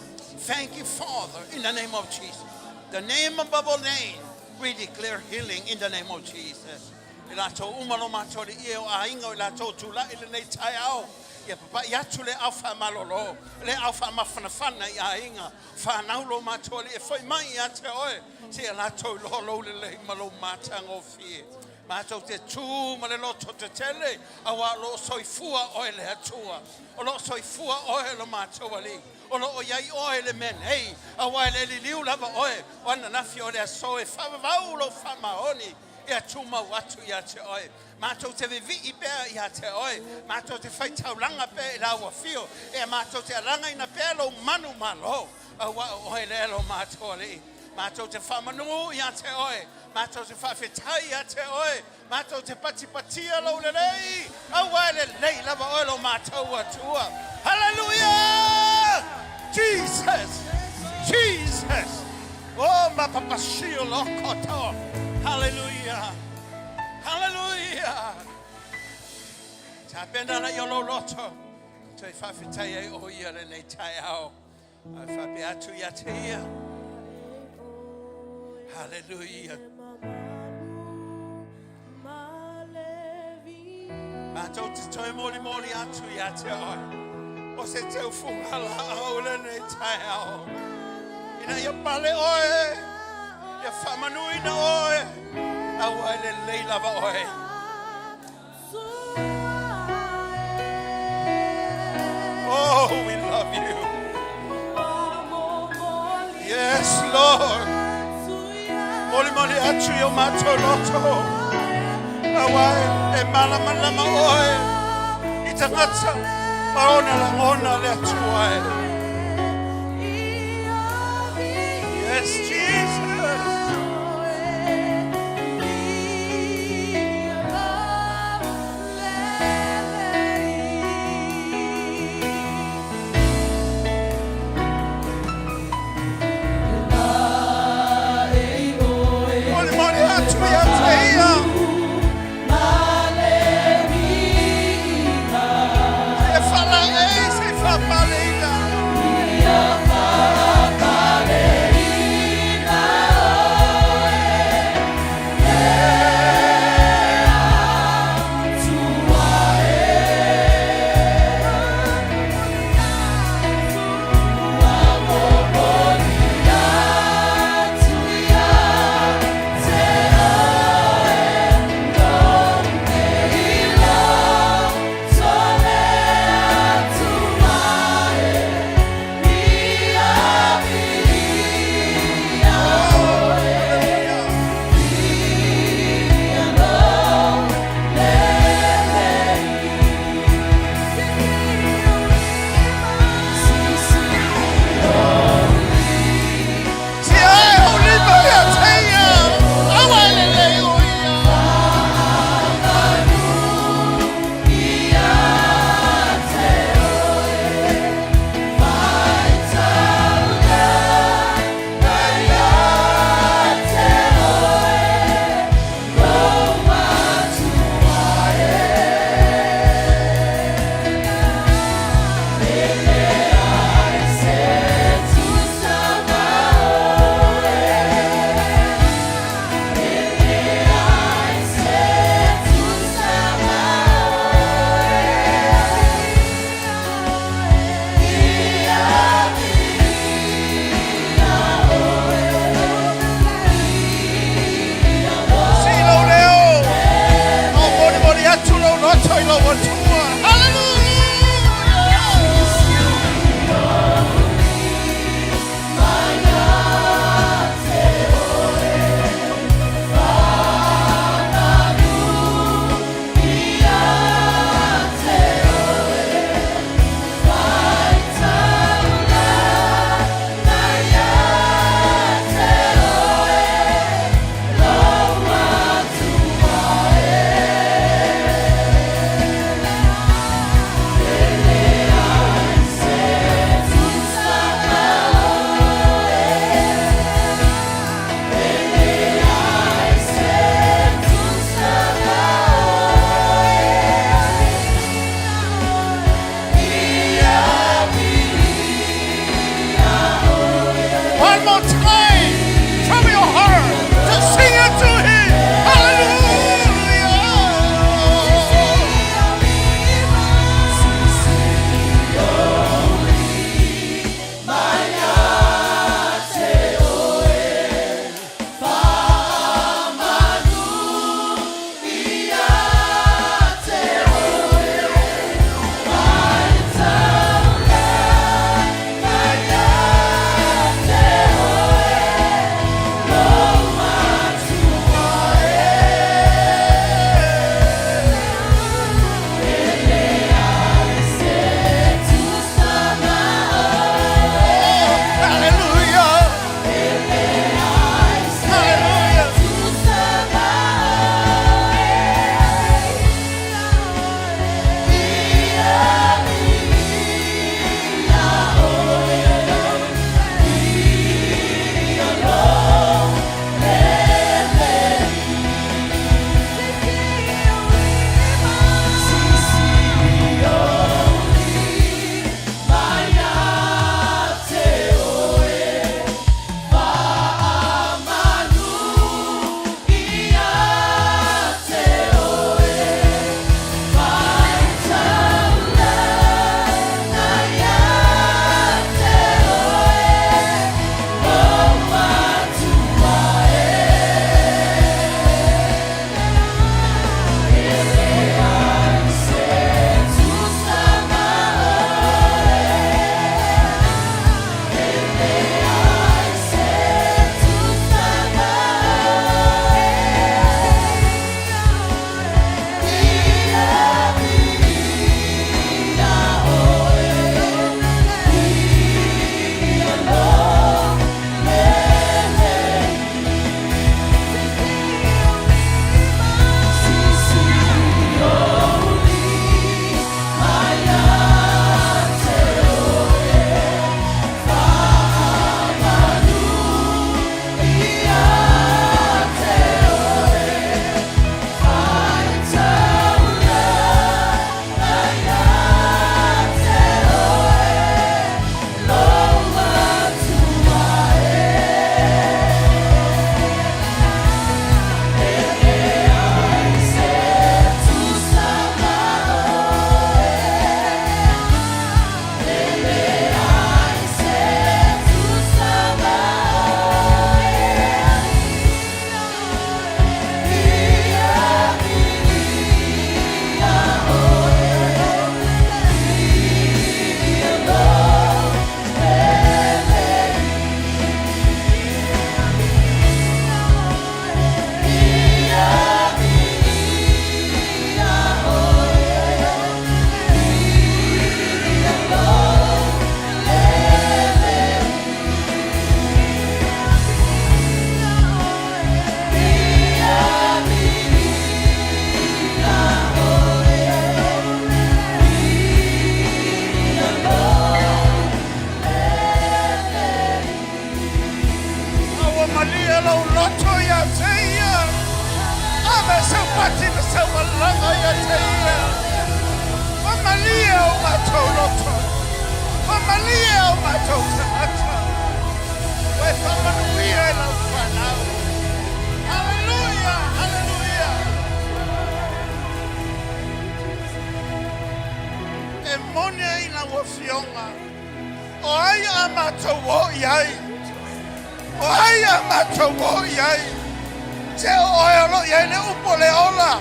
[SPEAKER 6] Thank you, Father, in the name of Jesus. The name above all names, we declare healing in the name of Jesus. I latou uma lo matou alii e o aiga o i latou tulai i lenei taeao, ia papai atu le ao faamalolo, le ao faamafanafana i aiga, whanau lo matou alii e foi mai ia te oe, seia latou iloa lou lelei ma lou matagofie. Matou te tū ma le loto tetele, auā o lo o soifua oe le Atua. O lo o soifua oe lo matou alii. O lo o i ai oe i le mea nei, auā e le liliu lava oe o ananafi o le aso e faavavau lou faamaoni ia tumau atu ia te oe. Matou te vivii pea ia te oe, matou te faitaulaga pea i lau afio, ea matou te alagaina pea lou manu malo, auā o oe lea lo matou Alii. Matou te faamanū ia te oe, matou te faafetai ia te oe, matou te patipatia lou lelei, auā e lelei lava oe lo matou Atua. Hallelujah! Jesus! Jesus! Oh, mapapasio lokoto. Hallelujah! Hallelujah! Tapena la i o lou loto. Toe faafetai ai o ia lenei taeao. Ae faapea atu ia te ia. Haleluia. Matou te toe molimoli atu ia te oe. O se teufuga laau lenei taeao. Ina ia pale oe, ia faamanuina oe, aua e lelei lava oe. Oh, we love you. Yes, Lord. Molimoli atu i o matou loto. Aua e malamalama oe i tagata ma ona lagona le Atua e. Yes, Jesus. Molimoli atu ia te ia. Se falaei, se faapaleina. malie o matou tagata. Ua e faamanuia i lau fanau. Haleluia! Haleluia! E moni ai lau Afioga, o ai a matou o i ai? O ai a matou o i ai? Se o oe o lo o i ai le upu o le ola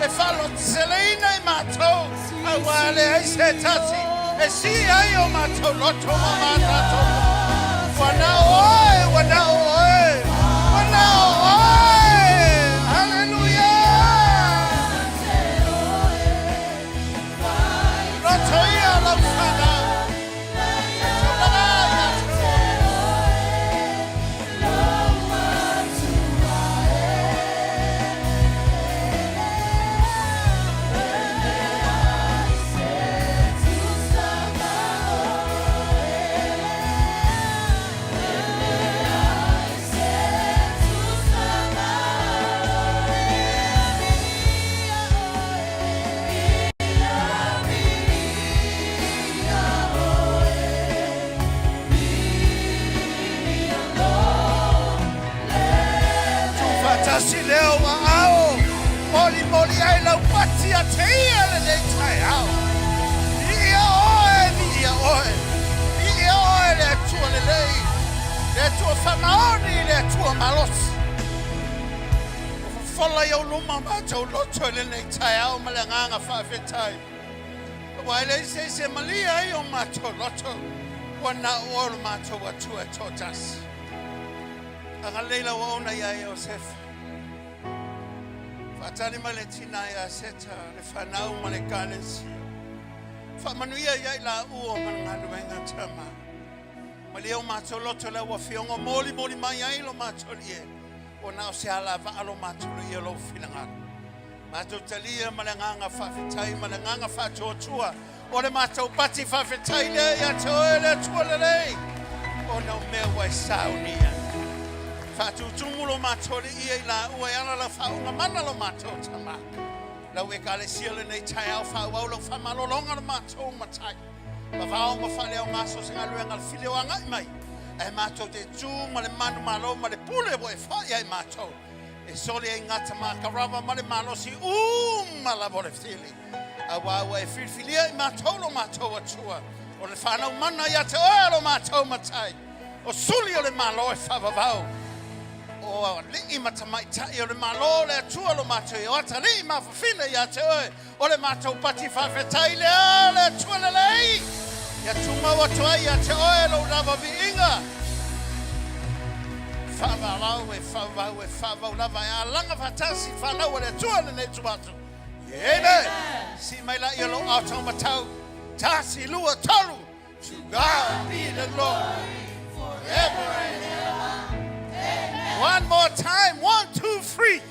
[SPEAKER 6] e faalotoseleina i matou, auā leai se tasi e sii ai o matou loto ma ma tatou. Ua na o oe, ua na o oe, ua na o oe. Haleluia! Loto ia lau fanau. E taulaga ia te oe. Tuufaatasi lea o aao, molimoli ai lau pati ia te ia lenei taeao. Viia oe, viia oe, viia oe le Atua lelei, le Atua faamaoni, le Atua malosi. Ua fofola i ou luma matou loto i lenei taeao ma le agaga faafetai. Aua e leai se isi e malie ai o matou loto, ua na o oe lo matou Atua e toatasi. Agalelei lau auauna ia Iosefa. Faatali mai le tina ia Seta, le fanau ma le ekalesia. Faamanuia ia i laua ma le galuega tama. Malie o matou loto i lau Afioga, molimoli mai ai lo matou lie, ua na o se alavaa lo matou lie o lou finagalo. Matou talia ma le agaga faafetai ma le agaga faatuatua o le matou pati faafetai lea ia te oe le Atua lelei ona o mea ua e saunia. Faatutumu lo matou alii ia i laua e ala lau faauuga mana lo matou tama. Lau ekalesia lenei taeao faaauau lau faamalologa lo matou matai. Vavao ma faaleaoga so se galuega a le fili o agai mai ae matou te tu ma le manumalo ma le pule ua e fai ai matou. E soli ai gata makarava ma le malosi uma lava o le fili. Auā ua e filifilia i matou lo matou Atua, o le fanau mana ia te oe lo matou Matai, o suli o le Malo e faavavau, o alii ma tamaitai o le Malo o le Atua lo matou i o atalii ma afafine ia te oe, o le matou pati faafetai lea le Atua lelei, ia tumau atu ai ia te oe lou lava viiga. Faavavau e faavavau e faavavau lava e alaga faatasi fanau a le Atua lenei ituaso. Amen. Sii mai laia lou ao taumatau. Tasi, lua, tolu. To God be the glory forever and ever. Amen. One more time. One, two, three.
[SPEAKER 8] To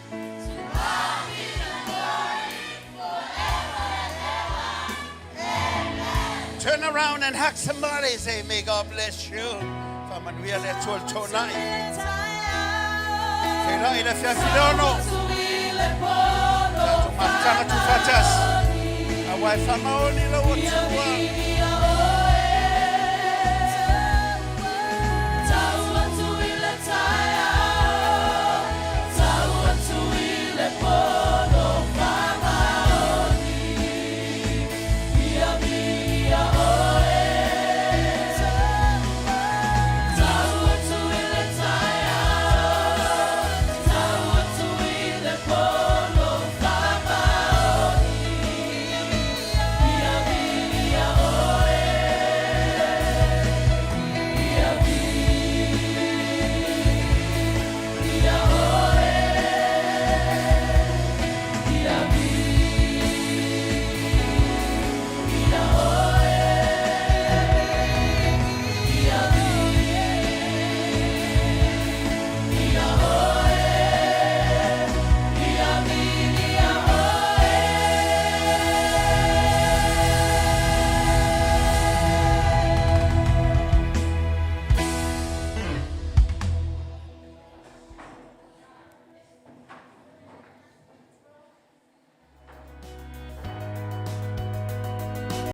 [SPEAKER 8] God be the glory forever and ever. Amen.
[SPEAKER 6] Turn around and hug somebody. Say, may God bless you. Faamanuia le Atua le tonai. Feiloai i le afiafi le 6. Tatou mafutaga tuufaatasi. Aua e faamaoni lau Atua.